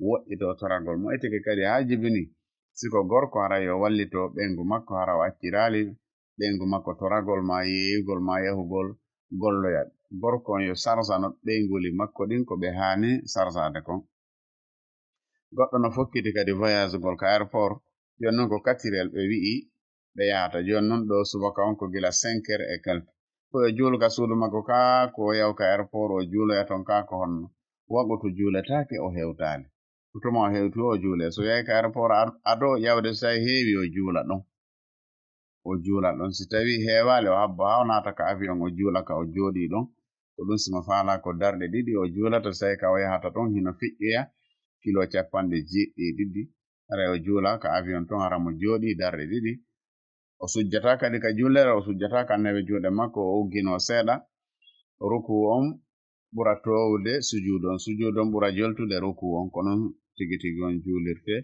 woɗɗito toragol mo. Etike kadi haa jibini, si ko gorko, haray yo wallito ɓeyngu makko, hara o acciraali ɓeyngu makko toragol maa yeeyugol maa yahugol golloya. Gorko on yo sarsano ɓeynguli makko ɗin ko ɓe haani sarsaade kon. Goɗɗo no fokkiti kadi voyagegol ka aéroport, jooni non ko katirel ɓe wi'i ɓe yahata. Jooni non ɗo subaka on ko gila cinq heures et quelque. Ko yo juulu ka suudu makko kaa, ko o yaw ka aéroport, o juuloya ton kaa ko honno? Waqutu juuletaake o hewtaali. Ko tuma o hewti o juule. So yahi ka aéroport ad-, ado yawde so tawi heewi o juula ɗon. O juula ɗon. Si tawi heewaali o habbo haa o naata ka avion o juula ka o jooɗii ɗon. Ko ɗum si mo faalaa ko darɗe ɗiɗi o juulata, so tawi ka o yahata ɗon hino feƴƴoya kilo capanɗe jeeɗiɗi e ɗiɗi. Haray o juula ka avion ton hara mo jooɗii darɗe ɗiɗi. O sujjataa kadi ka juulere, o sujjataa ka newe juuɗe makko, o ugginoo seeɗa. Ruku on ɓura toowude sujuudu on, sujuudu on ɓura joltude ruku on, ko non tigi tigi on juulirte.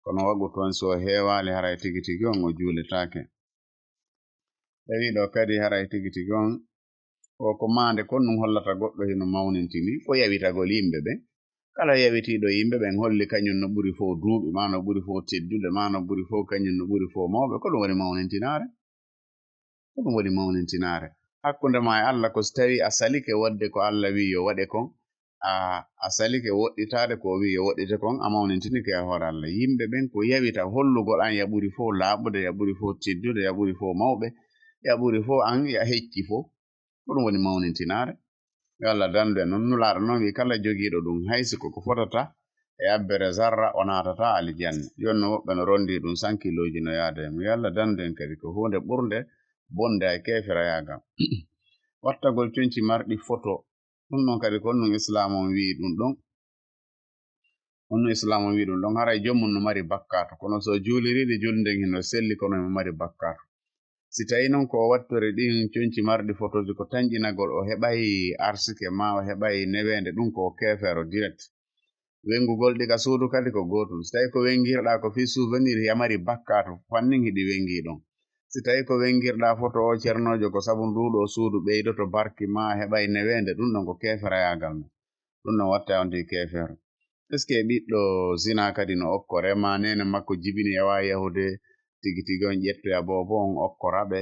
Kono waqutu on so o heewaali haray tigi tigi on o juuletaake. Tawi ɗo kadi haray tigi tigi on, o ko maande kon ɗum hollata goɗɗo hino mawnintini, ko yawitagol yimɓe ɓen. Kala yawitiiɗo yimɓe ɓen holli kañum no ɓuri fof duuɓi, maa no ɓuri fof teddude, maa no ɓuri fof kañum no ɓuri fof mawɓe, ko ɗum woni mawnintinaare. Ko ɗum woni mawnintinaare. Hakkunde maa e Allah, ko si tawi a salike waɗde ko Allah wi'i yo waɗe kon, a, a salike woɗɗitaade ko o wi'i yo woɗɗite kon, a mawnintinike e hoore Allah. Yimɓe ɓen ko yawita hollugol an ya ɓuri fof laaɓude, ya ɓuri fof teddude, ya ɓuri fof mawɓe, ya ɓuri fof an ya hecci fof. Ko ɗum woni mawnintinaare. Yo Allah dandu en noon. Nulaaɗo noon wi'i kala jogiiɗo ɗum, hay si ko ko fotata e abbere zarra, o naatata aljanna. Jooni no woɓɓe no rondi ɗum, sankilooji no yaada e mum. Yo Allah dandu en kadi ko huunde ɓurnde bonde e keeferayaagal. Wattagol conci marɗi foto, ɗum noon kadi ko ɗum Islaam on wi'i ɗum ɗon. On no Islaam on wi'i ɗum ɗon, haray joom mum no mari bakkaatu. Kono so juuliriiɗe julde hino selli, kono himo mari bakkaatu. Si tawi noon ko o wattori ɗin conci marɗi fotooji ko tanƴinagol, o heɓay arsike maa o heɓay neweende, ɗum ko o keefeero direct. Wengugol ɗi ka suudu kadi ko gootum. Si tawi ko wengirɗaa ko fii souvenir, hiya mari bakkaatu, fannin hiɗi wengii ɗon. Si tawi ko wengirɗaa foto o cernoojo ko sabu nduuɗo suudu ɓeydoto barki maa heɓay neweende, ɗum ɗon ko keeferayaagal mum. Ɗum ɗon watta on di keefeero. Est-ce que ɓiɗɗo zina kadi no okkore, ma neene makko jibini e waawi yahude tigi tigi on ƴettoya boobo on okkora ɓe?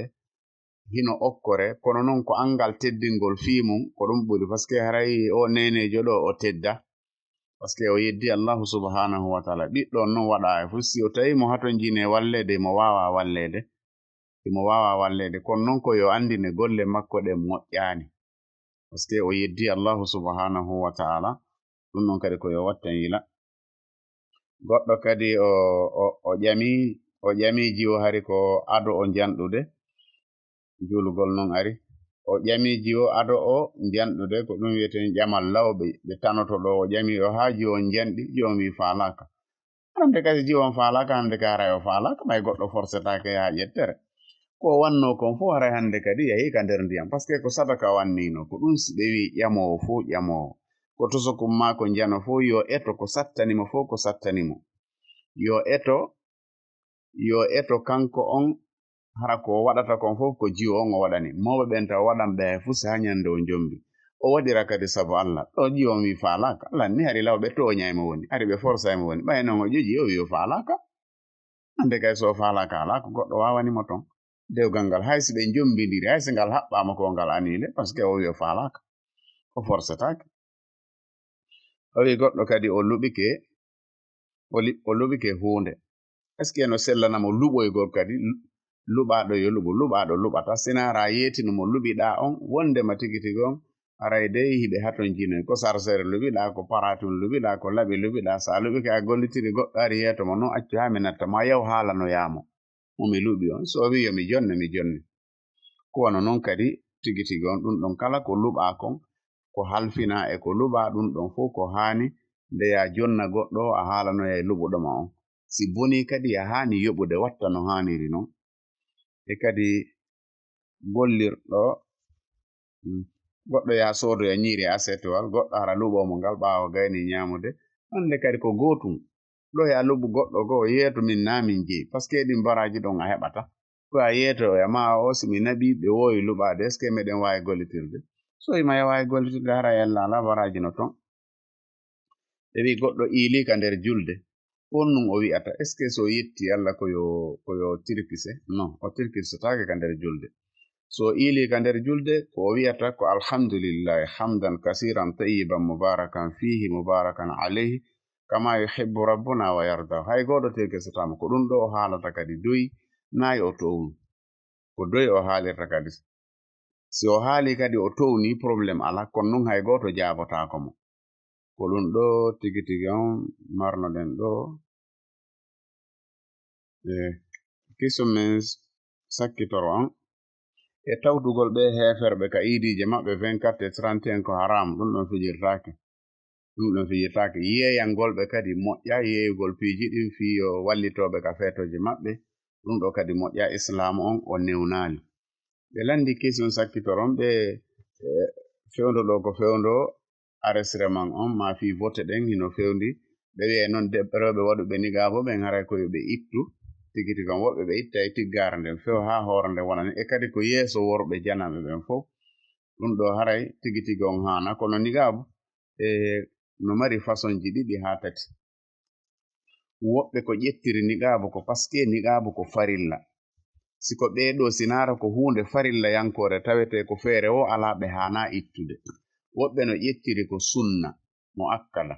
Hino okkore, kono noon ko anngal teddingol fii mum, ko ɗum ɓuri. Parce que haray o neeneejo ɗo o tedda. Parce que o yeddi Allahu subhanahu wa taala. Ɓiɗɗo on noon waɗa e fof, si o tawi mo hatonjine walleede, mo waawa walleede. Imo waawa walleede, kono noon ko yo anndine golle makko ɗen moƴƴaani. Parce que o yeddi Allahu subhanahu wa taala. Ɗum ɗon kadi ko yo watten yila. Goɗɗo kadi o, o, o ƴami, o ƴami jiwo hari ko ado o njanɗude, juulugol noon ari. O ƴami jiwo ado o njanɗude, ko ɗum wiyeten ƴamal lawɓe, ɓe tanoto ɗo. O ƴami o haa jiwo on njanɗi, jiwo on wi faalaaka. Hannde kadi jiwo on faalaaka, hannde ka haray o faalaaka, may goɗɗo forsetaake yaha ƴettere. Ko o wannoo kon fof haray hannde kadi yahii ka nder ndiyam, parce que ko sadaka o wannino. Ko ɗum si ɓe wi ƴamoowo fof ƴamoowo. Ko tosokum maa ko njano fof yo eto ko sattani mo fof ko sattani mo. Yo eto, yo eto kanko on, hara ko o waɗata kon fof ko jiwo on o waɗani. Mawɓe ɓen taw waɗan ɓe hay fuu si haa ñande o jombi. O waɗira kadi sabu Allah. Ɗo jiwo on wi faalaaka. Allah ni hari law ɓe tooñay mo woni. Hari ɓe forsay mo woni. Ɓay non o joji o wi o faalaaka. Hannde kay so o faalaaka alaa ko goɗɗo waawani mo ton. Dewgal ngal hay si ɓe jombindiri, hay si ngal haɓɓaama ko ngal aniile, parce que o wi o faalaaka. O forsetaake. O wi goɗɗo kadi o luɓike, o li-, o luɓike huunde. Est-ce que no sellana mo luɓoygol kadi? Lu-, luɓaaɗo yo luɓu, luɓaaɗo luɓata. Sinaa ra yeetino mo luɓiɗaa on, wondema tigi tigi on, haray dey hiɓe hatonjinoy. Ko sarsere luɓiɗaa, ko paratin luɓiɗaa, ko laɓi luɓiɗaa. Sa luɓike a gollitiri goɗɗo ari yeeto mo non, accu haa mi natta mo, a yaw haalanoyaa mo. Mo mi luɓi on, so o wi yo mi jonne, mi jonne. Ko wano non kadi tigi tigi on, ɗum ɗon kala ko luɓaa kon, ko halfinaa e ko luɓaa, ɗum ɗon fof ko haani nde ya jonna goɗɗo, a haalanoya e luɓuɗo ma on. Si bonii kadi, a haani yoɓude, watta no haaniri non. E kadi gollirɗo, mm, goɗɗo ya soodoya ñiiri e asetewal, goɗɗo hara luɓoo mo ngal ɓaawo gayni ñaamude. Hannde kadi ko gootum. Ɗo ya luɓu goɗɗo goo, yeeto min naa min jeyi. Parce que ɗin baraaji ɗon a heɓata. Ko a yeeto ya ma o, si mi naɓi ɓe woowi luɓaade, est-ce que meɗen waawi gollitirde? So ima ya waawi gollitirde, hara ella alaa baraaji no ton. Ɓe wi goɗɗo iilii ka nder julde. Honɗum o wi'ata? Est-ce que so yetti Allah ko yo, ko yo tirkise? Non, o tirkisataake ka nder julde. So iilii ka nder julde, ko o wi'ata ko alhamdulillahi hamdan kasiran tayyiban mubarakan fihi mubarakan alayhi kama yuhibbu rabbuna wa yarda. Hay gooto tirkisataama. Ko ɗum ɗo o haalata kadi doy, nayi o townu. Ko doy o haalirta kadi. Si o haali kadi o towni, problème alaa, kono non hay gooto jaabotaako mo. Ko ɗum ɗo tigi tigi on marnoɗen ɗo. E kiso men sakkitoro on. E tawtugol ɓe heeferɓe ka iidiije maɓɓe vingt-quatre e trente et un ko haram, ɗum ɗon fijirtaake. Ɗum ɗon fijirtaake. Yeeyangol ɓe kadi moƴƴa, yeeyugol piiji ɗin fii yo wallitooɓe ka feetooji maɓɓe. Ɗum ɗo kadi moƴƴa, Islaam on o newnaali. Ɓe lanndi kiison sakkitoron ɓe, e, fewndo ɗo ko fewndo arrêtement on, ma fii vote ɗen hino fewndi. Ɓe wi'ay non de-, rewɓe waɗuɓe niqaabu ɓen haray ko yo ɓe ittu. Tigi tigi on woɓɓe ɓe ittay tiggaare nden few haa hoore nden wona ni. E kadi ko yeeso worɓe janaaɓe ɓen fow. Ɗum ɗo haray tigi tigi on haana. Kono niqaabu, e, no mari fasonji ɗiɗi haa tati. Woɓɓe ko ƴettiri niqaabu ko parce que niqaabu ko farilla. Si ko ɓee ɗoo, si naara ko huunde farilla yankoore tawetee ko feere o alaa, ɓe haanaa ittude. Woɓɓe no ƴettiri ko sunna. muakkada.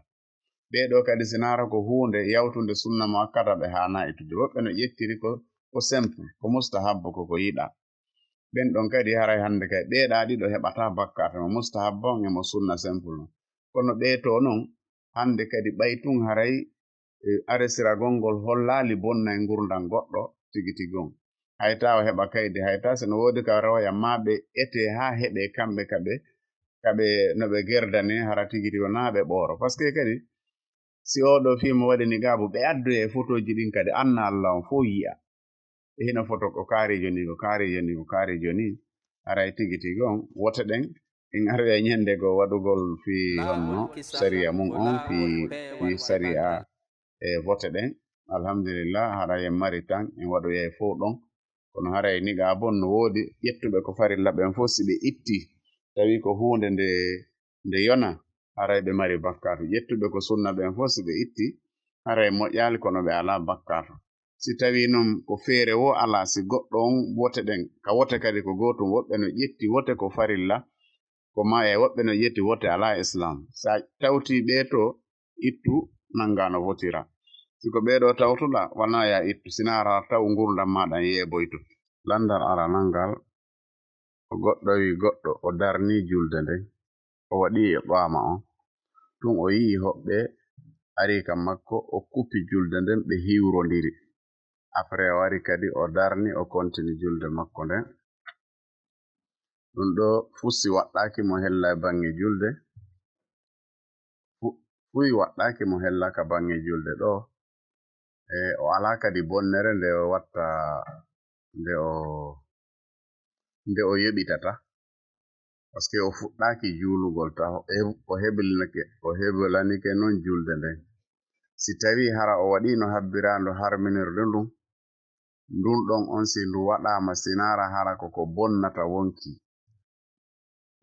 Ɓee ɗoo kadi, si naara ko huunde yawtunde sunna muakkada, ɓe haanaa ittude. Woɓɓe no ƴettiri ko, ko simple, ko mustahabbo, ko ko yiɗaa. Ɓen ɗon kadi haray hannde kay ɓee ɗaa ɗiɗo heɓataa bakkaatu, mo mustahabbo on e mo sunna simple on. Kono ɓee too non, hannde kadi ɓay tun haray, e, aresiragol ngol hollaali bonnay ngurndan goɗɗo tigi tigi on. Hay taa o heɓa kaydi, hay taa si no woodi ka rewoya, maa ɓe etee haa heɓee kamɓe ka ɓe, ka ɓe no ɓe gerdane, hara tigi tigi o naa ɓe ɓooro. Parce que kadi, si oo ɗoo fii mo waɗi niqaabu, ɓe addoya e fotooji ɗin kadi, anna Alla on fow yi'a. E hino foto ko kaarijo ni, ko kaarijo ni, ko kaarijo ni. Haray tigi tigi on, wote ɗen, en aroya ñande goo waɗugol fii honno sariya mun on, fii, fii sariya e vote ɗen. Alhamdulillah, haray en mari tan, en waɗoyay fow ɗon. Kono haray niqaabu on no woodi, ƴettuɓe ko farilla ɓen fow, si ɓe itti, tawi ko huunde nde, nde yona, haray ɓe mari bakkaatu. Ƴettuɓe ko sunna ɓen fow, si ɓe itti, haray moƴƴaali, kono ɓe alaa bakkaatu. Si tawii non ko feere woo alaa, si goɗɗo on wote ɗen, ka wote kadi ko gootum, woɓɓe no ƴetti wote ko farilla, ko ma e woɓɓe no ƴetti wote alaa Islam. Sa tawtii ɓee too, ittu, nanngaa no votira. Si ko ɓee ɗoo tawtuɗaa, wanaa yaa ittu, si naara taw ngurndan maaɗa yeeboyto. Lanndal aranal ngal, ko goɗɗo wi'i goɗɗo o darnii julde nden, o waɗi iqaama on. Tun o yi'i hoɓɓe arii ka makko, o kupi julde nden, ɓe hiwrondiri. Après o ari kadi, o darni, o kontini julde makko nden. Ɗun ɗoo fuu si waɗɗaaki mo hella e baŋŋe julde, fu-, fuy waɗɗaaki mo hella ka baŋŋe julde ɗoo. E o alaa kadi bonnere nde o watta, nde o, nde o yoɓitata. Parce que o fuɗɗaaki juulugol ta, o heb-, o heblinike, o heblanike non julde nden. Si tawii hara o waɗii no habbiraa ndu harminirde ndun, ndun ɗon on si ndu waɗaama, si naara hara ko ko bonnata wonkii,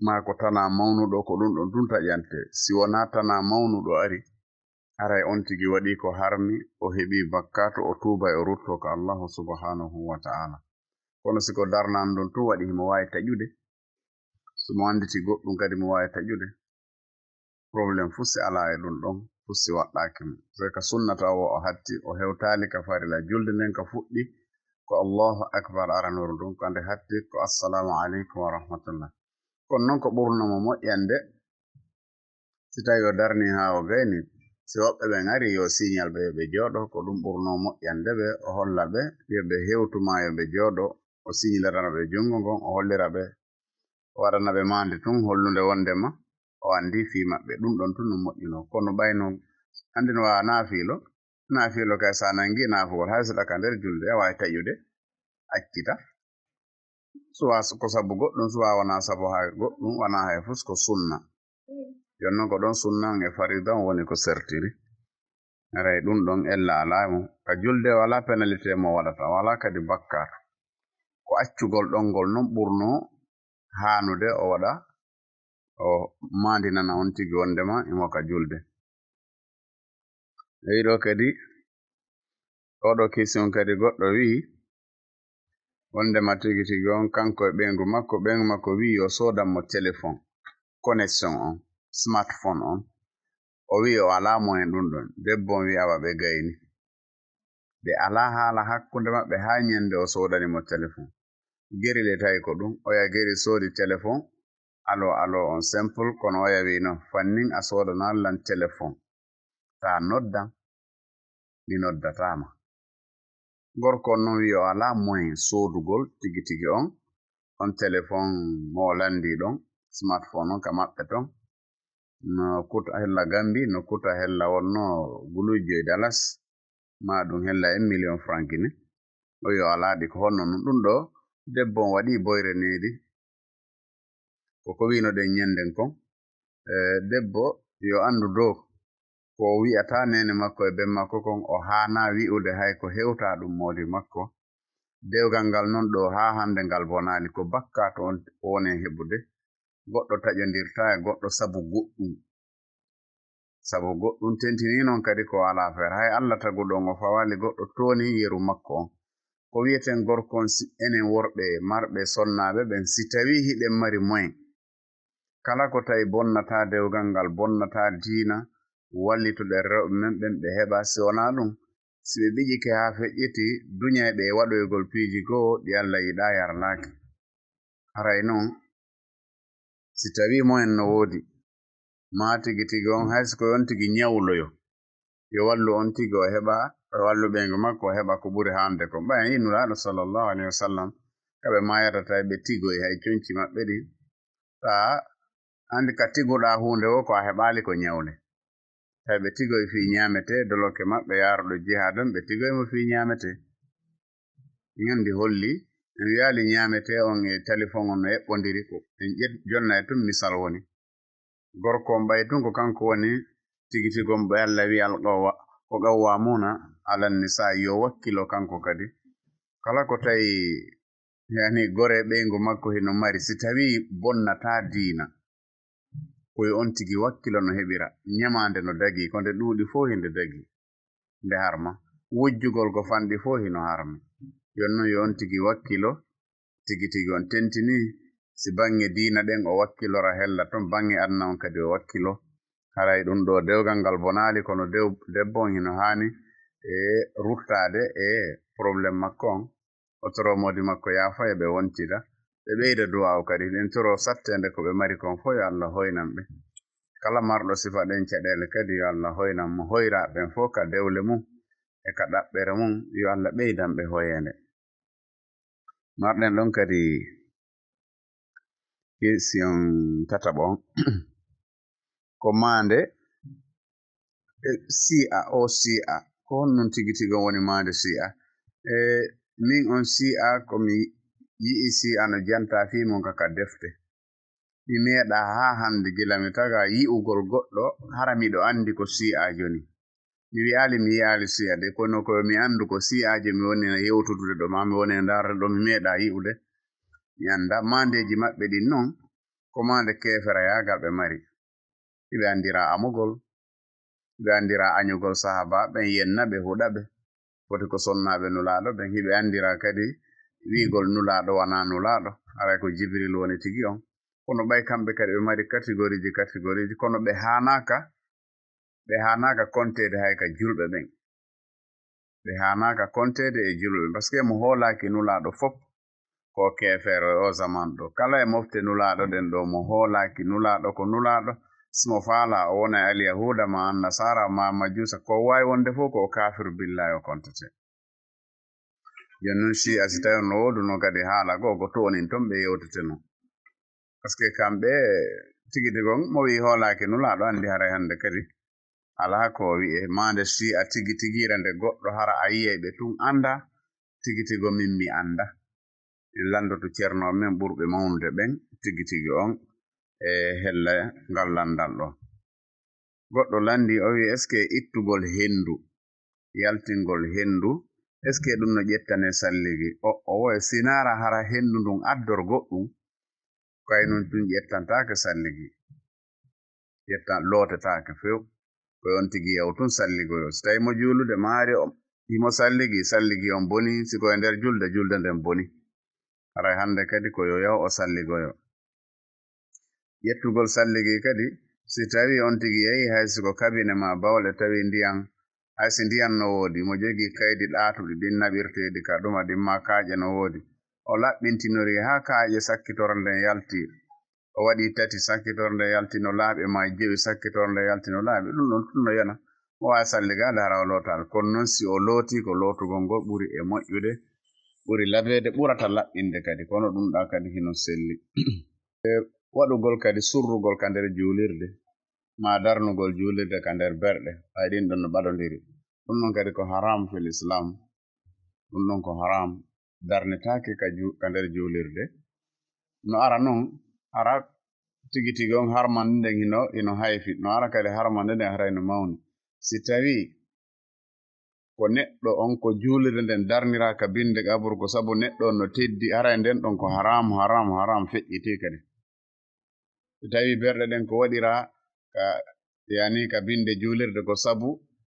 maa ko tanaa mawnuɗo, ko ɗun ɗon tun taƴante. Si wonaa tanaa mawnuɗo ari, haray on tigi waɗii ko harmi, o heɓii bakkaatu, o tuubay, o ruttoo ka Allahu subhanahu wa ta'ala. Kono si ko darnaa ndun tun waɗi, himo waawi taƴude. Si mo annditi goɗɗun kadi, mo waawi taƴude. Problème fuu si alaa e ɗun ɗon, fuu si waɗɗaaki mo. So ka sunna taw o hatti, o hewtaali ka farilla. Julde nden ka fuɗɗi, ko Allahu akbar aranuru ndun, ka nde hatti, ko assalamu aleykum wa rahmatullah. Kono non ko ɓurno mo moƴƴande, si tawi o darni haa o gayni, si woɓɓe ɓen ari, yo signal ɓe, yo ɓe jooɗo, ko ɗun ɓurno moƴƴande ɓe, o holla ɓe, yo ɓe hewtu maa yo ɓe jooɗo, o signilirana ɓe junngo ngon, o hollira ɓe, o waɗana ɓe maande tun hollunde wondema o anndi fii maɓɓe. Ɗun ɗon tun no moƴƴunoo. Kono ɓay non, anndi no waawa naafiilo, naafiilo kay, si a nanngii naafugol, hay so ɗaka nder julde, a waawi taƴude, accita. Suwa ko sabu goɗɗun, suwa wonaa sabu hay goɗɗun, wonaa hay fus ko sunna. Jon non ko ɗon sunna on e farida on woni ko sertiri. Haray ɗun ɗon ella alaa mo. Ka julde o alaa penalité mo waɗata, o alaa kadi bakkaatu. Ko accugol ɗon ngol non ɓurnoo haanude o waɗa, o maandinana on tigi wondema imo ka julde. Eyi ɗoo kadi, oo ɗoo question kadi goɗɗo wi'i, wondema tigi tigi on kanko e ɓeyngu makko, ɓeyngu makko wi'i yo soodan mo téléphone, connexion on, smartphone on. O wi'i o alaa moyen ɗun ɗon. Debbo on wi'i awa ɓe gayni. Ɓe alaa haala hakkunde maɓɓe haa ñande o soodani mo téléphone. Geri le tawi ko ɗun. Oya geri soodi téléphone, alo, alo on simple, kono oya wi'i no, fannin a soodanaa lan téléphone. Taa noddan, mi noddataa ma. Gorko on non wi'i o alaa moyen soodugol tigi tigi on, on téléphone mo o lanndii ɗon, smartphone on ka maɓɓe ton. No kuta hella Gambi, no kuta hella wonno guluuji joyi dalas, maa ɗun hella en million franc Guinée. O wi'i o alaa ɗi, ko honno non? Ɗun ɗoo, debbo on waɗii boyre needi. Ko ko wi'unoɗen ñannden kon. E, debbo yo anndu dow ko o wi'ata neene makko e ben makko kon, o haanaa wi'ude hay ko hewtaa ɗun moodi makko. Dewgal ngal non ɗoo haa hannde ngal bonaali, ko bakkaatu on woni e heɓude. Goɗɗo taƴondirtaa e goɗɗo sabu goɗɗun. Sabu goɗɗun tentinii non kadi ko alaa feere. Hay Alla taguɗo on o fawaali goɗɗo toonii yeru makko on. Ko wi'eten gorko on, si enen worɓe marɓe sonnaaɓe ɓen, si tawii hiɗen mari moyen, Kala ko tawi bonnataa dewgal ngal, bonnataa diina, wallitoɗen rewɓe men ɓen ɓe heɓa. Si wonaa ɗum, si ɓe ɓiƴike haa feƴƴiti, duñay ɓe e waɗoygol piiji goo ɗi Alla yiɗaa yarlaaki. Haray non, si tawii moyen no woodi, maa tigi tigi on, hay si ko on tigi ñawloyo, yo wallu on tigi, o heɓa, o wallu ɓeyngu makko, o heɓa ko ɓuri haande kon. Ɓay en Nulaaɗo sallallahu alayhi wa sallam, ka ɓe maayata tawi ɓe tigoyi hay conci maɓɓe ɗin. Taa andi ka tiguɗaa huunde woo ko a heɓaali ko ñawle. Tawi ɓe tigoyi fii ñaametee, dolokke maɓɓe yaaruɗo jihaad on, ɓe tigoyi mo fii ñaametee. Ɗin andi holli, en wiyaali ñaametee on e talifon on no eɓɓondiri ko. En ƴet-, jonna e tun misal woni. Gorko on ɓay tun ko kanko woni tigi tigi on ɓe Alla wi'i alqawwa-, ko qawwaamuuna alan nisaa, yo wakkilo kanko kadi. Kala ko tawi, yani, goree ɓeyngu makko hino mari, si tawii bonnataa diina, ko yo on tigi wakkilo no heɓira. Ñamaande no dagii, ko nde ɗuuɗi fof hinde dagii, nde harma. Wujjugol ko fanɗi fof hino harmi. Yon non yo on tigi wakkilo, tigi tigi on tentini, si baŋŋe diina ɗen o wakkilora hella ton, baŋŋe aduna on kadi o wakkilo. Haray ɗum ɗoo dewgal ngal bonaali, kono dew-, debbo on hino haani e ruttaade e problème makko on. O toroo moodi makko yaafoya, ɓe wontida. Ɓe ɓeyda duwaaw kadi. Ɓen toroo satteende ko ɓe mari kon fof, yo Alla hoynan ɓe. Kala marɗo sifa ɗen caɗeele kadi, yo Alla hoynan mo, hoyra ɓen fof ka dewle mum e ka ɗaɓɓere mum, yo Alla ɓeydan ɓe hoyeende. Marɗen ɗon kadi question tataɓo on. Ko maande, e, sii'a, o sii'a. Ko honɗum tigi tigi on woni maande sii'a? E, min on sii'a, ko mi yi'i sii'a no janta fii mun ka, ka defte. Mi meeɗaa haa hannde gila mi tagaa yi'ugol goɗɗo, hara miɗo anndi ko sii'a joni. Mi wi'aali mi yi'aali sii'a de, kono ko mi anndu ko sii'aajo mi woni e yewtudude ɗo, maa mi woni e ndaarde ɗo, mi meeɗaa yi'ude. Mi anndaa maandeeji maɓɓe ɗin non, ko maande keeferayaagal ɓe mari. Hiɓe anndira amugol, hiɓe anndira añugol sahaabaaɓe ɓen, yenna ɓe, huɗa ɓe. Foti ko sonnaaɓe Nulaaɗo ɓen, hiɓe anndira kadi wi'ugol Nulaaɗo wanaa Nulaaɗo, haray ko Jibril woni tigi on. Kono ɓay kamɓe kadi ɓe mari catégorie ji, catégorie ji, kono ɓe haanaaka, ɓe haanaaka konteede hay ka julɓe ɓen. Ɓe haanaaka konteede e julɓe ɓen, parce que mo hoolaaki Nulaaɗo fof ko keefeero e o zaman ɗo. Kala e mofte Nulaaɗo ɗen ɗo, mo hoolaaki Nulaaɗo ko Nulaaɗo, si mo faalaa o wona e Alyahuuda, maa Annasaara, maa Majuusa, ko waawi wonde fof ko o kaafiru billaahi o kontetee. Jooni non, Shi'a, si tawii no wooduno kadi haala goo, ko toon en toon ɓe yewtete non. Parce que kamɓe tigi tigi on, mo wi'i hoolaaki Nulaaɗo, anndi haray hannde kadi alaa ko o wi'e. Maande Shi'a tigi tigiire nde goɗɗo hara a yi'ay ɓe tun annda, tigi tigi o min mi annda. En lanndoto ceernooɓe men ɓurɓe mawnude ɓen tigi tigi on e hella ngal lanndal ɗo. Goɗɗo lanndii, o wi'i, est-ce que ittugol henndu, yaltingol henndu, est-ce que ɗum no ƴettane salligi? O, o woy sinaara hara henndu ndun addor goɗɗum, kay nun ɗum ƴettantaake salligi. Ƴetta-, lootetaake few. Ko on tigi yaw tun salligoyo. Si tawi mo juulude maari o, himo salligi, salligi on boni, si ko e nder julde, julde nden boni. Haray hannde kadi ko yo yaw o salligoyo. Ƴettugol salligi kadi, si tawi on tigi yahi hay si ko kabine maa bawle tawi ndiyan, hay si ndiyan no woodi, mo jogii kaydi ɗaatuɗi ɗin naɓirteeɗi ka ɗuma ɗin maa kaaƴe no woodi, o laɓɓintinori haa kaaƴe sakkitoro nden yalti, o waɗi tati sakkitoro nden yalti no laaɓi maa jowi sakkitoro nden yalti no laaɓi, ɗum ɗon tun no yona. Mo waawi salligaade hara o lootaali. Kono non si o looti ko lootugol ngol ɓuri e moƴƴude, ɓuri labeede, ɓurata laɓɓinde kadi. Kono ɗum ɗaa kadi hino selli. E waɗugol kadi surrugol ka nder juulirde, maa darnugol juulirde ka nder berɗe, ɓay ɗin ɗon no ɓadondiri. Ɗum ɗon kadi ko haram fil Islam. Ɗum ɗon ko haram, darnetaake ka ju-, ka nder juulirde. No ara non, hara tigi tigi on harmande nden hino, hino hayfi. No ara kadi harmande nden haray no mawni. Si tawii ko neɗɗo on, ko juulirde nden darniraa ka binde qaburu, ko sabu neɗɗo on no teddi, haray nden ɗon ko haram, haram, haram feƴƴitii kadi. Si tawii berɗe ɗen ko waɗiraa ka, yani ka binde juulirde, ko sabu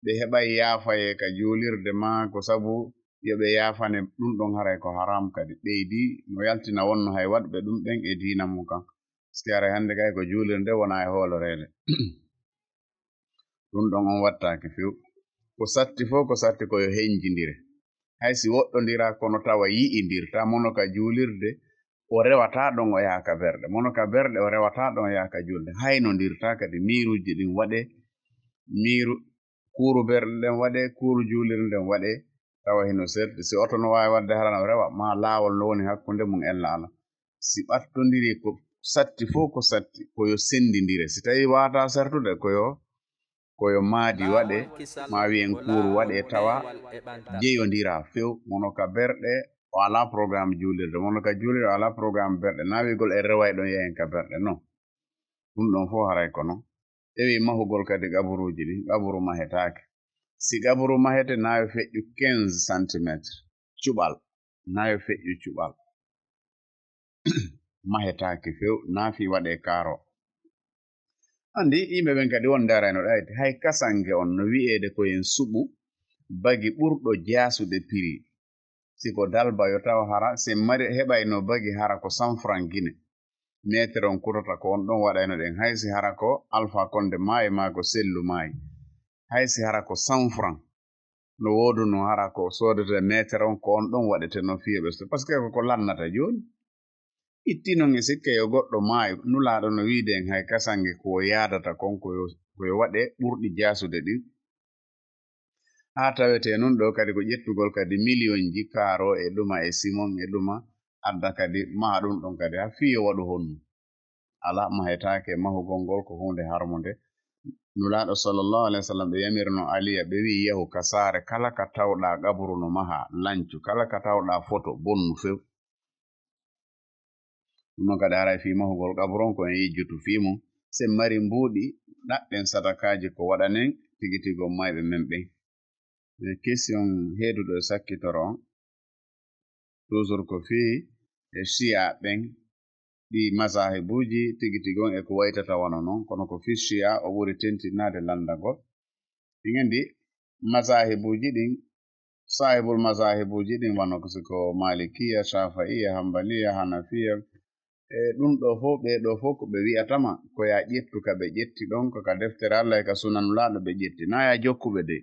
ɓe heɓay yaafayee ka juulirde, maa ko sabu yo ɓe yaafane, ɗum ɗon haray ko haram kadi. Ɓeydi no yaltina wonno hay waɗɓe ɗum ɓen e diina mum kan. Parce que haray hannde kay ko juulirde wonaa e hooloreede. Ɗum ɗon on wattaaki few. Ko satti fof ko satti ko yo henjindire. Hay si woɗɗondiraa kono tawa yi'indirtaa, mono ka juulirde o rewataa ɗon o yaha ka berɗe, mono ka berɗe o rewataa ɗon o yaha ka juulde. Haynondirtaa kadi, miiruuji ɗin waɗee, miiru kuuru berɗe ɗen waɗee, kuuru juulirde nden waɗee, tawa hino serti. Si oto no waawi waɗde hara no rewa, maa laawol no woni hakkunde mum ella ala. Si ɓattondirii ko satti fof ko satti, ko yo senndindire. Si tawii waawataa sertude, ko yo, ko yo maadi waɗee, maa wiyen kuuru waɗee tawa jeyondiraa few, mono ka berɗe o alaa programme juulirde, mono ka juulirde o alaa programme berɗe. Naa wi'ugol en reway ɗon yahen ka berɗe, non. Ɗum ɗon fof haray ko non. Ewi mahugol kadi qaburuuji ɗin, qaburu mahetaake. Si qaburu mahete, naa yo feƴƴu quinze centimètres cuɓal, naa yo feƴƴu cuɓal. Mahetaake few, naa fii waɗee kaaro. Anndi yimɓe ɓen kadi won darayno ɗayti, hay kasange on no wi'eede ko en suɓu bagi ɓurɗo jaasude prix. Si ko dalba yo taw hara, si en mari, heɓayno bagi hara ko cent francs Guinée. Meetere on kutata ko on ɗon waɗayno ɗen, hay si hara ko Alpha Condé maayi maa ko Sellu maayi. Hay si hara ko cent francs no wooduno hara ko soodete meetere on, ko on ɗon waɗetenoo fii yo ɓe so-, parce que ko ko lannata jooni. Itti non e sikke yo goɗɗo maayo, Nulaaɗo no wiide en hay kasange ko o yaadata kon ko yo, ko yo waɗe ɓurɗi jaasude ɗin. Haa tawetee non ɗoo kadi ko ƴettugol kadi miliyonji kaaro e ɗuma e simon e ɗuma, adda kadi maha ɗum ɗon kadi haa fii yo waɗu honno. Alaa, mahetaake, mahugol ngol ko huunde harmunde. Nulaaɗo sallallahu alaihi wasallam ɓe yamirno Aliya, ɓe wi'i, "Yahu ka saare kala ka tawɗaa qaburu no mahaa, lancu, kala ka tawɗaa foto, bonnu few." Ɗum noon kadi haray fii mahugol qabru on ko en yejjutu fii mum. Si en mari mbuuɗi, ɗaɓɓen sadakaaji ko waɗanen tigi tigi on mayɓe men ɓen. E question heeduɗo e sakkitoro on, toujours ko fii e Shia ɓen, ɗi mazahibuuji tigi tigi on e ko waytata wano non, kono ko fii Shia o ɓuri tintinaade lanndagol. Ɗin anndi mazahibuuji ɗin, sahibul mazahibuuji ɗin, wano ko siko Malikiya, Shafa'iya, Hambaliya, Hanafiya, e ɗum ɗo fof, ɓee ɗo fof ko ɓe wi'ata ma, ko yaa ƴettu ka ɓe ƴetti ɗon, ko ka deftere Allah e ka sunan Nulaaɗo ɓe ƴetti. Na yaa jokku ɓe de.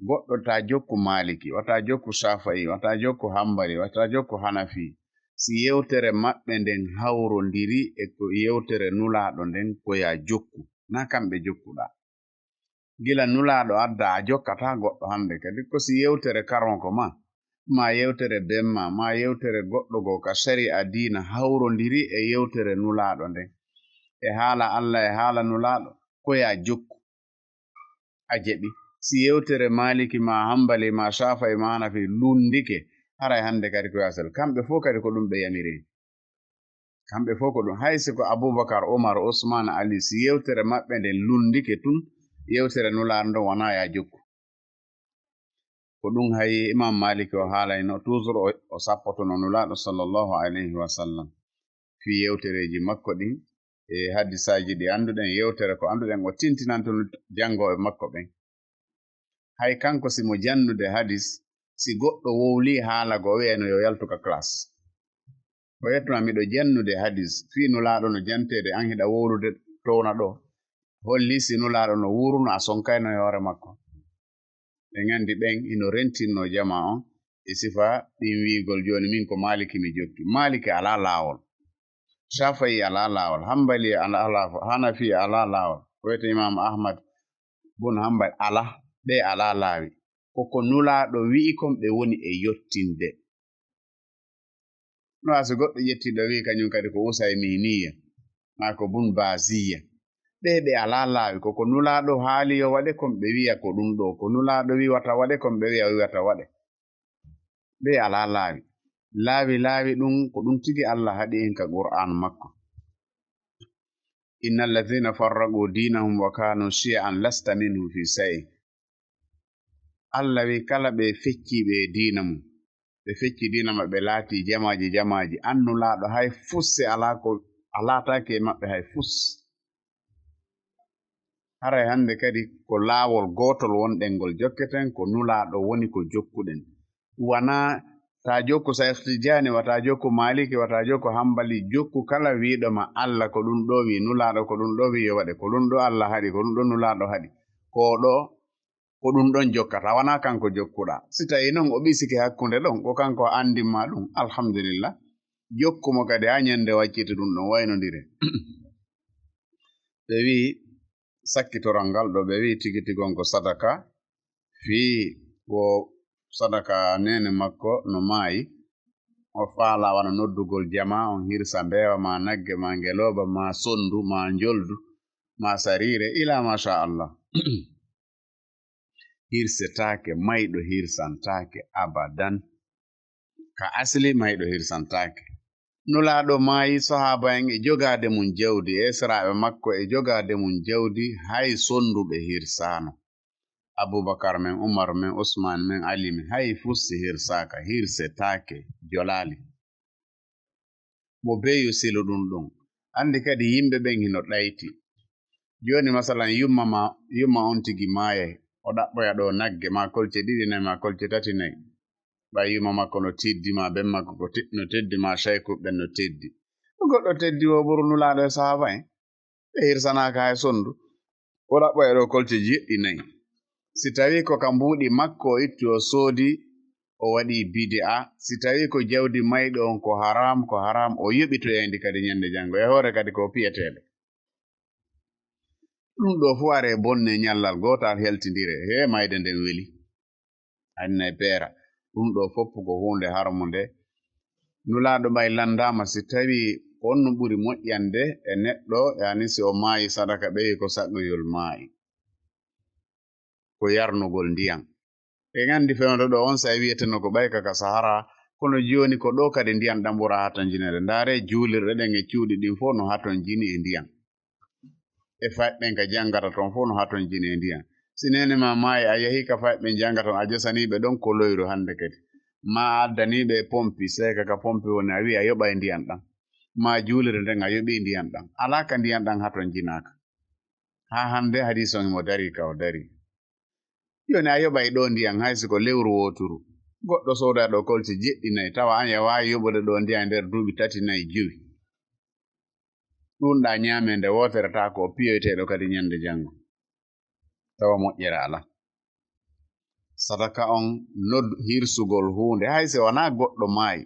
Goɗɗo taa jokku Maliki, wata jokku Shafa'i, wata jokku Hambali, wata jokku Hanafi. Si yewtere maɓɓe nden hawrondiri e ko yewtere Nulaaɗo nden, ko yaa jokku. Na kamɓe jokkuɗaa. Gila Nulaaɗo adda, a jokkataa goɗɗo hannde kadi. Ko si yewtere karonko ma, maa yewtere bemma, maa yewtere goɗɗo goo ka shari'a diina hawrondiri e yewtere Nulaaɗo nden, e haala Allah e haala Nulaaɗo, ko yaa jokku. A jaɓi. Si yewtere Maliki maa Hambali maa Shafa'i maa Hanafi lunndike, haray hannde kadi ko yaa sel. Kamɓe fof kadi ko ɗum ɓe yamiri en. Kamɓe fof ko ɗum. Hay si ko Abubakar, Umar, Usman, Ali, si yewtere maɓɓe nden lunndike tun, yewtere Nulaaɗo nden wonaa yaa jokku. Ko ɗum hay Imam Maliki o haalayno, toujours o, o sappotono Nulaaɗo sallallahu alayhi wa sallam fii yewtereeji makko ɗin e hadisaaji ɗi annduɗen, yewtere ko annduɗen, o tintinantuno janngooɓe makko ɓen. Hay kanko si mo jannude hadis, si goɗɗo wowlii haala goo, o wi'ayno yo yaltu ka classe. O yettuno, miɗo jannude hadis fii Nulaaɗo no janteede, an hiɗa wowlude towna ɗoo. Holli si Nulaaɗo no wuuruno, a sonkayno e hoore makko. En anndi ɓen ino rentinno jamaa on e sifa ɗin wi'ugol, "Jooni min ko Maliki mi jokki." Maliki alaa laawol. Shafa'i alaa laawol. Hambali alaa laawol. Hanafi alaa laawol. Ko wiyetee Imam Ahmad bun Hambal alaa. Ɓe alaa laawi. Ko ko Nulaaɗo wi'i kon ɓe woni e yottinde. No a si goɗɗo ƴetti ɗo wi'i kañum kadi ko Usayminiya, maa ko Bun Baziya. Ɓe, ɓe alaa laawi, ko ko Nulaaɗo haali yo waɗe kon ɓe wi'a ko ɗum ɗo, ko Nulaaɗo wi'i wata waɗe kon ɓe wi'a wi'ata waɗe. Ɓe alaa laawi. Laawi, laawi ɗum, ko ɗum tigi Allah haɗi en ka Qur'aan makko. "Inna alladhina farraqu dinahum wa kanu shi'an lasta minhum fi shay." Allah wi kala ɓe fecciiɓe e diina mum, ɓe fecci diina maɓɓe, laati jamaaji jamaaji, an Nulaaɗo hay fus se alaa ko, a laataaki e maɓɓe hay fus. Haray hannde kadi ko laawol gootol wonɗen ngol jokketen, ko Nulaaɗo woni ko jokkuɗen. Wanaa Taa jokku Seex Tijjaani, wata jokku Maaliki, wata jokku Hambali, jokku kala wiiɗo ma Alla ko ɗum ɗo wi, Nulaaɗo ko ɗum ɗo wi yo waɗe, ko ɗum ɗo Alla haɗi, ko ɗum ɗo Nulaaɗo haɗi. Ko ɗo, ko ɗum ɗon jokkata, wonaa kanko jokkuɗaa. Si tawii noon o ɓisike hakkunde ɗon, ko kanko anndin ma ɗum, alhamdulillah. Jokku mo kadi haa ñande wacciti ɗum ɗon, waynondire. Ɓe wi'i, sakkitoral ngal ɗo, ɓe wi'i tigi tigi on ko sadaka, fii ko sadaka neene makko no maayi, o faala wano noddugol jama, on hirsa mbeewa, ma nagge, ma ngelooba, ma sondu, ma njoldu, ma sariire, ila masha Allah. Hirsetaake, mayɗo hirsantaake abadan. Ka asli, mayɗo hirsantaake. Nulaaɗo maayi, sahaaba en e jogaade mum jawdi, e esraaɓe makko e jogaade mum jawdi, hay sonduɓe hirsaano. Abubakar men, Umar men, Usmaan men, Ali men, hay fusi hirsaaka, hirsetaake, jolaali. Mo bee yo silu ɗum ɗum. Anndi kadi yimɓe ɓen hino ɗayti. Jooni, masalan, yumma ma, yumma on tigi maayay, o ɗaɓɓoya ɗo nagge, ma kolce ɗiɗi, nayi, ma kolce tati, nayi. Ɓay yumma makko no teddi, ma ben makko ko te-, no teddi, ma shayku ɓen no teddi. Ko goɗɗo teddi wo ɓuru Nulaaɗo e sahaaba en. Ɓe hirsanaaka hay sondu. O ɗaɓɓoya ɗo kolce jeɗɗi, nayi. Si tawii ko ka mbuuɗi makko o itti o soodi, o waɗi bidi'a. Si tawii ko jawdi mayɗo on ko haram, ko haram, o yoɓitoyay ndi kadi ñande janngo. E hoore kadi ko piyeteeɗo. Ɗum ɗo fuu are bonne ñallal gootal heltindire. He mayde nden weli. Anne peera. Ɗum ɗo fof ko huunde harmunde. Nulaaɗo ɓay lanndaama si tawii on no ɓuri moƴƴande e neɗɗo, yaani si o maayi sadaka ɓeyi ko saɗɗoyol maayi. Ko yarnugol ndiyan. En anndi fewndo ɗo on say wiyeteno ko ɓay ka, ka Sahara, kono jooni ko ɗo kadi ndiyan ɗan ɓura hatonjineede. Ndaare juulirɗe ɗen e cuuɗi ɗin fof no hatonjini e ndiyan. E fayɓe ɓen ka janngata ton fof no hatonjini e ndiyan. Si neene ma maayi, a yahi ka fayɓe ɓen jannga ton, a jasanii ɓe ɗon ko loyru hannde kadi. Ma a addanii ɓe e pompi, seeka ka pompi woni, a wi'i a yoɓay ndiyan ɗan. Ma juulirde nden a yoɓii ndiyan ɗan. Alaa ka ndiyan ɗan hatonjinaaka. Haa hannde hadiis on himo darii ka o darii. Jooni a yoɓay ɗo ndiyan hay si ko lewru wooturu. Goɗɗo sooda ɗo kolce jeɗɗi nayi, tawa an a waawi yoɓude ɗo ndiyan e nder duuɓi tati, nayi, jowi. Ɗun ɗa ñaameende wootere, taa ko o piyoyteeɗo kadi ñande janngo. Tawa moƴƴere alaa. Sadaka on nod-, hirsugol huunde, hay si wanaa goɗɗo maayi.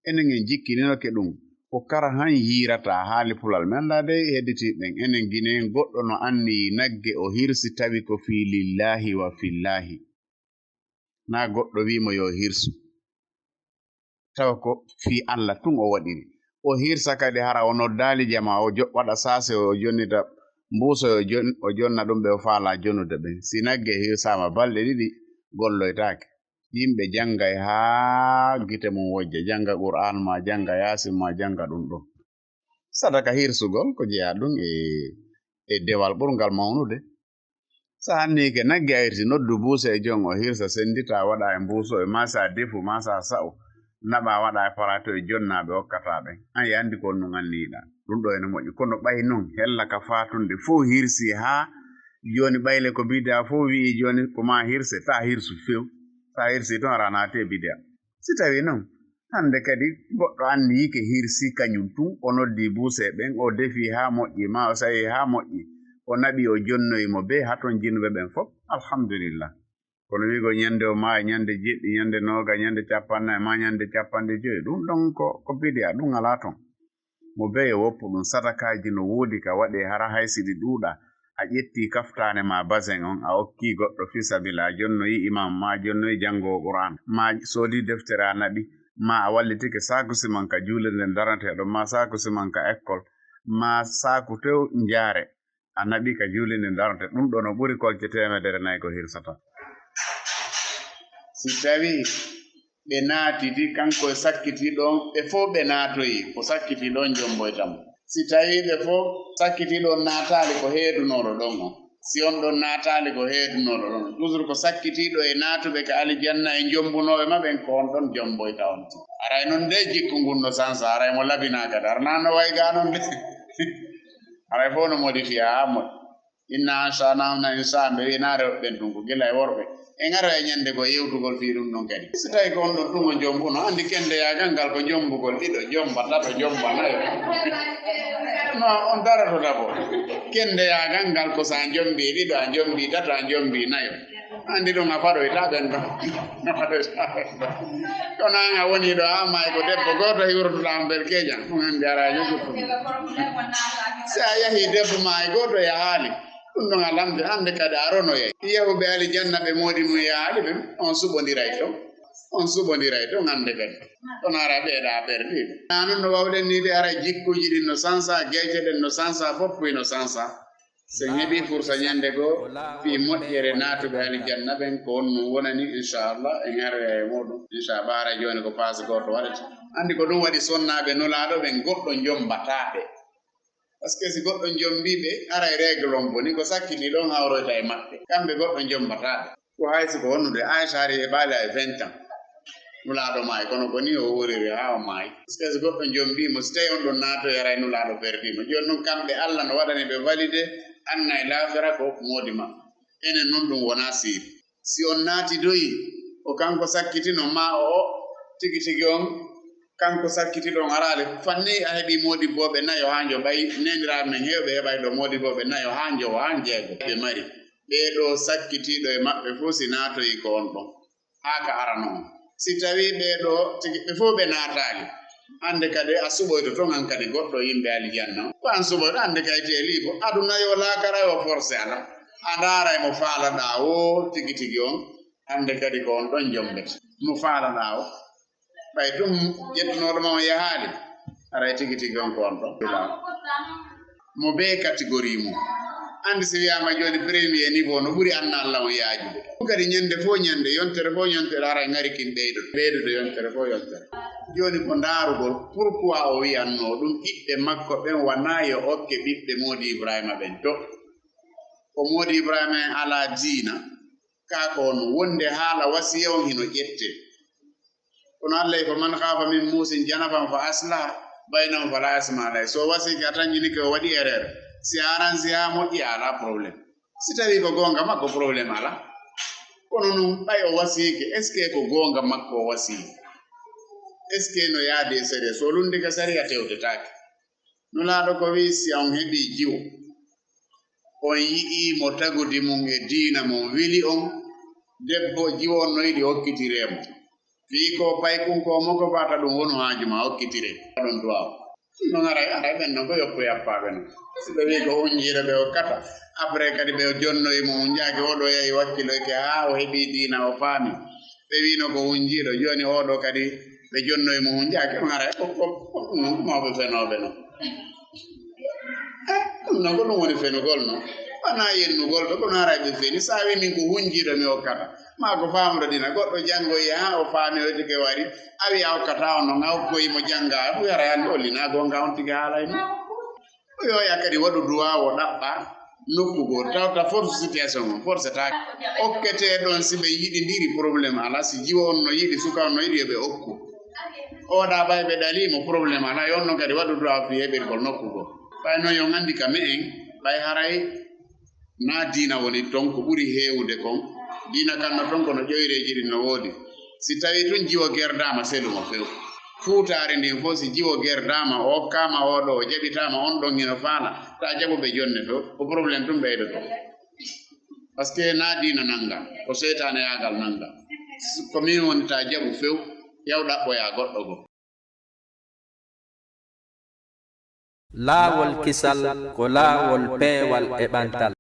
Enen en jikkininoke ɗum, ko kara han yiirata haali pulal. Mi anndaa dey hedditiiɓe ɓen, enen Gine en goɗɗo no anniyi nagge o hirsi tawi ko fii lillaahi wa fillaahi. Naa goɗɗo wii mo yo hirsu. Tawa ko fii Alla tun o waɗiri. O hirsa kadi hara o noddaali jama, o jo-, waɗa saase, o jonnita mbuuso, o jon-, o jonna ɗum ɓe o faalaa jonnude ɓen. Si nagge hirsaama balɗe ɗiɗi, golloytaake. Yimɓe janngay haa gite mum wojja, jannga Qur'aan ma, jannga Yaasin ma, jannga ɗum ɗum. Sadaka hirsugol ko jeyaa ɗum e, e dewal ɓurngal mawnude. Sa hanniike nagge a hirsi, noddu buuse e jon o hirsa, senndita, waɗa e mbuuso e, maa sa defu, maa sa sa'u, naɓa waɗa e parato e jonnaaɓe okkataa ɓen. An e anndi ko on nun anniyiɗaa. Ɗum ɗo ene moƴƴi. Kono ɓay non, hella ka faatunde fow hirsi haa jooni ɓayle ko bidaa fow wi'i jooni ko maa hirse, taa hirsu few. Sa hirsi ton aɗa naati e bidaa. Si tawii non, hannde kadi goɗɗo anniyiike hirsi kañum tun, o noddi buuse ɓen, o defi haa moƴƴi, maa o sa'i haa moƴƴi, o naɓi, o jonnoyi mo bee haton jinuɓe ɓen fof, alhamdulillah. Kono wi'ugol ñande o maayi, ñande jeɗɗi, ñande nooga, ñande cappannayi, maa ñande cappanɗe joyi, ɗum ɗon ko, ko bidi'a, ɗum alaa ton. Mo bee yo woppu ɗum, sadakaaji no woodi ka waɗee, hara hay si ɗi ɗuuɗa, a ƴetti kaftaane ma basen on, a okki goɗɗo fi sabila, a jonnoyi imam, ma a jonnoyi janngowo Qur'an, ma a soodi deftere a naɓi, ma a wallitike saaku siman ka juulirde daranteeɗo, ma saaku siman ka ekkol, ma saaku tew njaare, a naɓi ka juulirde darante. Ɗum ɗo no ɓuri kolce teemedere nayi ko hirsata. Si tawii ɓe naatidi, kanko e sakkitiiɗo on, ɓe fof ɓe naatoyi, ko sakkitiiɗo on jomboyta mo. Si tawii ɓe fof sakkitiiɗo on naataali, ko heedunooɗo ɗon on. Si on ɗon naataali, ko heedunooɗo ɗon. Toujours ko sakkitiiɗo e naatuɓe ka alijanna e jombunooɓe maɓɓe, ko on ɗon jomboyta on. Aray non de jikku ngun no sansa, aray mo labinaaka de. Ara naa no way gaa non de. Aray fof no modifiya haa moƴƴi. Inna ansha'nahunna insha'a, ɓe wi na rewɓe ɓen tun ko gila e worɓe. En aroya ñande goo yewtugol fii ɗun ɗon kadi. Si tawii ko on ɗon tun o jombuno, anndi kenndeyagal ngal ko jombugol ɗiɗo, jomba tato, jomba nayo. No, on daroto dabo. Kenndeyagal ngal ko so a jombii ɗiɗo, a jombii tato, a jombii nayo. Anndi ɗun a faɗoytaa ɓen ɗon. A faɗoytaa ɓen ɗon. Kono an a wonii ɗoo, a maayi ko debbo gooto hiwrotoɗaa on berkeejan. Ɗun anndi araa joguɗo. Si a yahii debbo maayi gooto yahaali. Ɗun ɗon a lamde, hande kadi a ronoyay. Yahuɓe alijanna ɓe moodi mum yahaali ɓen, on suɓondiray ton. On suɓondiray ton hande kadi. Kono ara ɓeeɗa a perdiiɓe. Naa non no wawɗen nii de, ara jikkuuji ɗin no sansa, geece ɗen no sansa, fof no sansa. Sen heɓii fursa ñande goo fii moƴƴere naatuɓe alijanna ɓen, ko on nun wonani, inchallah, en aroya e muuɗum. Inchallah, ɓaara jooni ko paasi gooto waɗata. Anndi ko ɗun waɗi sonnaaɓe Nulaaɗo ɓen goɗɗo jombataa ɓe. Parce que si goɗɗo jombii ɓe, aray règle on boni, ko sakkitii ɗon hawroyta e maɓɓe. Kamɓe goɗɗo jombataa ɓe. Ko hay si ko wonnude, Aisha ari e ɓaali ay vingt ans. Nulaaɗo maayi, kono ko nii o wuuriri haa o maayi. Parce que si goɗɗo jombii mo, si tawii on ɗon naatoyi, aray Nulaaɗo perdii mo. Jooni non kamɓe Alla no waɗani ɓe validé, aduna e laakara ko moodi maɓɓe. Enen non ɗun wonaa siiri. Si on naatidoyi, ko kanko sakkitino, maa o, o, tigi tigi on, kanko sakkitiɗo on araali. Fanni a heɓii moodibbooɓe nayo haa njo, ɓay neeniraaɓe men heewɓe heɓay ɗoo moodibbooɓe nayo haa njo, haa njeego ɓe mari. Ɓee ɗoo sakkitiiɗo e maɓɓe fow si naatoyi ko on ɗon, haa ka arano on. Si tawii ɓee ɗoo tigi ɓe fow ɓe naataali, hande kadi a suɓoyto ton an kadi goɗɗo yimɓe alijanna on. Ko an suɓoyɗo, hande kay teelii ko aduna yo laakara yo forcé alaa. A ndaaray mo faalaɗaa woo tigi tigi on, hande kadi ko on ɗon jombete. Mo faalaɗaa o, ɓay tun ƴettunooɗo ma on yahaali, aray tigi tigi on ko on ɗon. Mo bee catégorie mum. Anndi si wiyaama jooni premier niveau no ɓuri anna Alla on yaajude. Ɗun kadi ñande fow ñande, yontere fow yontere, aray ŋari kin ɓeydude, ɓeydude yontere fow yontere. Jooni ko ndaarugol, pourquoi o wi'annoo ɗun ɓiɓɓe makko ɓen wanaa yo okke ɓiɓɓe Moodi Ibraahiima ɓen to? Ko Moodi Ibraahiima en alaa diina, kaa ko on wonde haala wasiya on hino ƴettee. Kono Alla e ko man khaafa min muusin janafan fa aslaha baynahum fala isma alayh. Si o wasiike a tanƴinike o waɗi erreur, si a aransi haa moƴƴi a alaa problème. Si tawii ko goonga makko, problème alaa. Kono non ɓay o wasiike, est-ce que ko goonga makko o wasii? Est-ce que no yaadi e sariya? Si o lunndike sariya tewtetaake. Nulaaɗo ko wi'i si on heɓii jiwo, on yi'ii mo tagudi mum e diina mum weli on, debbo jiwo on no yiɗi okkitiree mo. Fii ko paykunkoo mo ko faata ɗun wonu haaju maa okkitiree. Ɗun duwaaw. Non aray, aray ɓen non ko yoppo yappaaɓe non. Si ɓe wi'i ko hunjiiɗo ɓe okkata, après kadi ɓe jonnoyi mo hunjaaki, oo ɗoo yahi wakkiloyke haa o heɓii diina o faami. Ɓe wi'no ko hunjiiɗo, jooni oo ɗoo kadi ɓe jonnoyi mo hunjaaki, ɗun aray ko, ko, ko ɗun non ko mawɓe fenooɓe non. Eh, ɗun non ko ɗun woni fenugol non. Wanaa yennugol ɓe, kono haray ɓe feni. Si a wi'i min ko hunjiiɗo mi okkata, maa ko faamuɗo diina, goɗɗo janngoyi haa o faami o tigi wari, a wi'a a okkataa on non, a okkoyi mo jannga, a wi'a haray anndi holli naa goonga on tigi haalay non. Ko yo yaa kadi waɗu duwaawo ɗaɓɓa nokku goo, tawta force situation on, force taake. Okketee ɗon si ɓe yiɗindiri, problème alaa. Si jiwo on no yiɗi, suka on no yiɗi, yo ɓe okku. Oɗa ɓay ɓe ɗalii mo, problème alaa. Yo on non kadi waɗu duwaawo fii heɓirgol nokku goo. Ɓay non yo on anndi ka me'en, ɓay haray naa diina woni ton ko ɓuri heewude kon. Diina kan no ton kono ƴoyreeji ɗin no woodi. Si tawii tun jiwo gerdaama, selu mo few. Fuutaare ndin fow, si jiwo gerdaama, o okkaama oo ɗoo, o jaɓitaama, on ɗon hino faala, taa jaɓu ɓe jonne few, ko problème tun ɓeydotoo. Parce que naa diina nannga, ko seytaaneyaagal nannga. Ko min woni taa jaɓu few, yaw ɗaɓɓoyaa goɗɗo goo. Laawol kisal ko laawol peewal e ɓantal.